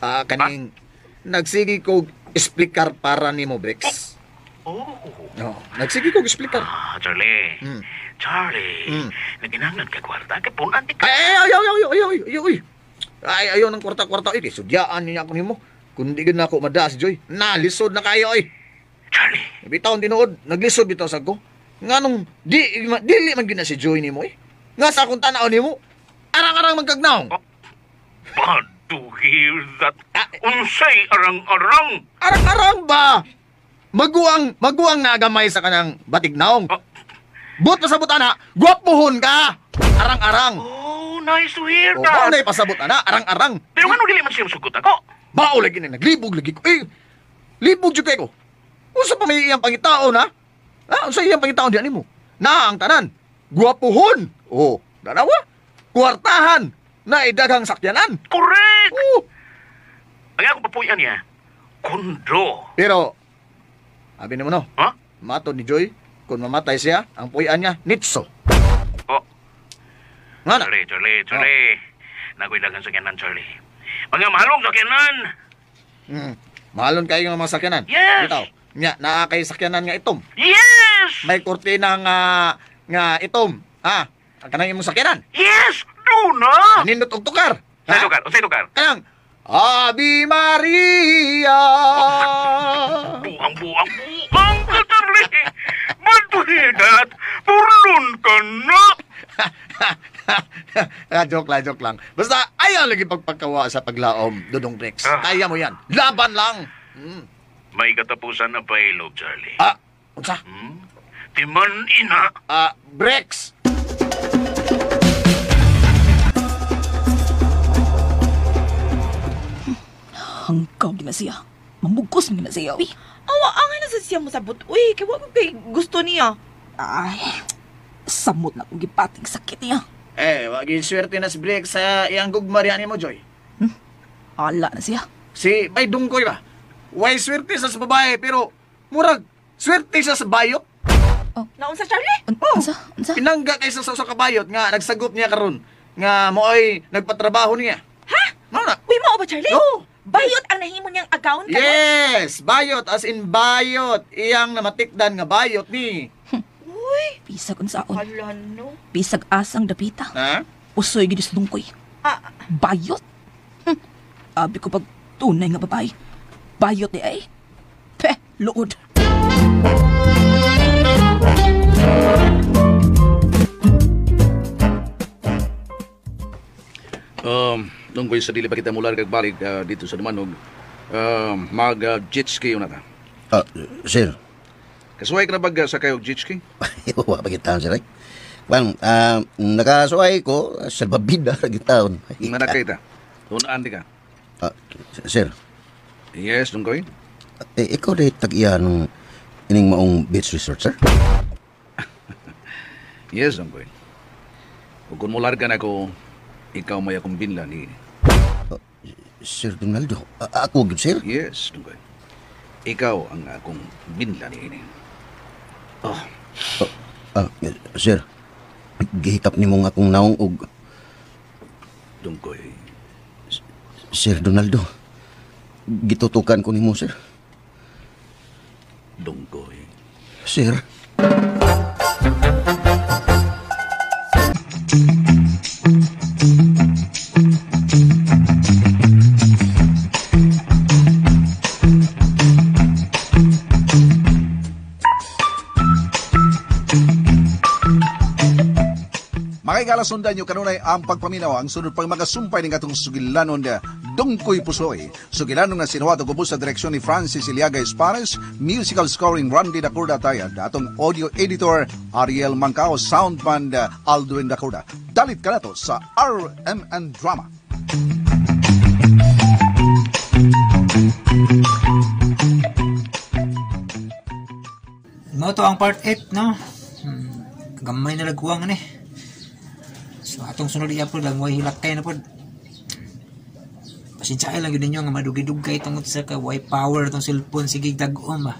F: Kaning nagsige kog explicar para nimo, Brex.
I: Oh.
F: No, nagsige kog explicar.
I: Charlie. Charlie. Naginanglan ka kwarta kay punan ti ka.
F: Ay, ay, ay, ay, ay, ay, ay, ay. Ay, ayaw ng kwarta-kwarta. Ay, sudyaan niya ako nimo. Kundi gyud na ako madaa si Joy. Nalisod na kayo, ay.
I: Charlie.
F: Bitaw tinuod, naglisod bitaw sa ko. Nganong dili man gyud na si Joy nimo, eh. Nga sa akong tan-aw nimo, arang-arang magkagnaong.
I: Oh, bad to hear that. Unsay arang-arang?
F: Arang-arang ba? Maguang nagamay sa kanang batignaong.
I: Oh.
F: But pasabot ana, gwapohon ka. Arang-arang.
I: Oh, nice to hear
F: Oh,
I: that.
F: mao na pasabot ana, arang-arang.
I: Pero ngano dili man siya musugot ako?
F: Mao lagi na naglibog lagi ko. Eh, libog jud kay ko. Unsa pa may iyang pangitaon ha? Ha, unsa iyang pangitaon diyan nimo? Na ang tanan. Gwapohon. Oh, danawa. Kwartahan. Naidaghang sakyanan.
I: Correct! Ang akong papuyan niya, kondo.
F: Pero, abi nimo no?
I: Ha?
F: Mato ni Joy, kung mamatay siya, ang puyan niya, nitso.
I: Oh.
F: Nga na?
I: Charlie, Charlie, Charlie. Nakoy daghang sakyanan, Charlie. Mga mahalong sakyanan.
F: Mahalon kayo ng mga sakyanan.
I: Yes!
F: Bitaw. Nya, naa kay sakyanan nga itom.
I: Yes!
F: May kurtina nga itom. Ha? Kanang imong sakyanan.
I: Yes! Duna!
F: Nindot og tukar.
I: Unsay tukar? Unsay tukar?
F: Kanang Ave Maria.
I: Buang, buang, buang ka, Charlie! Bantuhidat! Purlon ka na!
F: Joke lang, joke lang. Basta ayaw lagi pagpagkawa sa paglaom, Dudong Rex.
I: Ah.
F: Kaya mo yan. Laban lang.
I: May katapusan na pailog, Charlie.
F: Ah, unsa?
I: Timan ina.
F: Ah, Brex.
H: Hanggaw gina siya. Mamugkos man gina siya, uy.
G: Awa, ang na sa siya mo sabot. Uy, kay wa ko kay gusto niya.
H: Ay, samot na kong gipating sakit niya.
F: Eh, wagi swerte na si Brex sa iyang gugma riyan mo, Joy.
H: Ala na siya.
F: Si Bay Dungkoy ba? Way swerte sa babae, pero murag swerte siya sa bayot.
H: Oh.
G: Naunsa, Charlie?
H: Unsa? Unsa?
F: Pinangga kaysa sa usa ka bayot nga nagsagop niya karon nga mo'y nagpatrabaho niya.
G: Ha?
F: Mao na.
G: Uy, mao ba, Charlie?
F: Oo.
G: Bayot ang nahimo niyang account karon?
F: Yes, bayot as in bayot. Iyang namatikdan nga bayot ni.
G: Uy,
H: Bisag unsaon.
G: hala no.
H: Bisag asang dapita.
F: Ha?
H: Usoy gid sa Dungkoy.
G: Ah,
H: Bayot? Abi ko pag tunay nga babae. Bayot di ay. Peh, luod.
B: Dungkoy, sa dili pa kita mular kag balik dito sa Dumanog, mag jet ski yun na ta.
C: Ah, sir.
B: Kasuway ka na ba sa kayo jet ski?
C: Wa pa kita sir. Kwan, nakasuway ko sa babida ra gitaon.
B: Manakita. Tunaan di ka.
C: Ah, sir.
B: Yes, Dungkoy.
C: Eh, ikaw di tag-iya nung ining maong beach resort, sir?
B: Yes, Dungkoy. Ug kung mular ka na ko, ikaw may akong binla ni.
C: Sir Donaldo, ako gyud, sir?
B: Yes, Dungkoy. Ikaw ang akong binla ni. Oh.
C: Sir, gihikap nimo nga akong naong og
B: Dungkoy.
C: Sir Donaldo, gitutukan ko nimo, sir.
B: Dungkoy.
C: Sir.
B: Makikala sundan nyo kanunay ang pagpaminaw ang sunod pang mga sumpay ng atong sugilanon na Dungkoy Pusoy. Sugilanon nga sinuwato gubos sa direksyon ni Francis Iliaga Espares, musical scoring Randy Dacorda Tayad, atong audio editor Ariel Mancao, soundman Aldwin Dacorda. Dalit ka na to sa RMN Drama.
A: Mao to ang part 8, no? Gamay na lagwang ni. So atong sunod i-upload ang way hilak kay na pod. Pasensya lang yun ninyo nga madugay-dugay tungod sa ka way power tong cellphone sige dag-om ba.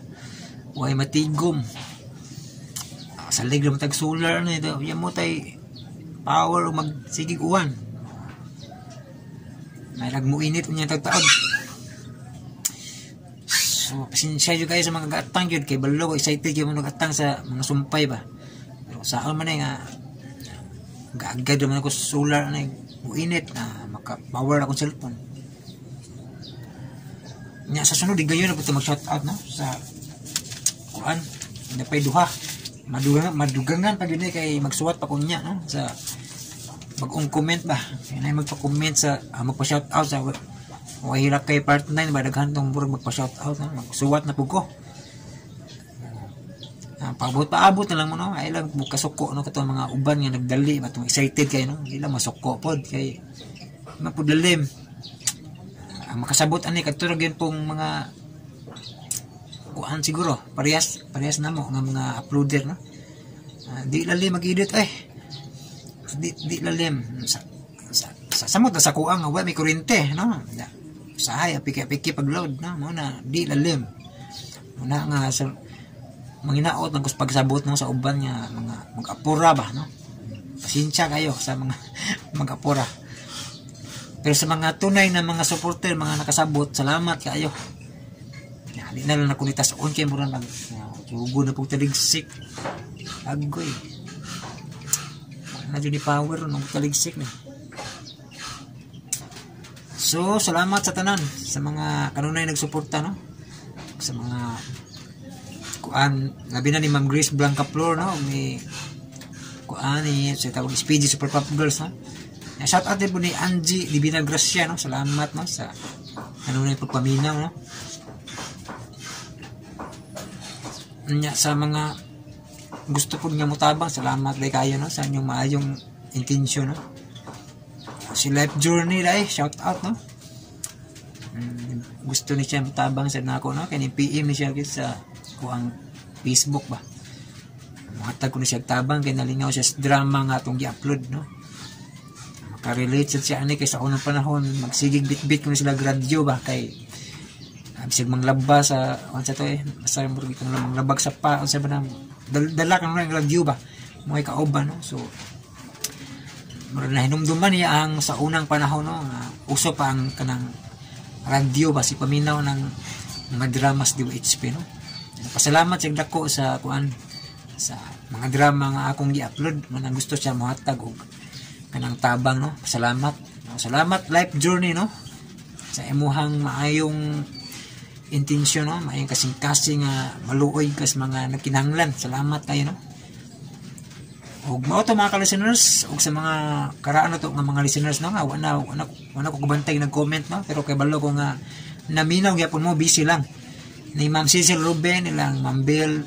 A: Way matigom. Salig ra tag solar na ito. Yan mo tay power o magsigig uwan. May nagmuinit unya tagtaod. So pasensya jud kayo sa mga gatang jud kay balo excited gyud mo nagatang sa mga sumpay ba. Pero saan man eh nga gaagad naman ako sa solar na muinit na maka-power akong cellphone. Nya sa sunod di gayon na punta mag-shout out no sa kuan napay duha. Madugangan pag yun eh, kay magsuwat pa kunya no sa bagong comment ba. Kaya na magpa-comment sa magpa-shout out sa way hirap kay part 9 ba daghan tong murag magpa-shout out no? Magsuwat na pud ko. Paabot na lang mo no, ay lang mukasuko no katong mga uban nga nagdali ba tong excited kay no, di lang masuko pod kay mapudalim. Ang makasabot ani kadto ra gyud pong mga kuan siguro, parehas namo nga mga uploader no. Di lalim mag-edit eh. Di lalim sa Sa samot na sa kuang nga wa may kuryente, no? Usahay apiki-apiki pag-load, no? Mao na di lalim. Muna nga sa manginaot lang kus pagsabot, no, sa uban nga mga mag-apura ba, no? Pasensya kayo sa mga mag-apura. Pero sa mga tunay na mga supporter, mga nakasabot, salamat kayo. Ya, di na lang na kunitas on kay mura nag tugo na pong taligsik. Agoy. Wala na dyan ni power nung taligsik ni. So, salamat sa tanan sa mga kanunay nagsuporta, no? Sa mga kuan, labi na ni Ma'am Grace Blanca Flor, no? Ni kuan ni sa tawag SPD Super Pop Girls, no? Shout out din po ni Angie Divina Gracia, no? Salamat, no, sa kanunay pagpaminaw, no? Nya sa mga gusto po nga motabang, salamat day kayo, no, sa inyong maayong intensyon, no? Si Life Journey day, shout out, no? Gusto ni siya motabang sa nako, no? Kay ni PM ni siya sa kuang Facebook ba. Muhatag ko ni siya tabang kay nalingaw siya sa drama nga atong gi-upload, no? Makarelate siya ani kay sa unang panahon magsigig bitbit ko ni sila radyo ba kay bisag manglaba sa unsa to eh basta murag kang manglabag sa pa unsa ba na dala kang ng radyo ba mga kauban, no? So murag nahinumduman niya ang sa unang panahon, no, nga uso pa ang kanang radyo ba si paminaw ng mga dramas DWHP, no? Pasalamat sa dako sa kuan sa mga drama nga akong gi-upload man ang gusto siya mohatag og kanang tabang, no? Pasalamat, no? Salamat Life Journey, no, sa imuhang maayong intensyon, no, maayong kasing-kasing nga maluoy kas mga nagkinahanglan. Salamat kayo, no? Ug mao to mga ka-listeners ug sa mga karaan na to nga mga listeners, no, nga wala ko kabantay nag-comment, no, pero kay balo ko nga naminaw gyapon mo, busy lang ni Ma'am Cecil Ruben, nilang Ma'am Bell,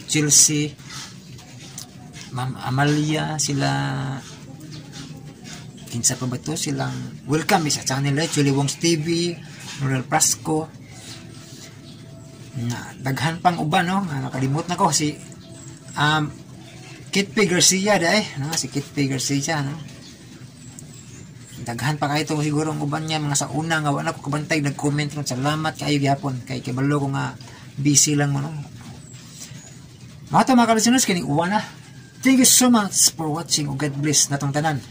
A: Chelsea, Ma'am Amalia, sila kinsa pa ba to, silang welcome sa channel eh, Chuli Wong's TV, Noel Prasco, na daghan pang uban, no, nga nakalimot na ko si Kit P. Garcia da eh, no, si Kit P. Garcia, no? Daghan pa kayo siguro ang uban niya mga sa una nga wala ko kabantay nag-comment, no? Salamat kayo gyapon kay kibalo ko nga busy lang mo, no? Mga to mga ka-listeners, kini uwan na. Thank you so much for watching ug God bless natong tanan.